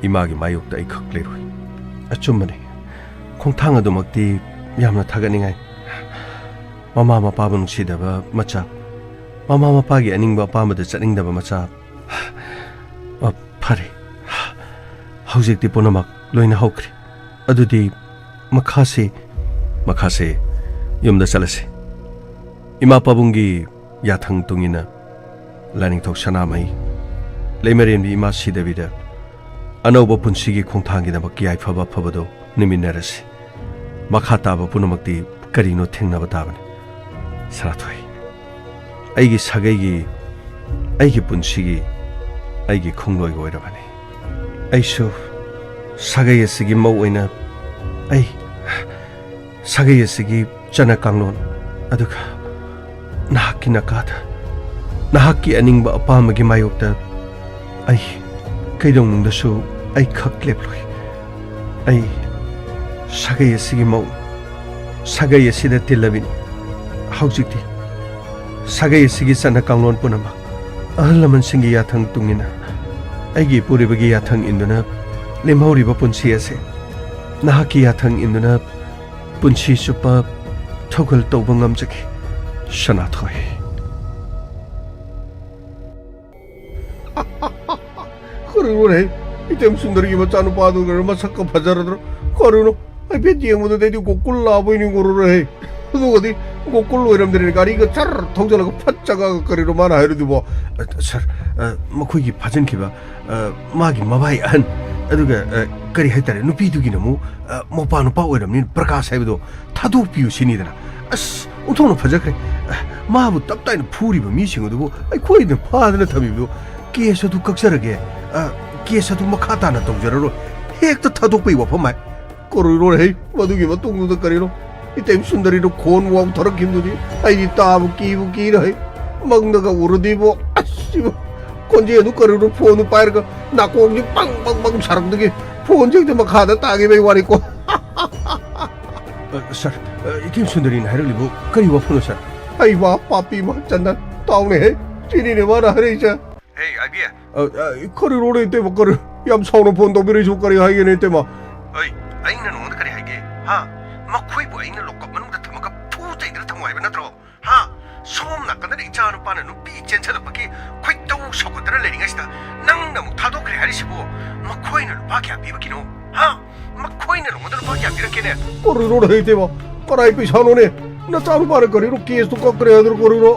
ꯏꯃꯥꯒꯤ ꯃꯥꯌꯣꯛꯇ ꯑꯩ ꯈꯛ ꯂꯩꯔꯣꯏ꯫ ꯑꯆꯨꯝꯕꯅꯤ, ꯈꯣꯡꯊꯥꯡ ꯑꯗꯨꯃꯛꯇꯤ ꯌꯥꯝꯅ ꯊꯥꯒꯠꯅꯤꯡꯉꯥꯏ꯫ ꯃꯃꯥ ꯃꯄꯥꯕꯨ ꯅꯨꯡꯁꯤꯗꯕ ꯃꯆꯥ, ꯃꯃꯥ ꯃꯄꯥꯒꯤ ꯑꯅꯤꯡꯕ ꯑꯄꯥꯝꯕꯗ ꯆꯠꯅꯤꯡꯗꯕ ꯃꯆꯥ꯫ ꯑ, ꯐꯔꯦ, ꯍꯧꯖꯤꯛꯇꯤ ꯄꯨꯝꯅꯃꯛ ꯂꯣꯏꯅ ꯍꯧꯈ꯭ꯔꯦ꯫ ꯑꯗꯨꯗꯤ ꯃꯈꯥꯁꯤ? ꯃꯈꯥꯁꯦ ꯌꯨꯝꯗ ꯆꯠꯂꯁꯤ꯫ ꯏꯃꯥ ꯄꯥꯕꯨꯡꯒꯤ ꯌꯥꯊꯪ ꯇꯨꯡꯏꯟꯅ ꯂꯥꯏꯅꯤꯡꯊꯧ ꯁꯅꯥꯃꯍꯤ, ꯂꯩꯃꯔꯦꯟꯕꯤ ꯏꯃꯥ ꯁꯤꯗꯕꯤꯗ ꯑꯅꯧꯕ ꯄꯨꯟꯁꯤꯒꯤ ꯈꯣꯡꯊꯥꯡꯒꯤꯗꯃꯛ ꯌꯥꯏꯐꯕ ꯑꯐꯕꯗꯣ ꯅꯤꯃꯤꯟꯅꯔꯁꯤ꯫ ꯃꯈꯥ ꯇꯥꯕ ꯄꯨꯝꯅꯃꯛꯇꯤ ꯀꯔꯤꯅꯣ ꯊꯦꯡꯅꯕ ꯇꯥꯕꯅꯤ꯫ ꯁꯅꯥꯊꯣꯏ, ꯑꯩꯒꯤ ꯁꯥꯒꯩꯒꯤ, ꯑꯩꯒꯤ ꯄꯨꯟꯁꯤꯒꯤ, ꯑꯩꯒꯤ ꯈꯣꯡꯂꯣꯏ ꯑꯣꯏꯔꯕꯅꯤ꯫ ꯑꯩꯁꯨ ꯁꯥꯒꯩ ꯑꯁꯤꯒꯤ ꯃꯧ ꯑꯣꯏꯅ, ꯑꯩ ꯁꯥꯒꯩ ꯑꯁꯤꯒꯤ ꯆꯠꯅ ꯀꯥꯡꯂꯣꯟ, ꯑꯗꯨꯒ ꯅꯍꯥꯛꯀꯤ ꯅꯀꯥꯗ, ꯅꯍꯥꯛꯀꯤ ꯑꯅꯤꯡꯕ ꯑꯄꯥꯝꯕꯒꯤ ꯃꯥꯌꯣꯛꯇ ꯑꯩ ꯀꯩꯗꯧꯅꯨꯡꯗꯁꯨ ꯑꯩ ꯈꯛ ꯂꯦꯞꯂꯣꯏ꯫ ꯑꯩ ꯁꯥꯒꯩ ꯑꯁꯤꯒꯤ ꯃꯧ, ꯁꯥꯒꯩ ꯑꯁꯤꯗ ꯇꯤꯜꯂꯕꯤꯅꯤ꯫ ꯍꯧꯖꯤꯛꯇꯤ ꯁꯥꯒꯩ ꯑꯁꯤꯒꯤ ꯆꯠꯅ ꯀꯥꯡꯂꯣꯟ ꯄꯨꯝꯅꯃꯛ ꯑꯍꯜ ꯂꯃꯟꯁꯤꯡꯒꯤ ꯌꯥꯊꯪ ꯇꯨꯡꯏꯟꯅ ꯑꯩꯒꯤ ꯏꯄꯨꯔꯣꯏꯕꯒꯤ ꯌꯥꯊꯪ ꯏꯟꯗꯨꯅ ꯂꯦꯝꯍꯧꯔꯤꯕ ꯄꯨꯟꯁꯤ ꯑꯁꯦ ꯅꯍꯥꯛꯀꯤ ꯌꯥꯊꯪ ꯏꯟꯗꯨꯅ ꯄꯨꯟꯁꯤ ꯆꯨꯞꯄ ꯊꯧꯒꯜ ꯇꯧꯕ ꯉꯝꯖꯒꯦ, ꯁꯅꯥꯊꯣꯏ꯫ ꯀꯔꯤꯅꯣꯅꯦ? ꯏꯇꯦꯝ ꯁꯨꯟꯗꯔꯤꯒꯤ ꯃꯆꯥꯅꯨꯄꯥꯗꯨꯒ ꯃꯁꯛꯀ ꯐꯖꯔꯗ꯭ꯔꯣ? ꯀꯔꯤꯅꯣ? ꯍꯥꯏꯐꯦꯠ ꯌꯦꯡꯕꯗꯗꯤ ꯑꯩꯗꯤ ꯒꯣꯀꯨꯜ ꯂꯥꯕꯣꯏ ꯅꯤꯡꯉꯨꯔꯨꯔꯦ꯫ ꯑꯗꯨꯒꯗꯤ ꯒꯣꯀꯨꯜ ꯑꯣꯏꯔꯝꯗ꯭ꯔꯦ, ꯒꯥꯔꯤꯒ ꯁꯔ ꯊꯧꯖꯤꯜꯂꯒ ꯐꯠ ꯆꯪꯉꯒ꯫ ꯀꯔꯤꯅꯣ ꯃꯥꯅ ꯍꯥꯏꯔꯤꯗꯨꯕꯣ? ꯑ, ꯁꯔ, ꯑ, ꯃꯈꯣꯏꯒꯤ ꯐꯥꯖꯤꯟꯈꯤꯕ, ꯑ, ꯃꯥꯒꯤ ꯃꯕꯥꯏ ꯑꯍꯟ, ꯑꯗꯨꯒ, ꯑ, ꯀꯔꯤ ꯍꯥꯏꯇꯥꯔꯦ, ꯅꯨꯄꯤꯗꯨꯒꯤꯅ ꯑꯃꯨꯛ, ꯑ, ꯃꯧꯄꯥ ꯅꯨꯄꯥ ꯑꯣꯏꯔꯝꯅꯤꯅ ꯄ꯭ꯔꯀꯥꯁ ꯍꯥꯏꯕꯗꯣ ꯊꯥꯗꯣꯛꯄꯤꯌꯨ ꯁꯤꯅꯤꯗꯅ꯫ ꯑꯁ, ꯑꯣꯟꯊꯣꯛꯅ ꯐꯖꯈ꯭ꯔꯦ꯫ ꯑ, ꯃꯥꯕꯨ ꯇꯞ ꯇꯥꯏꯅ ꯐꯨꯔꯤꯕ ꯃꯤꯁꯤꯡ ꯑꯗꯨꯕꯨ ꯑꯩꯈꯣꯏꯅ ꯐꯥꯗꯅ ꯊꯝꯃꯤꯕꯗꯨ ꯀꯦꯁ ꯑꯗꯨ ꯀꯛꯆꯔꯒꯦ, ꯑ, ꯀꯦꯁ ꯑꯗꯨ ꯃꯈꯥ ꯇꯥꯅ ꯇꯧꯖꯔꯔꯣꯏ, ꯍꯦꯛꯇ ꯊꯥꯗꯣꯛꯄꯒꯤ ꯋꯥꯐꯝ ꯍꯥꯏ꯫ ꯀꯔꯤꯅꯣꯅꯦ ꯍꯩ, ꯃꯗꯨꯒꯤ ꯃꯇꯨꯡꯗꯨꯗ ꯀꯔꯤꯅꯣ? ꯏꯇꯩ ꯁꯨꯟꯗꯔꯤꯗꯨ ꯈꯣꯟ ꯋꯥꯎ ꯊꯣꯔꯛꯈꯤꯕꯗꯨꯗꯤ ꯑꯩꯗꯤ ꯇꯥꯕ ꯀꯤꯕꯨ ꯀꯤꯔꯦ ꯍꯩ꯫ ꯃꯪꯗꯒ ꯎꯔꯗꯤꯕꯣ, ꯑꯁ, ꯁꯤꯕꯨ ꯈꯣꯟꯖꯦꯜꯗꯨ ꯀꯔꯤꯅꯣ? ꯐꯣꯟꯗꯨ ꯄꯥꯏꯔꯒ ꯅꯥꯀꯣꯡꯁꯤ ꯄꯪ ꯄꯪ ꯄꯪ ꯁꯥꯔꯛꯄꯗꯒꯤ ꯐꯣꯟꯁꯦ ꯍꯦꯛꯇ ꯃꯈꯥꯗ ꯇꯥꯈꯤꯕꯩ ꯋꯥꯅꯤꯀꯣ꯫ ꯑ, ꯁꯥꯔ, ꯑ, ꯏꯇꯩ ꯁꯨꯟꯗꯔꯤꯅ ꯍꯥꯏꯔꯛꯂꯤꯕꯨ ꯀꯔꯤ ꯋꯥꯐꯝꯅꯣ, ꯁꯥꯔ? ꯍꯩꯕ ꯄꯥꯄꯤ ꯃꯥ ꯆꯟꯗꯟ, ꯇꯥꯎꯅꯦ ꯍꯦ, ꯆꯤꯅꯤꯅꯦ ꯃꯥꯅ ꯍꯥꯏꯔꯛꯏꯁꯦ꯫ ꯍꯦ, ꯑꯥꯏꯕꯤ꯫ ꯑ, ꯑ, ꯀꯔꯤꯅꯣꯅꯦ ꯏꯇꯩꯃ, ꯀꯔꯤ ꯌꯥꯝ ꯁꯥꯎꯅ ꯐꯣꯟ ꯇꯧꯕꯤꯔꯛꯏꯁꯤꯕꯨ? ꯀꯔꯤ ꯍꯥꯏꯒꯦꯅꯦ ꯏꯇꯩꯃ? ꯑꯩ, ꯑꯩꯅ ꯅꯉꯣꯟꯗ ꯀꯔꯤ ꯍꯥꯏꯒꯦ? ꯍꯥ? ꯃꯈꯣꯏꯕꯨ ꯑꯩꯅ ꯂꯣꯀꯞ ꯃꯅꯨꯡꯗ ꯊꯝꯃꯒ ꯐꯨ ꯆꯩꯗꯅ ꯊꯝꯃꯣ ꯍꯥꯏꯕ ꯅꯠꯇ꯭ꯔꯣ? ꯍꯥ? ꯁꯣꯝ ꯅꯥꯀꯟꯗꯅ ꯏꯆꯥ ꯅꯨꯄꯥꯅ ꯅꯨꯄꯤ ꯆꯦꯟꯁꯤꯜꯂꯛꯄꯒꯤ ꯈꯣꯏꯗꯧ ꯁꯥꯎꯒꯠꯇꯅ ꯂꯩꯔꯤꯉꯩꯁꯤꯗ ꯅꯪꯅ ꯑꯃꯨꯛ ꯊꯥꯗꯣꯛꯈ꯭ꯔꯦ ꯍꯥꯏꯔꯤꯁꯤꯕꯨ ꯃꯈꯣꯏꯅ ꯂꯨꯄꯥ ꯀꯌꯥ ꯄꯤꯕꯒꯤꯅꯣ? ꯍꯥ? ꯃꯈꯣꯏꯅ ꯅꯉꯣꯟꯗ ꯂꯨꯄꯥ ꯀꯌꯥ ꯄꯤꯔꯛꯀꯦꯅꯦ? ꯀꯔꯤꯅꯣ ꯍꯩꯇꯦꯕ? ꯀꯔꯥꯏ ꯄꯩꯁꯥꯅꯣꯅꯦ? ꯅꯆꯥꯅꯨꯄꯥꯅ ꯀꯔꯤꯅꯣ ꯀꯦꯁꯇꯨ ꯀꯛꯈ꯭ꯔꯦ ꯍꯥꯏꯗꯅ ꯀꯔꯤꯅꯣ?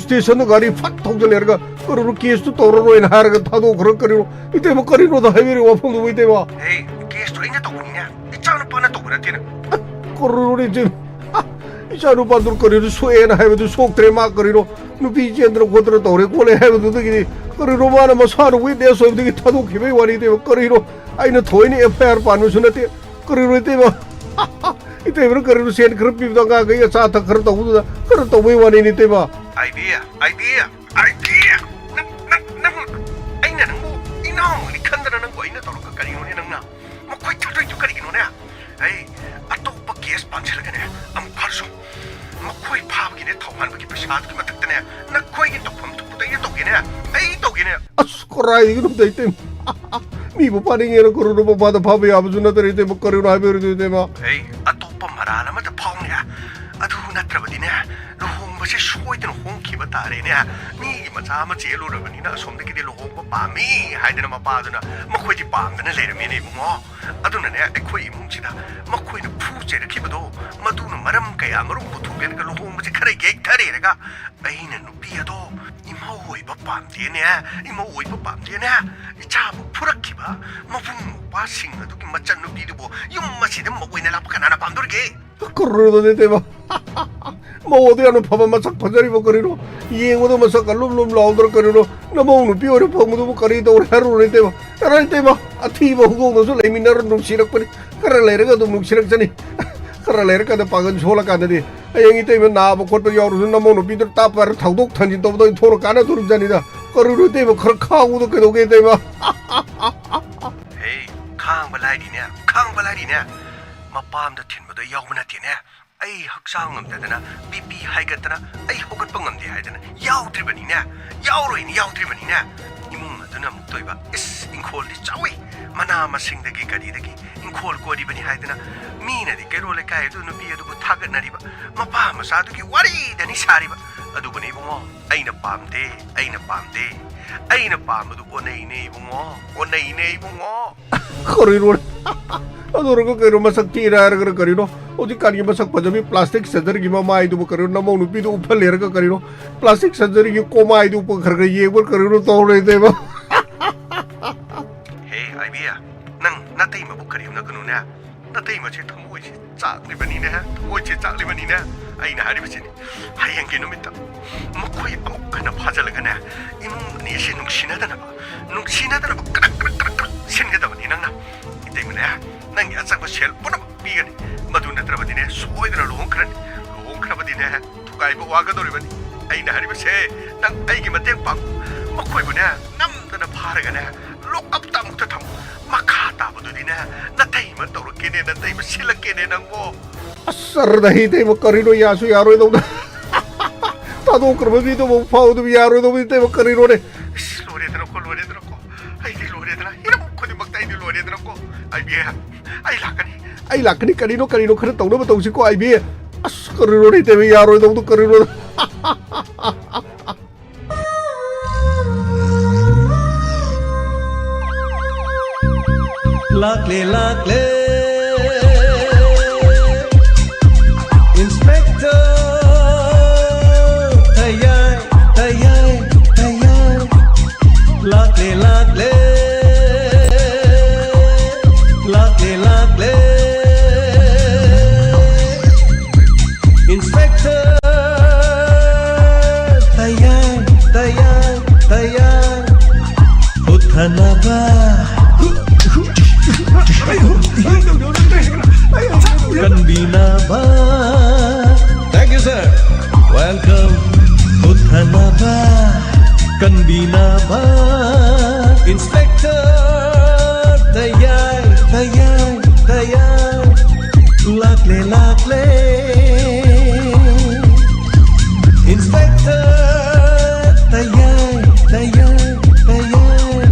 ꯁ꯭ꯇꯦꯁꯟꯗ ꯒꯥꯔꯤ ꯐꯠ ꯊꯧꯖꯜꯂꯦꯔꯒ ꯀꯔꯤꯅꯣ ꯀꯦꯁꯇꯨ ꯇꯧꯔꯔꯣꯏꯅ ꯍꯥꯏꯔꯒ ꯊꯥꯗꯣꯛꯈ꯭ꯔ ꯀꯔꯤꯅꯣ? ꯏꯇꯩꯃ, ꯀꯔꯤꯅꯣꯗ ꯍꯥꯏꯕꯤꯔꯤꯕ ꯋꯥꯐꯝꯗꯨꯕꯨ ꯏꯇꯩꯃ? ꯍꯦ, ꯀꯦꯁꯇꯨ ꯑꯩꯅ ꯇꯧꯕꯅꯤꯅꯦ, ꯏꯆꯥꯅꯨꯄꯥꯅ ꯇꯧꯕ ꯅꯠꯇꯦꯅ꯫ ꯀꯔꯤꯅꯣꯅꯦ ꯏꯆꯦ? ꯏꯆꯥꯅꯨꯄꯥꯗꯨ ꯀꯔꯤꯅꯣ ꯁꯣꯛꯑꯦꯅ ꯍꯥꯏꯕꯗꯨ ꯁꯣꯛꯇ꯭ꯔꯦ, ꯃꯥ ꯀꯔꯤꯅꯣ ꯅꯨꯄꯤ ꯆꯦꯟꯗꯅ ꯈꯣꯠꯇꯅ ꯇꯧꯔꯦ ꯈꯣꯠꯂꯦ ꯍꯥꯏꯕꯗꯨꯗꯒꯤꯗꯤ ꯀꯔꯤꯅꯣ ꯃꯥꯅ ꯃꯁꯥꯅ ꯋꯤꯠꯅꯦꯁ ꯑꯣꯏꯕꯗꯒꯤ ꯊꯥꯗꯣꯛꯈꯤꯕꯒꯤ ꯋꯥꯔꯤꯅꯦꯕ꯫ ꯀꯔꯤꯅꯣ ꯑꯩꯅ ꯊꯑꯣꯏꯅ ꯑꯦꯐ ꯑꯥꯏ ꯑꯥꯔ ꯄꯥꯟꯕꯁꯨ ꯅꯠꯇꯦ꯫ ꯀꯔꯤꯅꯣ ꯏꯇꯩꯃ? ꯏꯇꯩꯃꯅ ꯀꯔꯤꯅꯣ ꯁꯦꯟ ꯈꯔ ꯄꯤꯕꯗꯣ ꯑꯉꯥꯡꯈꯩ ꯑꯆꯥ ꯑꯊꯛ ꯈꯔ ꯇꯧꯕꯗꯨꯗ ꯈꯔ ꯇꯧꯕꯩ ꯋꯥꯅꯤꯅꯦ ꯏꯇꯩꯃ꯫ ꯑꯥꯏꯕꯤ, ꯑꯥꯏꯕꯤ, ꯑꯥꯏꯕꯤ, ꯅꯪ, ꯅꯪ, ꯅꯪ, ꯑꯩꯅ ꯅꯪꯕꯨ ꯏꯅꯥꯎꯃꯛꯅꯤ ꯈꯟꯗꯅ ꯅꯪꯕꯨ ꯑꯩꯅ ꯇꯧꯔꯒ ꯀꯔꯤꯅꯣꯅꯦ ꯅꯪꯅ? ꯃꯈꯣꯏ ꯊꯥꯗꯣꯏꯗꯨ ꯀꯔꯤꯒꯤꯅꯣꯅꯦ? ꯑꯩ ꯑꯇꯣꯞꯄ ꯀꯦꯁ ꯄꯥꯟꯁꯤꯜꯂꯒꯅꯦ ꯑꯃꯨꯛ ꯐꯥꯔꯁꯨ ꯃꯈꯣꯏ ꯐꯥꯕꯒꯤꯅꯦ ꯊꯧꯍꯥꯟꯕꯒꯤ ꯄꯩꯁꯥꯗꯨꯒꯤ ꯃꯊꯛꯇꯅꯦ ꯅꯈꯣꯏꯒꯤ ꯇꯧꯐꯝ ꯊꯣꯛꯄꯗꯣ ꯑꯩꯅ ꯇꯧꯒꯦꯅꯦ꯫ ꯑꯩ ꯇꯧꯒꯦꯅꯦ꯫ ꯑꯁ, ꯀꯔꯥꯏꯗꯒꯤꯅꯣ ꯏꯇꯩꯃ? ꯃꯤꯕꯨ ꯐꯥꯅꯤꯡꯉꯦꯅ ꯀꯔꯤꯅꯣ ꯃꯄꯥꯗ ꯐꯥꯕ ꯌꯥꯕꯁꯨ ꯅꯠꯇ꯭ꯔꯦ ꯏꯇꯩꯃ, ꯀꯔꯤꯅꯣ ꯍꯥꯏꯕꯤꯔꯤꯗꯣ ꯏꯇꯩꯃ? ꯑꯩ ꯑꯇꯣꯞꯄ ꯃꯔꯥꯜ ꯑꯃꯗ ꯐꯥꯎꯅꯦ꯫ ꯑꯗꯨ ꯅꯠꯇ꯭ꯔꯕꯗꯤꯅꯦ ꯂꯨꯍꯣꯡꯕꯁꯦ ꯁꯣꯏꯗꯅ ꯍꯣꯡꯈꯤꯕ ꯇꯥꯔꯦꯅꯦ꯫ ꯃꯤꯒꯤ ꯃꯆꯥ ꯑꯃ ꯆꯦꯜꯂꯨꯔꯕꯅꯤꯅ ꯑꯁꯣꯝꯗꯒꯤꯗꯤ ꯂꯨꯍꯣꯡꯕ ꯄꯥꯝꯃꯤ ꯍꯥꯏꯗꯅ ꯃꯄꯥꯗꯨꯅ ꯃꯈꯣꯏꯗꯤ ꯄꯥꯝꯗꯅ ꯂꯩꯔꯝꯃꯦꯅꯦ ꯏꯕꯨꯡꯉꯣ꯫ ꯑꯗꯨꯅꯅꯦ ꯑꯩꯈꯣꯏ ꯏꯃꯨꯡꯁꯤꯗ ꯃꯈꯣꯏꯅ ꯐꯨ ꯆꯩꯔꯛꯈꯤꯕꯗꯣ ꯃꯗꯨꯅ ꯃꯔꯝ ꯀꯌꯥ ꯃꯔꯨꯝ ꯄꯨꯊꯣꯛꯂꯦꯅꯒ ꯂꯨꯍꯣꯡꯕꯁꯦ ꯈꯔ ꯌꯩꯊꯔꯦꯔꯒ ꯑꯩꯅ ꯅꯨꯄꯤ ꯑꯗꯣ ꯏꯃꯧ ꯑꯣꯏꯕ ꯄꯥꯝꯗꯦꯅꯦ, ꯏꯃꯧ ꯑꯣꯏꯕ ꯄꯥꯝꯗꯦꯅꯦ꯫ ꯏꯆꯥꯕꯨ ꯐꯨꯔꯛꯈꯤꯕ ꯃꯕꯨꯡ ꯃꯧꯄ꯭ꯋꯥꯁꯤꯡ ꯑꯗꯨꯒꯤ ꯃꯆꯟꯅꯨꯄꯤꯗꯨꯕꯨ ꯌꯨꯝ ꯑꯁꯤꯗ ꯃꯧ ꯑꯣꯏꯅ ꯂꯥꯛꯄ ꯀꯅꯥꯅ ꯄꯥꯝꯗꯣꯔꯤꯒꯦ? ꯀꯔꯤꯅꯣꯅꯦ ꯏꯇꯩꯃ? ꯃꯧ ꯑꯗꯨ ꯌꯥꯝꯅ ꯐꯕ ꯃꯁꯛ ꯐꯖꯔꯤꯕ ꯀꯔꯤꯅꯣ? ꯌꯦꯡꯕꯗ ꯃꯁꯛ ꯀ ꯂꯨꯝ ꯂꯨꯝ ꯂꯥꯎꯗ꯭ꯔ ꯀꯔꯤꯅꯣ? ꯅꯃꯧ ꯅꯨꯄꯤ ꯑꯣꯏꯅ ꯐꯪꯕꯗꯨꯕꯨ ꯀꯔꯤ ꯇꯧꯔꯦ ꯍꯥꯏꯔꯨꯔꯦ ꯏꯇꯩꯃ? ꯌꯥꯔꯦ ꯏꯇꯩꯃ, ꯑꯊꯤꯕ ꯍꯧꯗꯣꯡꯗꯁꯨ ꯂꯩꯃꯤꯟꯅꯔ ꯅꯨꯡꯁꯤꯔꯛꯄꯅꯤ꯫ ꯈꯔ ꯂꯩꯔꯒ ꯑꯗꯨꯝ ꯅꯨꯡꯁꯤꯔꯛꯆꯅꯤ꯫ ꯈꯔ ꯂꯩꯔꯀꯥꯟꯗ ꯄꯥꯡꯒꯜ ꯁꯣꯜꯂꯀꯥꯟꯗꯗꯤ ꯍꯌꯦꯡ ꯏꯇꯩꯃ ꯅꯥꯕ ꯈꯣꯠꯄ ꯌꯥꯎꯔꯁꯨ ꯅꯃꯧ ꯅꯨꯄꯤꯗꯨ ꯇꯥꯞꯄꯔ ꯊꯧꯗꯣꯛ ꯊꯟꯖꯤꯟ ꯇꯧꯕꯗ ꯑꯣꯏꯅ ꯊꯣꯛꯂꯀꯥꯟꯗ ꯊꯨꯔꯨꯞꯖꯅꯤꯗ꯫ ꯀꯔꯤꯅꯣ ꯏꯇꯩꯃ, ꯈꯔ ꯈꯥꯡꯉꯨꯗ ꯀꯩꯗꯧꯒꯦ ꯏꯇꯩꯃ? ꯍꯦ, ꯈꯥꯡꯕ ꯂꯥꯏꯔꯤꯅꯦ, ꯈꯥꯡꯕ ꯂꯥꯏꯔꯤꯅꯦ꯫ ꯃꯄꯥꯝꯗ ꯊꯤꯟꯕꯗꯣ ꯌꯥꯎꯕ ꯅꯠꯇꯦꯅꯦ꯫ ꯑꯩ ꯍꯛꯆꯥꯡ ꯉꯝꯗꯗꯅ ꯕꯤ ꯄꯤ ꯍꯥꯏꯒꯠꯇꯅ ꯑꯩ ꯍꯧꯒꯠꯄ ꯉꯝꯗꯦ ꯍꯥꯏꯗꯅ ꯌꯥꯎꯗ꯭ꯔꯤꯕꯅꯤꯅꯦ꯫ ꯌꯥꯎꯔꯣꯏꯅ ꯌꯥꯎꯗ꯭ꯔꯤꯕꯅꯤꯅꯦ꯫ ꯏꯃꯨꯡ ꯑꯗꯨꯅ ꯑꯃꯨꯛ ꯇꯣꯏꯕ, "ꯏꯁ, ꯏꯪꯈꯣꯜꯗꯤ ꯆꯥꯎꯏ, ꯃꯅꯥ ꯃꯁꯤꯡꯗꯒꯤ ꯀꯔꯤꯗꯒꯤ ꯏꯪꯈꯣꯜ ꯀꯣꯏꯔꯤꯕꯅꯤ" ꯍꯥꯏꯗꯅ ꯃꯤꯅꯗꯤ ꯀꯩꯔꯣꯜ ꯂꯩꯀꯥꯏ ꯑꯗꯨ ꯅꯨꯄꯤ ꯑꯗꯨꯕꯨ ꯊꯥꯒꯠꯅꯔꯤꯕ, ꯃꯄꯥ ꯃꯆꯥꯗꯨꯒꯤ ꯋꯥꯔꯤꯗꯅꯤ ꯁꯥꯔꯤꯕ꯫ ꯑꯗꯨꯕꯨꯅꯤ ꯏꯕꯨꯡꯉꯣ, ꯑꯩꯅ ꯄꯥꯝꯗꯦ, ꯑꯩꯅ ꯄꯥꯝꯗꯦ꯫ ꯑꯩꯅ ꯄꯥꯝꯕꯗꯨ ꯑꯣꯟꯅꯩꯅꯦ ꯏꯕꯨꯡꯉꯣ, ꯑꯣꯟꯅꯩꯅꯦ ꯏꯕꯨꯡꯉꯣ꯫ ꯀꯔꯤꯅꯣ? ꯑꯗꯨꯔꯒ ꯀꯩꯅꯣ ꯃꯁꯛ ꯊꯤꯔꯦ ꯍꯥꯏꯔꯒꯅ ꯀꯔꯤꯅꯣ? ꯍꯧꯖꯤꯛꯀꯥꯟꯒꯤ ꯃꯁꯛ ꯐꯖꯕꯤ ꯄ꯭ꯂꯥꯁꯇꯤꯛ ꯁꯔꯖꯔꯤꯒꯤ ꯃꯃꯥꯏꯗꯨꯕꯨ ꯀꯔꯤꯅꯣ? ꯅꯃꯧ ꯅꯨꯄꯤꯗꯨ ꯎꯞꯍꯜꯂꯦꯔꯒ ꯀꯔꯤꯅꯣ? ꯄ꯭ꯂꯥꯁꯇꯤꯛ ꯁꯔꯖꯔꯤꯒꯤ ꯀꯣꯃꯥꯏꯗꯨ ꯎꯞꯄ ꯈꯔ ꯈꯔ ꯌꯦꯡꯕ ꯀꯔꯤꯅꯣ ꯇꯧꯔꯦ ꯏꯇꯩꯃ? ꯍꯦ ꯑꯥꯏꯕꯤ, ꯅꯪ ꯅꯇꯩꯃꯕꯨ ꯀꯔꯤꯝꯅꯒꯅꯨꯅꯦ꯫ ꯅꯇꯩꯃꯁꯦ ꯊꯃꯣꯏꯁꯦ ꯆꯥꯛꯂꯤꯕꯅꯤꯅꯦ, ꯊꯃꯣꯏꯁꯦ ꯆꯥꯛꯂꯤꯕꯅꯤꯅꯦ꯫ ꯑꯩꯅ ꯍꯥꯏꯔꯤꯕꯁꯤꯅꯤ, ꯍꯌꯦꯡꯒꯤ ꯅꯨꯃꯤꯠꯇ ꯃꯈꯣꯏ ꯑꯃꯨꯛ ꯍꯟꯅ ꯐꯥꯖꯤꯜꯂꯒꯅꯦ, ꯏꯃꯨꯡ ꯑꯅꯤꯁꯤ ꯅꯨꯡꯁꯤꯅꯗꯅꯕ, ꯅꯨꯡꯁꯤꯅꯗꯅꯕ ꯀ꯭ꯔꯛ ꯀ꯭ꯔꯛ ꯀ꯭ꯔꯛ ꯀ꯭ꯔꯛ ꯁꯤꯟꯒꯗꯕꯅꯤ ꯅꯪꯅ꯫ ꯇꯩꯃꯅꯦ, ꯅꯪꯒꯤ ꯑꯆꯪꯕ ꯁꯦꯜ ꯄꯨꯝꯅꯃꯛ ꯄꯤꯒꯅꯤ꯫ ꯃꯗꯨ ꯅꯠꯇ꯭ꯔꯕꯗꯤꯅꯦ, ꯁꯣꯏꯗꯅ ꯂꯨꯍꯣꯡꯈ꯭ꯔꯅꯤ꯫ ꯂꯨꯍꯣꯡꯈ꯭ꯔꯕꯗꯤꯅꯦ, ꯊꯨꯒꯥꯏꯕ ꯋꯥꯒꯗꯧꯔꯤꯕꯅꯤ꯫ ꯑꯩꯅ ꯍꯥꯏꯔꯤꯕꯁꯦ, ꯅꯪ ꯑꯩꯒꯤ ꯃꯇꯦꯡ ꯄꯥꯡꯉꯨ꯫ ꯃꯈꯣꯏꯕꯨꯅꯦ, ꯅꯝꯗꯅ ꯐꯥꯔꯒꯅꯦ, ꯂꯣꯛꯑꯞꯇ ꯑꯃꯨꯛꯇ ꯊꯝꯃꯨ꯫ ꯃꯈꯥ ꯇꯥꯕꯗꯨꯗꯤꯅꯦ, ꯅꯇꯩꯃ ꯇꯧꯔꯛꯀꯦꯅꯦ, ꯅꯇꯩꯃ ꯁꯤꯜꯂꯛꯀꯦꯅꯦ ꯅꯪꯕꯣ꯫ ꯑꯁ, ꯑꯔꯗꯍꯤ ꯇꯩꯃ, ꯀꯔꯤꯅꯣ, ꯌꯥꯁꯨ ꯌꯥꯔꯣꯏꯗꯧꯗ꯫ ꯊꯥꯗꯣꯛꯈ꯭ꯔꯕ ꯃꯤꯗꯨꯕꯨ ꯐꯥꯎꯗꯕ ꯌꯥꯔꯣꯏꯗꯧꯕ ꯇꯩꯃ, ꯀꯔꯤꯅꯣꯅꯦ? ꯑꯁ, ꯂꯣꯏꯔꯦꯗꯅꯀꯣ, ꯂꯣꯏꯔꯦꯗꯅꯀꯣ꯫ ꯑꯩꯗꯤ ꯂꯣꯏꯔꯦꯗꯅ꯫ ꯍꯤꯔꯝ ꯈꯨꯗꯤꯡꯃꯛꯇ ꯑꯩꯗꯤ ꯂꯣꯏꯔꯦꯗꯅꯀꯣ꯫ ꯑꯥꯏ ꯕꯤ ꯑꯦ, ꯑꯩ ꯂꯥꯛꯀꯅꯤ꯫ ꯑꯩ ꯂꯥꯛꯀꯅꯤ꯫ ꯀꯔꯤꯅꯣ, ꯀꯔꯤꯅꯣ ꯈꯔ ꯇꯧꯅꯕ ꯇꯧꯁꯤꯀꯣ, ꯑꯥꯏ ꯕꯤ ꯑꯦ꯫ ꯑꯁ, ꯀꯔꯤꯅꯣꯅꯦ ꯇꯩꯃ, ꯌꯥꯔꯣꯏꯗꯧꯗꯣ ꯀꯔꯤꯅꯣ? ꯂꯥꯛꯂꯦ, ꯂꯥꯛꯂꯦ꯫ Inspector ꯇꯌꯥꯏ, ꯇꯌꯥꯏ, ꯇꯌꯥꯏ꯫ ꯂꯥꯛꯂꯦ, ꯂꯥꯛꯂꯦ꯫ ꯂꯥꯛꯂꯦ, ꯂꯥꯛꯂꯦ꯫ Inspector ꯇꯌꯥꯏ, ꯇꯌꯥꯏ, ꯇꯌꯥꯏ꯫ ꯍꯨꯠꯊꯅꯕ, ꯀꯟꯕꯤꯅꯕ꯫ Thank you, sir. Welcome. ꯍꯨꯠꯊꯅꯕ, ꯀꯟꯕꯤꯅꯕ꯫ Inspector ꯇꯌꯥꯏ, ꯇꯌꯥꯏ, ꯇꯌꯥꯏ꯫ ꯂꯥꯛꯂꯦ, ꯂꯥꯛꯂꯦ꯫ Inspector ꯇꯌꯥꯏ, ꯇꯌꯥꯏ, ꯇꯌꯥꯏ꯫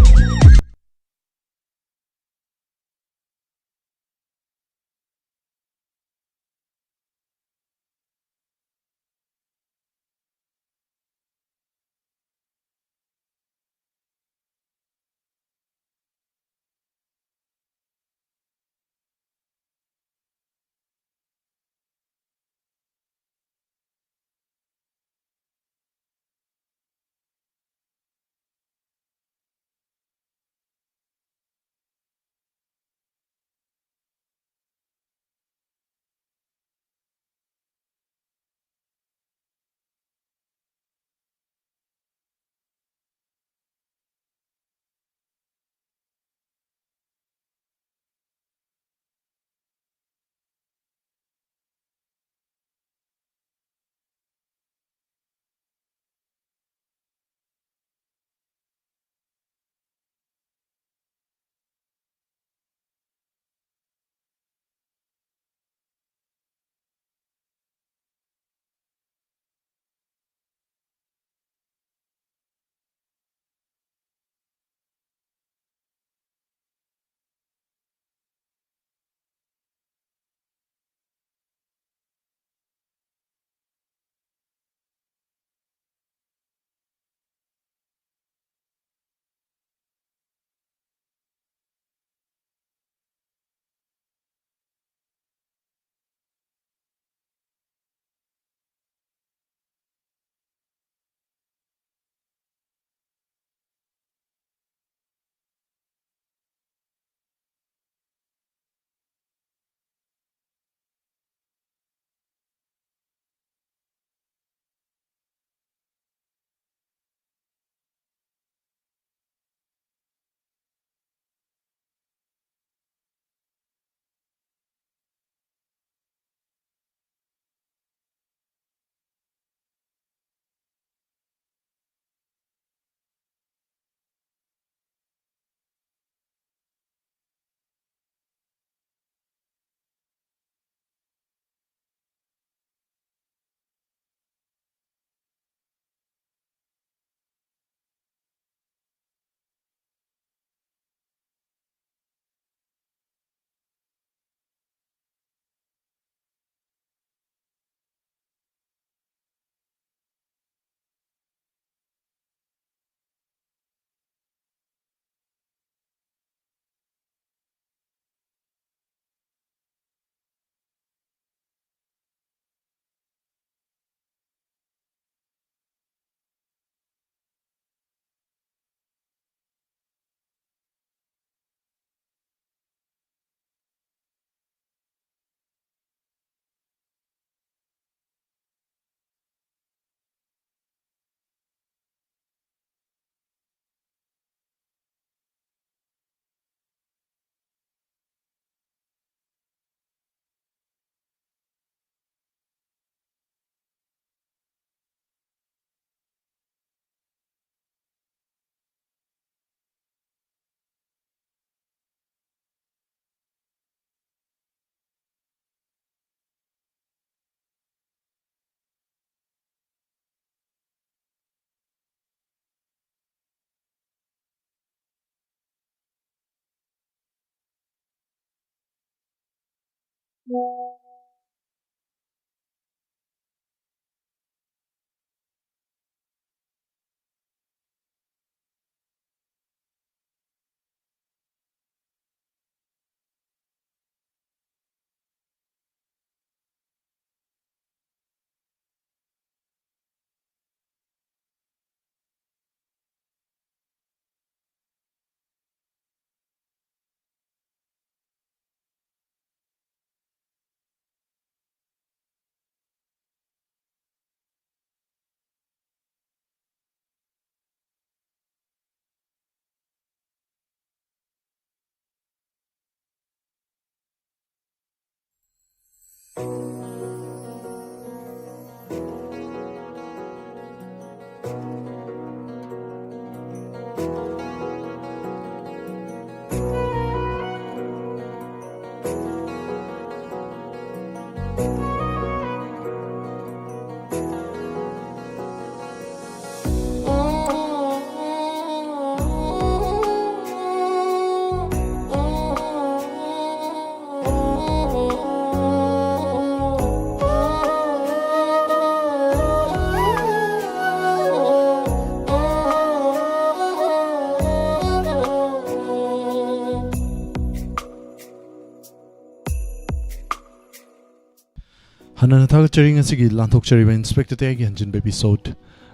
ꯍꯟꯅꯅ ꯊꯥꯒꯠꯆꯔꯤ꯫ ꯉꯁꯤꯒꯤ ꯂꯥꯟꯊꯣꯛꯆꯔꯤꯕ ꯏꯟꯁꯄꯦꯛꯇꯔ ꯇꯌꯥꯏꯒꯤ ꯍꯟꯖꯤꯟꯕ episode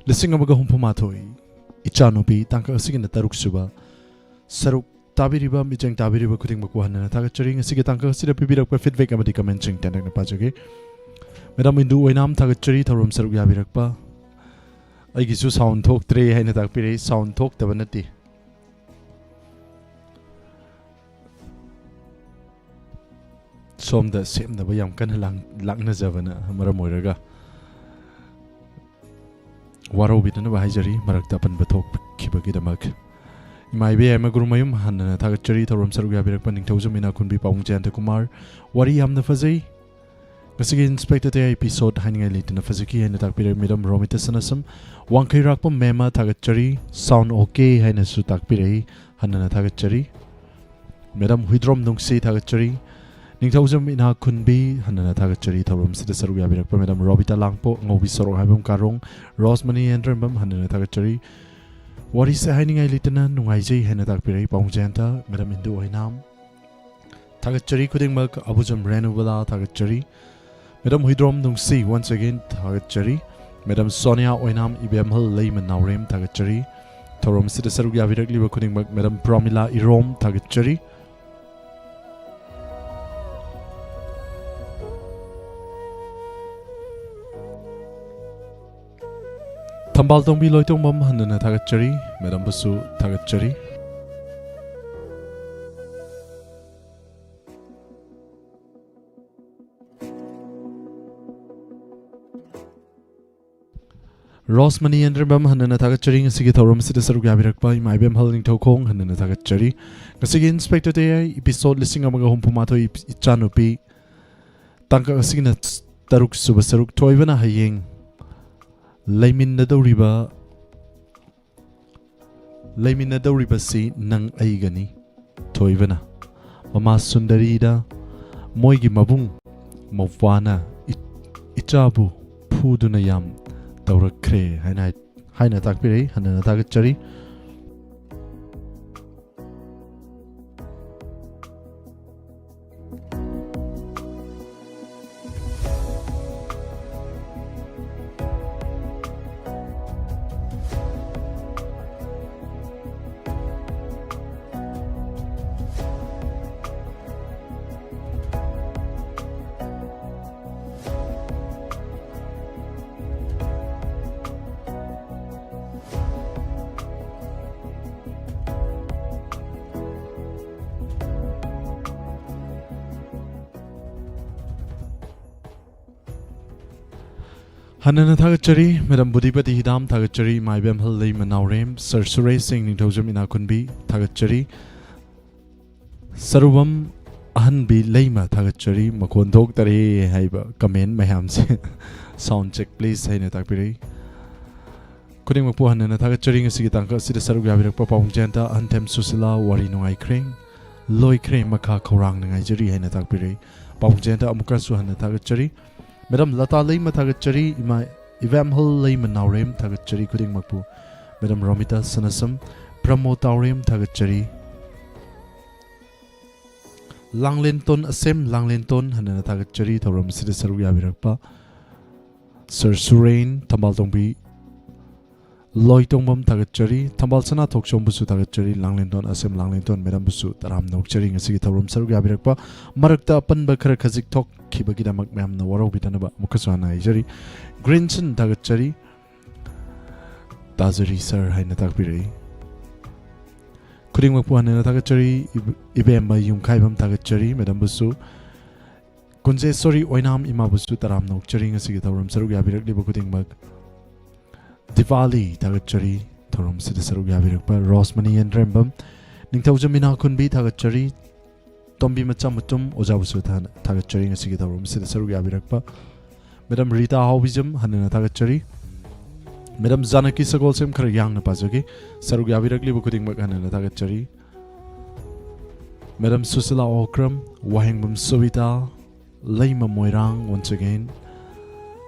ꯂꯤꯁꯤꯡ ꯑꯃꯒ ꯍꯨꯝꯐꯨ ꯃꯥꯊꯣꯏ, ꯏꯆꯥꯅꯨꯄꯤ, ꯇꯥꯡꯀꯛ ꯑꯁꯤꯒꯤꯅ ꯇꯔꯨꯛ ꯁꯨꯕ ꯁꯔꯨꯛ꯫ ꯇꯥꯕꯤꯔꯤꯕ, ꯃꯤꯠꯌꯦꯡ ꯇꯥꯕꯤꯔꯤꯕ ꯈꯨꯗꯤꯡꯃꯛꯄꯨ ꯍꯟꯅꯅ ꯊꯥꯒꯠꯆꯔꯤ꯫ ꯉꯁꯤꯒꯤ ꯇꯥꯡꯀꯛ ꯑꯁꯤꯗ ꯄꯤꯕꯤꯔꯛꯄ feedback ꯑꯃꯗꯤ comment ꯁꯤꯡ ꯇꯦꯟꯇꯛꯅ ꯄꯥꯖꯒꯦ꯫ ꯃꯦꯗꯥꯝ ꯏꯟꯗꯨ ꯑꯣꯏꯅꯥꯝ, ꯊꯥꯒꯠꯆꯔꯤ ꯊꯧꯔꯝ ꯁꯔꯨꯛ ꯌꯥꯕꯤꯔꯛꯄ꯫ ꯑꯩꯒꯤꯁꯨ sound ꯊꯣꯛꯇ꯭ꯔꯦ ꯍꯥꯏꯅ ꯇꯥꯛꯄꯤꯔꯛꯏ꯫ Sound ꯊꯣꯛꯇꯕ ꯅꯠꯇꯦ꯫ ꯁꯣꯝꯗ ꯁꯦꯝꯅꯕ ꯌꯥꯝ ꯀꯟꯅ ꯂꯥꯡ-, ꯂꯥꯛꯅꯖꯕꯅ ꯃꯔꯝ ꯑꯣꯏꯔꯒ ꯋꯥꯔꯧꯕꯤꯗꯅꯕ ꯍꯥꯏꯖꯔꯤ, ꯃꯔꯛꯇ ꯑꯄꯟꯕ ꯊꯣꯛꯈꯤꯕꯒꯤꯗꯃꯛ꯫ ꯏꯃꯥ ꯏꯕꯦ ꯌꯥꯏꯃ ꯒꯨꯔꯨꯃꯌꯨꯝ, ꯍꯟꯅꯅ ꯊꯥꯒꯠꯆꯔꯤ ꯊꯧꯔꯝ ꯁꯔꯨꯛ ꯌꯥꯕꯤꯔꯛꯄ ꯅꯤꯡꯊꯧꯖꯝ ꯏꯅꯥꯈꯨꯟꯕꯤ ꯄꯥꯕꯨꯡ ꯖꯌꯟꯇ ꯀꯨꯃꯥꯔ꯫ ꯋꯥꯔꯤ ꯌꯥꯝꯅ ꯐꯖꯩ꯫ ꯉꯁꯤꯒꯤ ꯏꯟꯁꯄꯦꯛꯇꯔ ꯇꯌꯥꯏ episode ꯍꯥꯏꯅꯤꯡꯉꯥꯏ ꯂꯩꯇꯅ ꯐꯖꯈꯤ ꯍꯥꯏꯅ ꯇꯥꯛꯄꯤꯔꯛꯏ ꯃꯦꯗꯥꯝ ꯔꯣꯃꯤꯇꯥ ꯁꯅꯥꯁꯝ꯫ ꯋꯥꯡꯈꯩꯔꯥꯛꯄꯝ ꯃꯦꯃ, ꯊꯥꯒꯠꯆꯔꯤ꯫ Sound okay ꯍꯥꯏꯅꯁꯨ ꯇꯥꯛꯄꯤꯔꯛꯏ, ꯍꯟꯅꯅ ꯊꯥꯒꯠꯆꯔꯤ꯫ ꯃꯦꯗꯥꯝ ꯍꯨꯏꯗ꯭ꯔꯣꯝ ꯅꯨꯡꯁꯤ, ꯊꯥꯒꯠꯆꯔꯤ꯫ ꯅꯤꯡꯊꯧꯖꯝ ꯏꯅꯥꯛ ꯈꯨꯟꯕꯤ, ꯍꯟꯅꯅ ꯊꯥꯒꯠꯆꯔꯤ꯫ ꯊꯧꯔꯝꯁꯤꯗ ꯁꯔꯨꯛ ꯌꯥꯕꯤꯔꯛꯄ ꯃꯦꯗꯥꯝ ꯔꯣꯕꯤꯇꯥ ꯂꯥꯡꯄꯣꯛ, ꯉꯧꯕꯤ ꯁꯣꯔꯣꯛ ꯍꯥꯏꯕꯝ ꯀꯥꯔꯣꯡ, ꯔꯣꯁꯃꯅꯤ ꯍꯦꯟꯗ꯭ꯔꯦꯝꯕꯝ, ꯍꯟꯅꯅ ꯊꯥꯒꯠꯆꯔꯤ꯫ ꯋꯥꯔꯤꯁꯦ ꯍꯥꯏꯅꯤꯡꯉꯥꯏ ꯂꯩꯇꯅ ꯅꯨꯡꯉꯥꯏꯖꯩ ꯍꯥꯏꯅ ꯇꯥꯛꯄꯤꯔꯛꯏ ꯄꯥꯎꯡ ꯖꯌꯟꯇ꯫ ꯃꯦꯗꯥꯝ ꯏꯟꯗꯨ ꯑꯣꯏꯅꯥꯝ, ꯊꯥꯒꯠꯆꯔꯤ ꯈꯨꯗꯤꯡꯃꯛ꯫ ꯑꯕꯨꯖꯝ ꯔꯦꯅꯨꯕꯂꯥ, ꯊꯥꯒꯠꯆꯔꯤ꯫ ꯃꯦꯗꯥꯝ ꯍꯨꯏꯗ꯭ꯔꯣꯝ ꯅꯨꯡꯁꯤ, once again ꯊꯥꯒꯠꯆꯔꯤ꯫ ꯃꯦꯗꯥꯝ ꯁꯣꯅꯤꯌꯥ ꯑꯣꯏꯅꯥꯝ, ꯏꯕꯦꯝꯍꯜ ꯂꯩꯃ ꯅꯥꯎꯔꯦꯝ, ꯊꯥꯒꯠꯆꯔꯤ꯫ ꯊꯧꯔꯝ ꯑꯁꯤꯗ ꯁꯔꯨꯛ ꯌꯥꯕꯤꯔꯛꯂꯤꯕ ꯈꯨꯗꯤꯡꯃꯛ꯫ ꯃꯦꯗꯥꯝ ꯄ꯭ꯔꯣꯃꯤꯂꯥ ꯏꯔꯣꯝ, ꯊꯥꯒꯠꯆꯔꯤ꯫ ꯊꯝꯕꯥꯜ ꯇꯣꯡꯕꯤ ꯂꯣꯏꯇꯣꯡꯕꯝ, ꯍꯟꯅꯅ ꯊꯥꯒꯠꯆꯔꯤ꯫ ꯃꯦꯗꯥꯝꯕꯨꯁꯨ ꯊꯥꯒꯠꯆꯔꯤ꯫ ꯔꯣꯁꯃꯅꯤ ꯌꯦꯟꯗ꯭ꯔꯦꯝꯕꯝ, ꯍꯟꯅꯅ ꯊꯥꯒꯠꯆꯔꯤ꯫ ꯉꯁꯤꯒꯤ ꯊꯧꯔꯝ ꯑꯁꯤꯗ ꯁꯔꯨꯛ ꯌꯥꯕꯤꯔꯛꯄ ꯏꯃꯥ ꯏꯕꯦꯝꯍꯜ ꯅꯤꯡꯊꯧꯈꯣꯡ, ꯍꯟꯅꯅ ꯊꯥꯒꯠꯆꯔꯤ꯫ ꯉꯁꯤꯒꯤ Inspector Day, episode ꯂꯤꯁꯤꯡ ꯑꯃꯒ ꯍꯨꯝꯐꯨ ꯃꯥꯊꯣꯏ, ꯏꯆꯥꯅꯨꯄꯤ ꯇꯥꯡꯀꯛ ꯑꯁꯤꯒꯤꯅ ꯇꯔꯨꯛ ꯁꯨꯕ ꯁꯔꯨꯛ꯫ ꯊꯣꯏꯕꯅ ꯍꯌꯦꯡ ꯂꯩꯃꯤꯟꯅꯗꯧꯔꯤꯕ, ꯂꯩꯃꯤꯟꯅꯗꯧꯔꯤꯕꯁꯤ ꯅꯪ ꯑꯩꯒꯅꯤ꯫ ꯊꯣꯏꯕꯅ ꯃꯃꯥ ꯁꯨꯟꯗꯔꯤꯗ ꯃꯣꯏꯒꯤ ꯃꯕꯨꯡ ꯃꯧꯄ꯭ꯋꯥꯅ ꯏ-, ꯏꯆꯥꯕꯨ ꯐꯨꯗꯨꯅ ꯌꯥꯝ ꯇꯧꯔꯛꯈ꯭ꯔꯦ ꯍꯥꯏꯅ ꯍꯥꯏ-, ꯍꯥꯏꯅ ꯇꯥꯛꯄꯤꯔꯛꯏ꯫ ꯍꯟꯅꯅ ꯊꯥꯒꯠꯆꯔꯤ꯫ ꯍꯟꯅꯅ ꯊꯥꯒꯠꯆꯔꯤ꯫ ꯃꯦꯗꯥꯝ ꯕꯨꯙꯤꯄꯇꯤ ꯍꯤꯗꯥꯝ, ꯊꯥꯒꯠꯆꯔꯤ꯫ ꯏꯃꯥ ꯏꯕꯦꯝꯍꯜ ꯂꯩꯃ ꯅꯥꯎꯔꯦꯝ, ꯁꯔ ꯁꯨꯔꯦꯁ ꯁꯤꯡ, ꯅꯤꯡꯊꯧꯖꯝ ꯏꯅꯥꯛꯈꯨꯟꯕꯤ, ꯊꯥꯒꯠꯆꯔꯤ꯫ ꯁꯔꯨꯕꯝ ꯑꯍꯟꯕꯤ ꯂꯩꯃ, ꯊꯥꯒꯠꯆꯔꯤ꯫ ꯃꯈꯣꯟ ꯊꯣꯛꯇꯔꯦ ꯍꯥꯏꯕ comment ꯃꯌꯥꯝꯁꯦ꯫ Sound check please ꯍꯥꯏꯅ ꯇꯥꯛꯄꯤꯔꯛꯏ꯫ ꯈꯨꯗꯤꯡꯃꯛꯄꯨ ꯍꯟꯅꯅ ꯊꯥꯒꯠꯆꯔꯤ꯫ ꯉꯁꯤꯒꯤ ꯇꯥꯡꯀꯛ ꯑꯁꯤꯗ ꯁꯔꯨꯛ ꯌꯥꯕꯤꯔꯛꯄ ꯄꯥꯕꯨꯡ ꯖꯌꯟꯇ, ꯑꯍꯟꯊꯦꯝ ꯁꯨꯁꯤꯂꯥ, ꯋꯥꯔꯤ ꯅꯨꯡꯉꯥꯏꯈ꯭ꯔꯦ꯫ ꯂꯣꯏꯈ꯭ꯔꯦ, ꯃꯈꯥ ꯈꯧꯔꯥꯡꯅ ꯉꯥꯏꯖꯔꯤ ꯍꯥꯏꯅ ꯇꯥꯛꯄꯤꯔꯛꯏ꯫ ꯄꯥꯕꯨꯡ ꯖꯌꯟꯇ ꯑꯃꯨꯛꯀꯁꯨ ꯍꯟꯅ ꯊꯥꯒꯠꯆꯔꯤ꯫ ꯃꯦꯗꯥꯝ ꯂꯇꯥ ꯂꯩꯃ ꯊꯥꯒꯠꯆꯔꯤ꯫ ꯏꯃꯥ ꯏꯕꯦꯝꯍꯜ ꯂꯩꯃ ꯅꯥꯎꯔꯦꯝ ꯊꯥꯒꯠꯆꯔꯤ ꯈꯨꯗꯤꯡꯃꯛꯄꯨ꯫ ꯃꯦꯗꯥꯝ ꯔꯣꯃꯤꯇꯥ ꯁꯅꯥꯁꯝ, ꯄ꯭ꯔꯃꯣ ꯇꯥꯎꯔꯦꯝ ꯊꯥꯒꯠꯆꯔꯤ꯫ ꯂꯥꯡꯂꯦꯟꯇꯣꯟ ꯑꯁꯦꯝ ꯂꯥꯡꯂꯦꯟꯇꯣꯟ ꯍꯟꯅꯅ ꯊꯥꯒꯠꯆꯔꯤ ꯊꯧꯔꯝ ꯑꯁꯤꯗ ꯁꯔꯨꯛ ꯌꯥꯕꯤꯔꯛꯄ꯫ ꯁꯔ ꯁꯨꯔꯦꯟ, ꯊꯝꯕꯥꯜ ꯇꯣꯡꯕꯤ, ꯂꯣꯏꯇꯣꯡꯕꯝ ꯊꯥꯒꯠꯆꯔꯤ꯫ ꯊꯝꯕꯥꯜ ꯁꯅꯥ ꯊꯣꯛꯆꯣꯝꯕꯨꯁꯨ ꯊꯥꯒꯠꯆꯔꯤ꯫ ꯂꯥꯡꯂꯦꯟꯗꯣꯟ ꯑꯁꯦꯝ ꯂꯥꯡꯂꯦꯟꯗꯣꯟ ꯃꯦꯗꯥꯝꯕꯨꯁꯨ ꯇꯔꯥꯝꯅ ꯑꯣꯛꯆꯔꯤ ꯉꯁꯤꯒꯤ ꯊꯧꯔꯝ ꯁꯔꯨꯛ ꯌꯥꯕꯤꯔꯛꯄ꯫ ꯃꯔꯛꯇ ꯑꯄꯟꯕ ꯈꯔ ꯈꯖꯤꯛ ꯊꯣꯛꯈꯤꯕꯒꯤꯗꯃꯛ ꯃꯌꯥꯝꯅ ꯋꯥꯔꯧꯕꯤꯗꯅꯕ ꯑꯃꯨꯛꯀꯁꯨ ꯍꯟꯅ ꯍꯥꯏꯖꯔꯤ꯫ ꯒ꯭ꯔꯤꯟꯁꯟ ꯊꯥꯒꯠꯆꯔꯤ꯫ ꯇꯥꯖꯔꯤ ꯁꯔ ꯍꯥꯏꯅ ꯇꯥꯛꯄꯤꯔꯛꯏ꯫ ꯈꯨꯗꯤꯡꯃꯛꯄꯨ ꯍꯟꯅ ꯊꯥꯒꯠꯆꯔꯤ꯫ ꯏꯕ-, ꯏꯕꯦꯝꯃ ꯌꯨꯝꯈꯥꯏꯕꯝ ꯊꯥꯒꯠꯆꯔꯤ ꯃꯦꯗꯥꯝꯕꯨꯁꯨ꯫ ꯀꯨꯟꯖꯦꯁꯣꯔꯤ ꯑꯣꯏꯅꯥꯝ ꯏꯃꯥꯕꯨꯁꯨ ꯇꯔꯥꯝꯅ ꯑꯣꯛꯆꯔꯤ ꯉꯁꯤꯒꯤ ꯊꯧꯔꯝ ꯁꯔꯨꯛ ꯌꯥꯕꯤꯔꯛꯂꯤꯕ ꯈꯨꯗꯤꯡꯃꯛ꯫ ꯗꯤꯋꯥꯂꯤ ꯊꯥꯒꯠꯆꯔꯤ ꯊꯧꯔꯝꯁꯤꯗ ꯁꯔꯨꯛ ꯌꯥꯕꯤꯔꯛꯄ꯫ ꯔꯣꯁꯃꯅꯤ ꯌꯦꯟꯗ꯭ꯔꯦꯝꯕꯝ, ꯅꯤꯡꯊꯧꯖꯝ ꯃꯤꯅꯥꯈꯨꯟꯕꯤ ꯊꯥꯒꯠꯆꯔꯤ꯫ ꯇꯣꯝꯕꯤ ꯃꯆꯥ ꯃꯇꯨꯝ ꯑꯣꯖꯥꯕꯨꯁꯨ ꯊꯥ-, ꯊꯥꯒꯠꯆꯔꯤ ꯉꯁꯤꯒꯤ ꯊꯧꯔꯝꯁꯤꯗ ꯁꯔꯨꯛ ꯌꯥꯕꯤꯔꯛꯄ꯫ ꯃꯦꯗꯥꯝ ꯔꯤꯇꯥ ꯍꯥꯎꯕꯤꯖꯝ ꯍꯟꯅꯅ ꯊꯥꯒꯠꯆꯔꯤ꯫ ꯃꯦꯗꯥꯝ ꯖꯥꯅꯀꯤ ꯁꯒꯣꯜꯁꯦꯝ ꯈꯔ ꯌꯥꯡꯅ ꯄꯥꯖꯒꯦ꯫ ꯁꯔꯨꯛ ꯌꯥꯕꯤꯔꯛꯂꯤꯕ ꯈꯨꯗꯤꯡꯃꯛ ꯍꯟꯅꯅ ꯊꯥꯒꯠꯆꯔꯤ꯫ ꯃꯦꯗꯥꯝ ꯁꯨꯁꯤꯂꯥ ꯑꯣꯀ꯭ꯔꯝ, ꯋꯥꯍꯦꯡꯕꯝ ꯁꯣꯕꯤꯇꯥ, ꯂꯩꯃ ꯃꯣꯏꯔꯥꯡ, once again,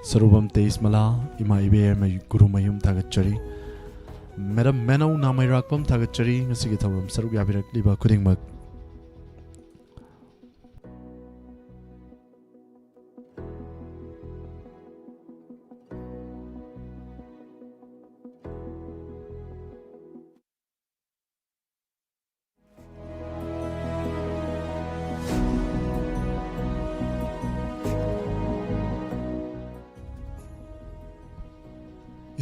ꯁꯔꯨꯕꯝ ꯇꯦꯖꯃꯂꯥ, ꯏꯃꯥ ꯏꯕꯦꯝꯃ ꯒꯨꯔꯨꯃꯌꯨꯝ ꯊꯥꯒꯠꯆꯔꯤ꯫ ꯃꯦꯗꯥꯝ ꯃꯦꯅꯧ ꯅꯥꯃꯩꯔꯥꯛꯄꯝ ꯊꯥꯒꯠꯆꯔꯤ ꯉꯁꯤꯒꯤ ꯊꯧꯔꯝ ꯁꯔꯨꯛ ꯌꯥꯕꯤꯔꯛꯂꯤꯕ ꯈꯨꯗꯤꯡꯃꯛ꯫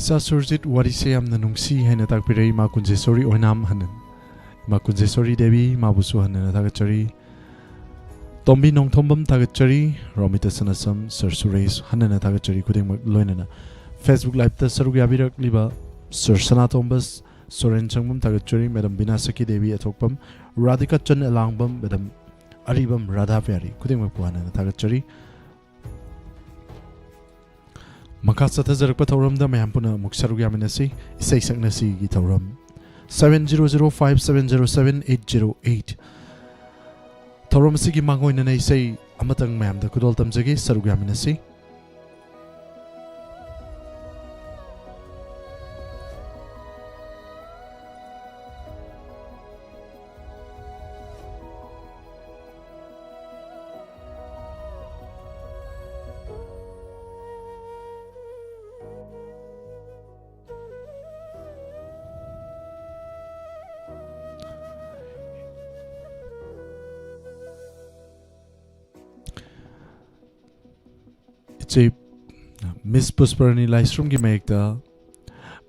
ꯏꯆꯥ ꯁꯨꯔꯖꯤꯠ ꯋꯥꯔꯤꯁꯦ ꯌꯥꯝꯅ ꯅꯨꯡꯁꯤ ꯍꯥꯏꯅ ꯇꯥꯛꯄꯤꯔꯛꯏ ꯏꯃꯥ ꯀꯨꯟꯖꯦꯁꯣꯔꯤ ꯑꯣꯏꯅꯥꯝ ꯍꯟꯅ꯫ ꯏꯃꯥ ꯀꯨꯟꯖꯦꯁꯣꯔꯤ ꯗꯦꯕꯤ ꯃꯥꯕꯨꯁꯨ ꯍꯟꯅꯅ ꯊꯥꯒꯠꯆꯔꯤ꯫ ꯇꯣꯝꯕꯤ ꯅꯣꯡꯊꯣꯝꯕꯝ ꯊꯥꯒꯠꯆꯔꯤ꯫ ꯔꯣꯃꯤꯇꯥ ꯁꯅꯥꯁꯝ, ꯁꯔ ꯁꯨꯔꯦꯁ ꯍꯟꯅꯅ ꯊꯥꯒꯠꯆꯔꯤ ꯈꯨꯗꯤꯡꯃꯛ ꯂꯣꯏꯅꯅ꯫ Facebook Liveꯇ ꯁꯔꯨꯛ ꯌꯥꯕꯤꯔꯛꯂꯤꯕ ꯁꯔ ꯁꯅꯥꯇꯣꯝꯕ ꯁꯣꯔꯦꯟ ꯁꯪꯕꯝ ꯊꯥꯒꯠꯆꯔꯤ꯫ ꯃꯦꯗꯥꯝ ꯕꯤꯅꯥ ꯁꯈꯤ ꯗꯦꯕꯤ ꯑꯊꯣꯛꯄꯝ, ꯔꯥꯙꯤꯀꯥ ꯆꯟ ꯑꯂꯥꯡꯕꯝ, ꯃꯦꯗꯥꯝ ꯑꯔꯤꯕꯝ ꯔꯥꯙꯥ ꯄ꯭ꯌꯥꯔꯤ ꯈꯨꯗꯤꯡꯃꯛꯄꯨ ꯍꯟꯅꯅ ꯊꯥꯒꯠꯆꯔꯤ꯫ ꯃꯈꯥ ꯆꯠꯊꯖꯔꯛꯄ ꯊꯧꯔꯝꯗ ꯃꯌꯥꯝ ꯄꯨꯟꯅ ꯑꯃꯨꯛ ꯁꯔꯨꯛ ꯌꯥꯃꯤꯟꯅꯁꯤ, ꯏꯁꯩ ꯁꯛꯅꯁꯤꯒꯤ ꯊꯧꯔꯝ꯫ Seven zero zero five seven zero seven eight zero eight꯫ ꯊꯧꯔꯝ ꯑꯁꯤꯒꯤ ꯃꯥꯡꯑꯣꯏꯅꯅ ꯏꯁꯩ ꯑꯃꯇꯪ ꯃꯌꯥꯝꯗ ꯈꯨꯗꯣꯜ ꯇꯝꯖꯒꯦ, ꯁꯔꯨꯛ ꯌꯥꯃꯤꯟꯅꯁꯤ꯫ ꯏꯆꯦ ꯃꯤꯁ ꯄꯨꯁꯄꯔꯥꯅꯤ ꯂꯥꯏꯁ꯭ꯔꯝꯒꯤ ꯃꯌꯦꯛꯇ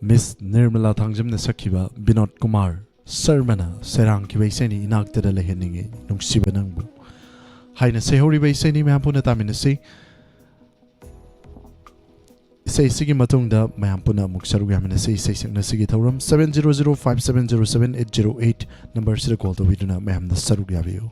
ꯃꯤꯁ ꯅꯤꯔꯃꯂꯥ ꯊꯥꯡꯖꯝꯅ ꯁꯛꯈꯤꯕ ꯕꯤꯅꯣꯗ ꯀꯨꯃꯥꯔ ꯁꯔꯃꯅ ꯁꯩꯔꯥꯡꯈꯤꯕ ꯏꯁꯩꯅꯤ ꯏꯅꯥꯛꯇꯗ ꯂꯩꯍꯟꯅꯤꯡꯉꯤ ꯅꯨꯡꯁꯤꯕ ꯅꯪꯕꯨ ꯍꯥꯏꯅ ꯁꯩꯍꯧꯔꯤꯕ ꯏꯁꯩꯅꯤ꯫ ꯃꯌꯥꯝ ꯄꯨꯟꯅ ꯇꯥꯃꯤꯟꯅꯁꯤ꯫ ꯏꯁꯩꯁꯤꯒꯤ ꯃꯇꯨꯡꯗ ꯃꯌꯥꯝ ꯄꯨꯟꯅ ꯑꯃꯨꯛ ꯁꯔꯨꯛ ꯌꯥꯃꯤꯟꯅꯁꯤ꯫ ꯏꯁꯩ ꯁꯛꯅꯁꯤꯒꯤ ꯊꯧꯔꯝ seven zero zero five seven zero seven eight zero eight number ꯁꯤꯗ call ꯇꯧꯕꯤꯗꯨꯅ ꯃꯌꯥꯝꯅ ꯁꯔꯨꯛ ꯌꯥꯕꯤꯌꯨ꯫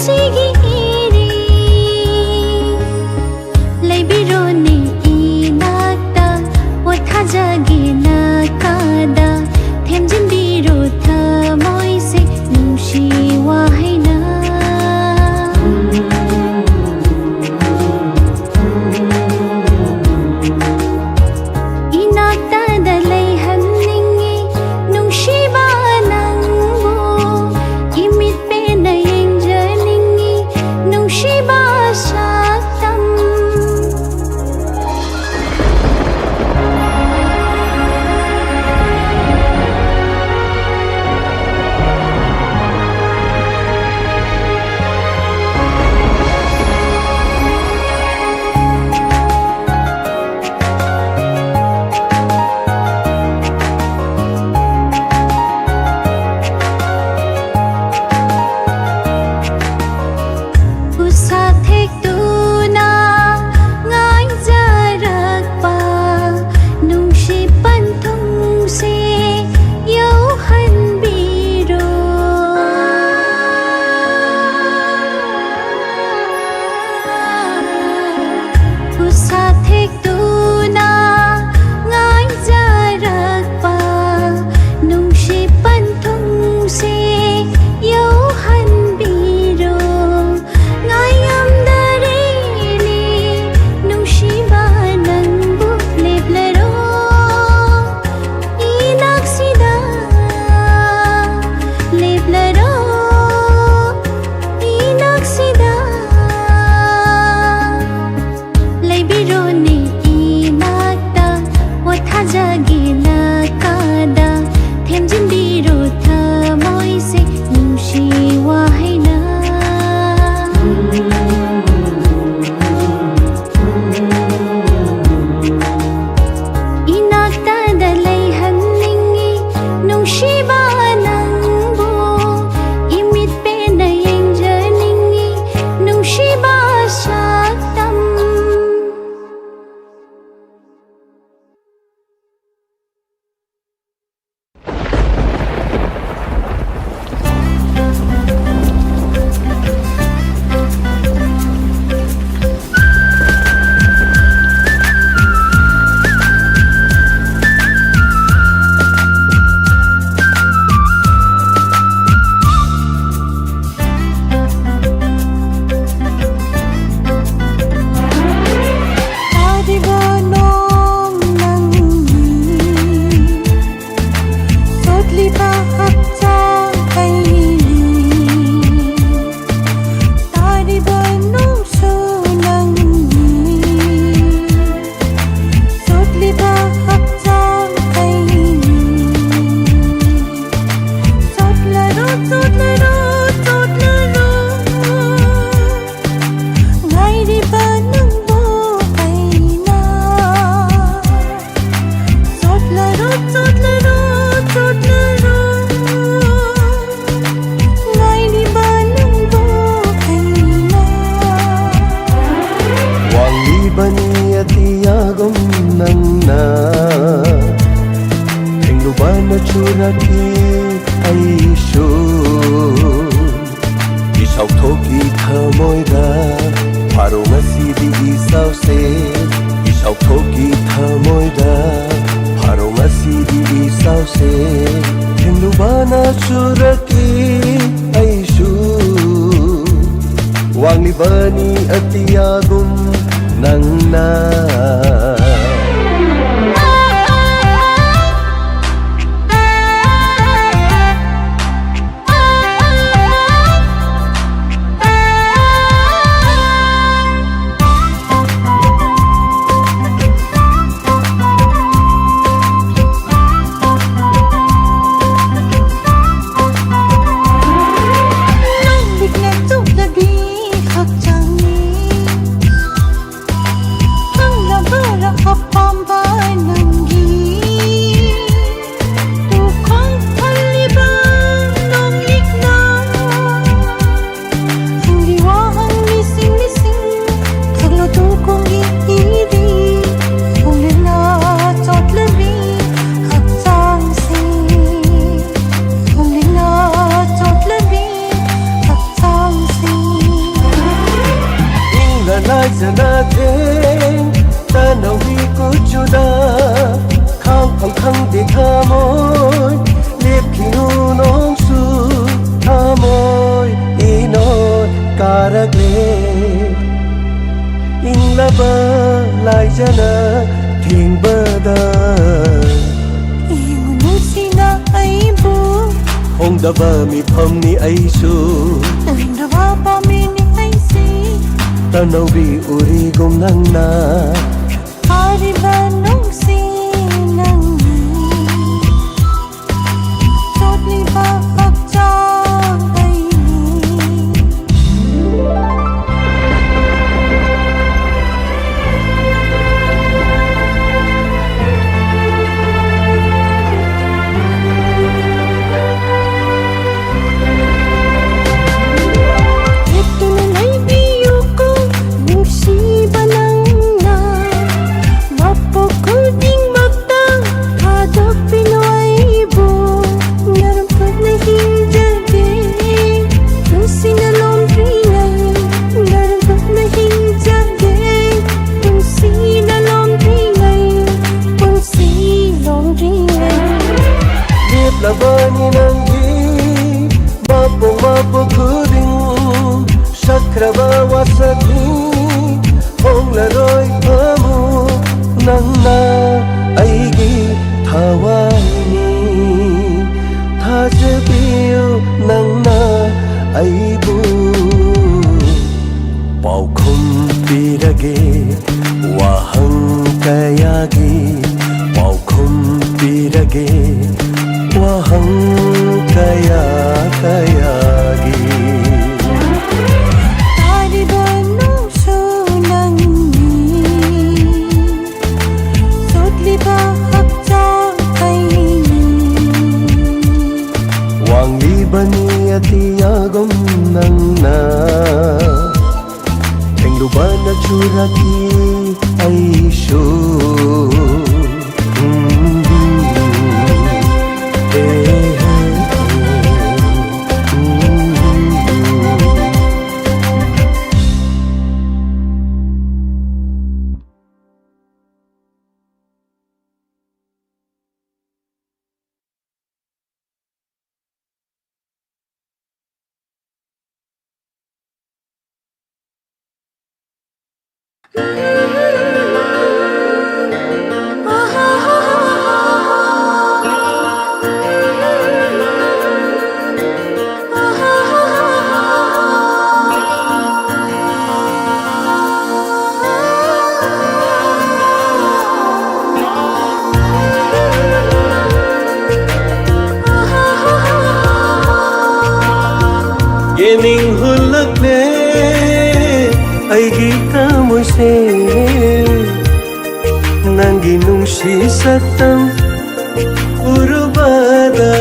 ꯅꯨꯡꯁꯤꯒꯤ ꯏꯔꯤ ꯂꯩꯕꯤꯔꯣꯅꯦ ꯏꯅꯥꯛꯇ, ꯄꯣꯊꯥꯖꯒꯦ ꯅꯥꯀꯥꯗ, ꯊꯦꯝꯖꯤꯟꯕꯤꯔꯣ ꯊꯃꯣꯏꯁꯦ ꯅꯨꯡꯁꯤ ꯋꯥꯍꯩꯅ꯫ ꯏꯅꯥꯛꯇꯗ ꯂꯩꯍꯟꯅꯤꯡꯉꯤ ꯅꯨꯡꯁꯤꯕ ꯅꯪꯕꯨ, ꯏꯃꯤꯠ ꯄꯦꯟꯅ ꯌꯦꯡꯖꯅꯤꯡꯉꯤ ꯏꯁꯥꯎꯊꯣꯛꯀꯤ ꯊꯃꯣꯏꯗ ꯐꯥꯔꯣ ꯉꯁꯤꯗꯤ ꯏꯁꯥꯎꯁꯦ꯫ ꯏꯁꯥꯎꯊꯣꯛꯀꯤ ꯊꯃꯣꯏꯗ ꯐꯥꯔꯣ ꯉꯁꯤꯗꯤ ꯏꯁꯥꯎꯁꯦ꯫ ꯊꯦꯡꯂꯨꯕꯅ ꯆꯨꯔꯛꯀꯤ ꯑꯩꯁꯨ ꯋꯥꯡꯂꯤꯕꯅꯤ ꯑꯇꯤꯌꯥꯒꯨꯝ ꯅꯪꯅ꯫ ꯅꯪ ꯂꯤꯛꯅ ꯆꯨꯞꯂꯕꯤ ꯍꯛꯆꯥꯡꯅꯤ꯫ ꯈꯪꯂꯕꯔꯥ ꯑꯄꯥꯝꯕ ꯅꯪꯒꯤ ꯇꯨꯈꯣꯡ ꯊꯜꯂꯤꯕ ꯅꯣꯡꯂꯤꯛꯅ? ꯅꯪꯒꯤ ꯋꯥꯍꯪ ꯂꯤꯁꯤꯡ ꯂꯤꯁꯤꯡ ꯈꯪꯂꯣ ꯇꯨꯈꯣꯡꯒꯤ ꯏꯗꯤ ꯈꯣꯡꯂꯦꯟꯅ ꯆꯣꯠꯂꯕꯤ ꯍꯛꯆꯥꯡꯁꯤ, ꯈꯣꯡꯂꯦꯟꯅ ꯆꯣꯠꯂꯕꯤ ꯍꯛꯆꯥꯡꯁꯤ꯫ ꯏꯪꯅ ꯂꯥꯏꯖꯅ ꯊꯦꯡ ꯇꯅꯧꯒꯤ ꯀꯨꯆꯨꯗ ꯈꯥꯡꯐꯝ ꯈꯪꯗꯦ ꯊꯃꯣꯏ꯫ ꯂꯦꯞꯈꯤꯅꯨ ꯅꯣꯡꯁꯨ ꯊꯃꯣꯏ ꯏꯅꯣꯠ ꯀꯥꯔꯛꯂꯦ꯫ ꯏꯪꯂꯕ ꯂꯥꯏꯖꯅ ꯊꯦꯡꯕꯗ ꯌꯦꯡꯉꯨ ꯅꯨꯡꯁꯤꯅ ꯑꯩꯕꯨ꯫ ꯍꯣꯡꯗꯕ ꯃꯤꯐꯝꯅꯤ ꯑꯩꯁꯨ꯫ ꯇꯨꯝꯗꯕ ꯄꯥꯝꯃꯤꯅꯤ ꯑꯩꯁꯤ꯫ ꯇꯅꯧꯕꯤ ꯎꯔꯤꯒꯨꯝ ꯅꯪꯅ꯫ ꯐꯥꯔꯤꯕ ꯅꯨꯡꯁꯤ ꯅꯪꯅꯤ꯫ ꯆꯣꯠꯂꯤꯕ ꯍꯛꯆꯥꯡ ꯑꯩꯅꯤ꯫ ꯂꯦꯞꯇꯨꯅ ꯂꯩꯕꯤꯌꯨꯀꯣ ꯅꯨꯡꯁꯤꯕ ꯅꯪꯅ꯫ ꯔꯕ ꯋꯥꯁꯛꯅꯤ ꯍꯣꯡꯂꯔꯣꯏ ꯑꯃꯨꯛ ꯅꯪꯅ ꯑꯩꯒꯤ ꯊꯋꯥꯏꯅꯤ꯫ ꯊꯥꯖꯕꯤꯌꯨ ꯅꯪꯅ ꯑꯩꯕꯨ꯫ ꯄꯥꯎꯈꯨꯝ ꯄꯤꯔꯒꯦ ꯋꯥꯍꯪ ꯀꯌꯥꯒꯤ꯫ ꯄꯥꯎꯈꯨꯝ ꯄꯤꯔꯒꯦ ꯋꯥꯍꯪ ꯀꯌꯥ ꯀꯌꯥꯒꯤ꯫ ꯇꯥꯔꯤꯕ ꯅꯨꯡꯁꯨ ꯅꯪꯅꯤ, ꯆꯣꯠꯂꯤꯕ ꯍꯛꯆꯥꯡ ꯑꯩꯅꯤ꯫ ꯋꯥꯡꯂꯤꯕꯅꯤ ꯑꯇꯤꯌꯥꯒꯨꯝ ꯅꯪꯅ, ꯊꯦꯡꯂꯨꯕꯅ ꯆꯨꯔꯛꯏ ꯑꯩꯁꯨ꯫ ꯌꯦꯡꯅꯤꯡ ꯍꯨꯜꯂꯛꯂꯦ ꯑꯩꯒꯤ ꯊꯃꯣꯏꯁꯦ, ꯅꯪꯒꯤ ꯅꯨꯡꯁꯤ ꯁꯛꯇꯝ ꯎꯔꯨꯕꯗ꯫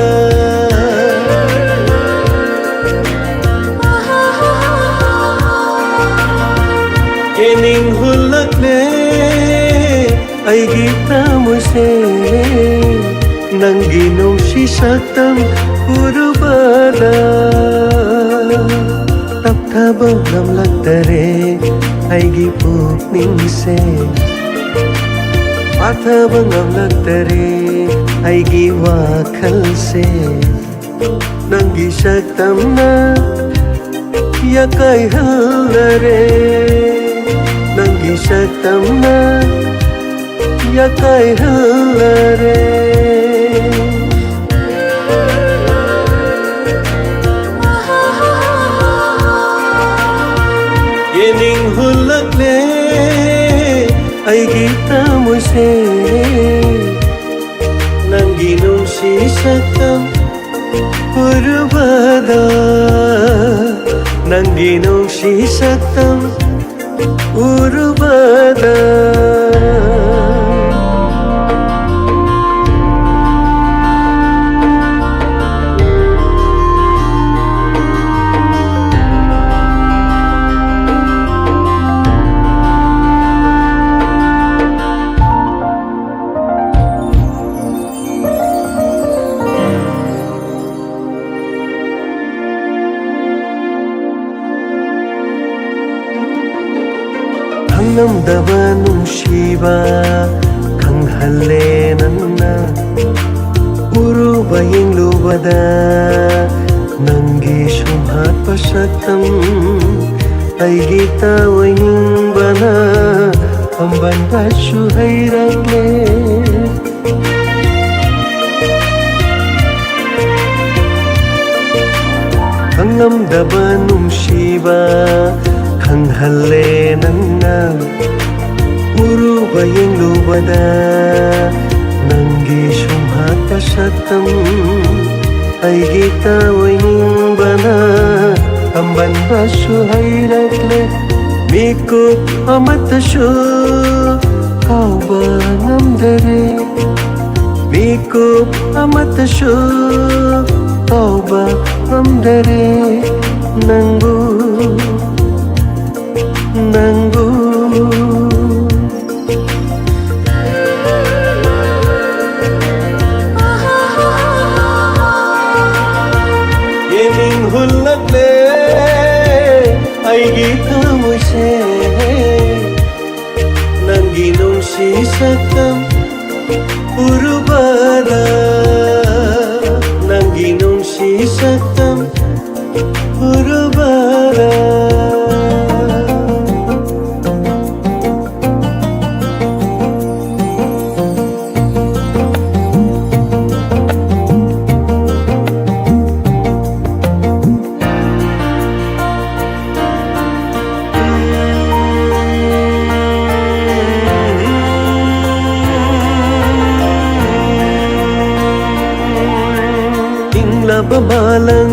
ꯌꯦꯡꯅꯤꯡ ꯍꯨꯜꯂꯛꯂꯦ ꯑꯩꯒꯤ ꯊꯃꯣꯏꯁꯦ, ꯅꯪꯒꯤ ꯅꯨꯡꯁꯤ ꯁꯛꯇꯝ ꯎꯔꯨꯕꯗ꯫ ꯇꯞꯊꯕ ꯉꯝꯂꯛꯇꯔꯦ ꯑꯩꯒꯤ ꯄꯨꯛꯅꯤꯡꯁꯦ, ꯄꯥꯊꯕ ꯉꯝꯂꯛꯇꯔꯦ ꯑꯩꯒꯤ ꯋꯥꯈꯜꯁꯦ꯫ ꯅꯪꯒꯤ ꯁꯛꯇꯝꯅ ꯌꯥꯀꯥꯏꯍꯜꯂꯔꯦ, ꯅꯪꯒꯤ ꯁꯛꯇꯝꯅ ꯌꯥꯀꯥꯏꯍꯜꯂꯔꯦ꯫ ꯌꯦꯡꯅꯤꯡ ꯍꯨꯜꯂꯛꯂꯦ ꯑꯩꯒꯤ ꯊꯃꯣꯏꯁꯦ, ꯅꯪꯒꯤ ꯅꯨꯡꯁꯤ ꯁꯛꯇꯝ ꯎꯔꯨꯕꯗ, ꯅꯪꯒꯤ ꯅꯨꯡꯁꯤ ꯁꯛꯇꯝ ꯎꯔꯨꯕꯗ꯫ ꯈꯪꯂꯝꯗꯕ ꯅꯨꯡꯁꯤꯕ ꯈꯪꯍꯜꯂꯦ ꯅꯪꯅ꯫ ꯎꯔꯨꯕ ꯌꯦꯡꯂꯨꯕꯗ ꯅꯪꯒꯤ ꯁꯨꯝꯍꯠꯄ ꯁꯛꯇꯝ, ꯑꯩꯒꯤ ꯇꯥꯑꯣꯏꯅꯤꯡꯕꯅ ꯄꯥꯝꯕꯟꯕꯁꯨ ꯍꯩꯔꯛꯂꯦ꯫ ꯈꯪꯂꯝꯗꯕ ꯅꯨꯡꯁꯤꯕ ꯈꯪꯍꯜꯂꯦ ꯅꯪꯅ꯫ ꯎꯔꯨꯕ ꯌꯦꯡꯂꯨꯕꯗ ꯅꯪꯒꯤ ꯁꯨꯝꯍꯠꯄ ꯁꯛꯇꯝ, ꯑꯩꯒꯤ ꯇꯥꯑꯣꯏꯅꯤꯡꯕꯅ ꯄꯥꯝꯕꯟꯕꯁꯨ ꯍꯩꯔꯛꯂꯦ꯫ ꯃꯤꯀꯨꯞ ꯑꯃꯠꯇꯁꯨ ꯀꯥꯎꯕ ꯉꯝꯗꯔꯦ꯫ ꯃꯤꯀꯨꯞ ꯑꯃꯠꯇꯁꯨ ꯀꯥꯎꯕ ꯉꯝꯗꯔꯦ ꯅꯪꯕꯨ, ꯅꯪꯕꯨ꯫ ꯌꯦꯡꯅꯤꯡ ꯍꯨꯜꯂꯛꯂꯦ ꯑꯩꯒꯤ ꯊꯃꯣꯏꯁꯦ, ꯅꯪꯒꯤ ꯅꯨꯡꯁꯤ ꯁꯛꯇꯝ ꯎꯔꯨꯕꯗ, ꯅꯪꯒꯤ ꯅꯨꯡꯁꯤ ꯁꯛꯇꯝ ꯎꯔꯨꯕꯗ꯫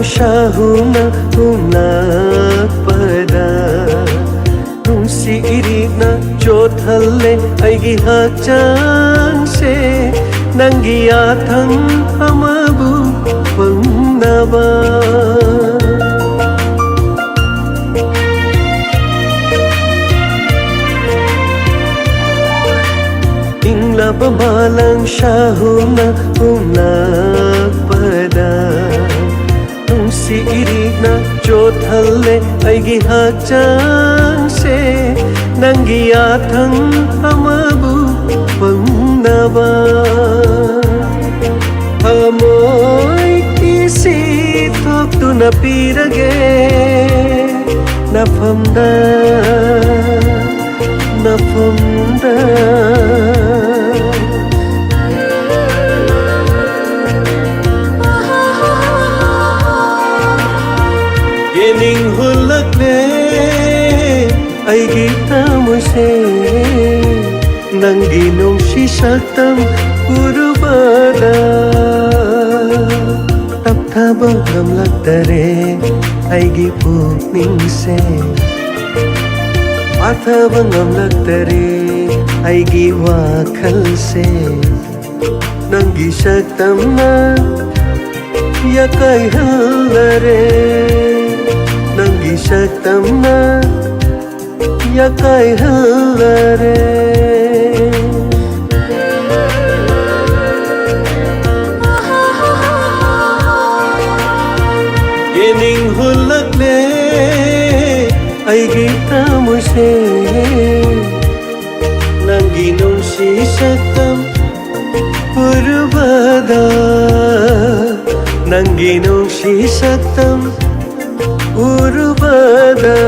ꯁꯥꯍꯨꯅ ꯍꯨꯝꯂꯛꯄꯗ ꯅꯨꯡꯁꯤ ꯏꯔꯤꯛꯅ ꯆꯣꯠꯍꯜꯂꯦ ꯑꯩꯒꯤ ꯍꯛꯆꯥꯡꯁꯦ, ꯅꯪꯒꯤ ꯌꯥꯊꯪ ꯑꯃꯕꯨ ꯐꯪꯅꯕ꯫ ꯏꯪꯂꯕ ꯃꯥꯂꯪ ꯁꯥꯍꯨꯝꯅ ꯍꯨꯝꯂꯛꯄꯗ ꯅꯨꯡꯁꯤ ꯏꯔꯤꯛꯅ ꯆꯣꯠꯍꯜꯂꯦ ꯑꯩꯒꯤ ꯍꯛꯆꯥꯡꯁꯦ, ꯅꯪꯒꯤ ꯌꯥꯊꯪ ꯑꯃꯕꯨ ꯐꯪꯅꯕ꯫ ꯊꯃꯣꯏ ꯏꯁꯤ ꯊꯣꯛꯇꯨꯅ ꯄꯤꯔꯒꯦ ꯅꯐꯝꯗ, ꯅꯐꯝꯗ꯫ ꯌꯦꯅꯤꯡ ꯍꯨꯜꯂꯛꯂꯦ ꯑꯩꯒꯤ ꯊꯃꯣꯏꯁꯦ, ꯅꯪꯒꯤ ꯅꯨꯡꯁꯤ ꯁꯛꯇꯝ ꯎꯔꯨꯕꯗ꯫ ꯇꯞꯊꯕ ꯉꯝꯂꯛꯇꯔꯦ ꯑꯩꯒꯤ ꯄꯨꯛꯅꯤꯡꯁꯦ, ꯄꯥꯊꯕ ꯉꯝꯂꯛꯇꯔꯦ ꯑꯩꯒꯤ ꯋꯥꯈꯜꯁꯦ꯫ ꯅꯪꯒꯤ ꯁꯛꯇꯝꯅ ꯌꯥꯀꯥꯏꯍꯜꯂꯔꯦ, ꯅꯪꯒꯤ ꯁꯛꯇꯝꯅ ꯌꯥꯀꯥꯏꯍꯜꯂꯔꯦ꯫ ꯌꯦꯅꯤꯡ ꯍꯨꯜꯂꯛꯂꯦ ꯑꯩꯒꯤ ꯊꯃꯣꯏꯁꯦ, ꯅꯪꯒꯤ ꯅꯨꯡꯁꯤ ꯁꯛꯇꯝ ꯎꯔꯨꯕꯗ, ꯅꯪꯒꯤ ꯅꯨꯡꯁꯤ ꯁꯛꯇꯝ ꯎꯔꯨꯕꯗ꯫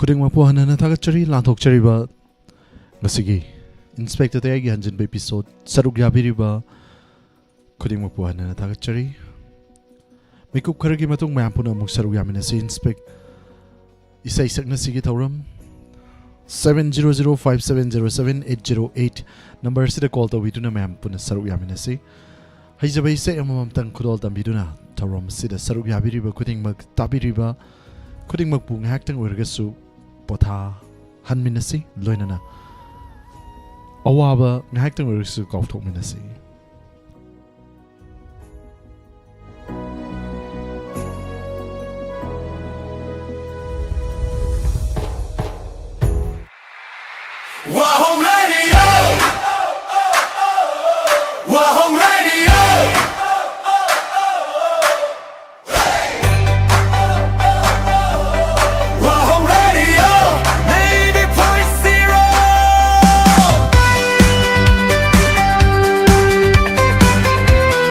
ꯈꯨꯗꯤꯡꯃꯛꯄꯨ ꯍꯟꯅ ꯍꯟꯅ ꯊꯥꯒꯠꯆꯔꯤ꯫ ꯂꯥꯟꯊꯣꯛꯆꯔꯤꯕ ꯉꯁꯤꯒꯤ ꯏꯟꯁꯄꯦꯛꯇꯔ ꯇꯌꯥꯏꯒꯤ ꯍꯟꯖꯤꯟꯕ ꯏꯄꯤꯁꯣꯗ ꯁꯔꯨꯛ ꯌꯥꯕꯤꯔꯤꯕ ꯈꯨꯗꯤꯡꯃꯛꯄꯨ ꯍꯟꯅ ꯍꯟꯅ ꯊꯥꯒꯠꯆꯔꯤ꯫ ꯃꯤꯀꯨꯞ ꯈꯔꯒꯤ ꯃꯇꯨꯡ ꯃꯌꯥꯝ ꯄꯨꯟꯅ ꯑꯃꯨꯛ ꯁꯔꯨꯛ ꯌꯥꯃꯤꯟꯅꯁꯤ꯫ ꯏꯟꯁꯄꯦꯛ ꯏꯁꯩ ꯁꯛꯅꯁꯤꯒꯤ ꯊꯧꯔꯝ seven zero zero five seven zero seven eight zero eight number ꯑꯁꯤꯗ ꯀꯣꯜ ꯇꯧꯕꯤꯗꯨꯅ ꯃꯌꯥꯝ ꯄꯨꯟꯅ ꯁꯔꯨꯛ ꯌꯥꯃꯤꯟꯅꯁꯤ꯫ ꯍꯩꯖꯕ ꯏꯁꯩ ꯑꯃꯃꯝꯇꯪ ꯈꯨꯗꯣꯜ ꯇꯝꯕꯤꯗꯨꯅ ꯊꯧꯔꯝ ꯑꯁꯤꯗ ꯁꯔꯨꯛ ꯌꯥꯕꯤꯔꯤꯕ ꯈꯨꯗꯤꯡꯃꯛ, ꯇꯥꯕꯤꯔꯤꯕ ꯈꯨꯗꯤꯡꯃꯛꯄꯨ ꯉꯥꯏꯍꯥꯛꯇꯪ ꯑꯣꯏꯔꯒꯁꯨ ꯄꯣꯊꯥꯍꯟꯃꯤꯟꯅꯁꯤ, ꯂꯣꯏꯅꯅ ꯑꯋꯥꯕ ꯉꯥꯏꯍꯥꯛꯇꯪ ꯑꯣꯏꯔꯒꯁꯨ ꯀꯥꯎꯊꯣꯛꯃꯤꯟꯅꯁꯤ꯫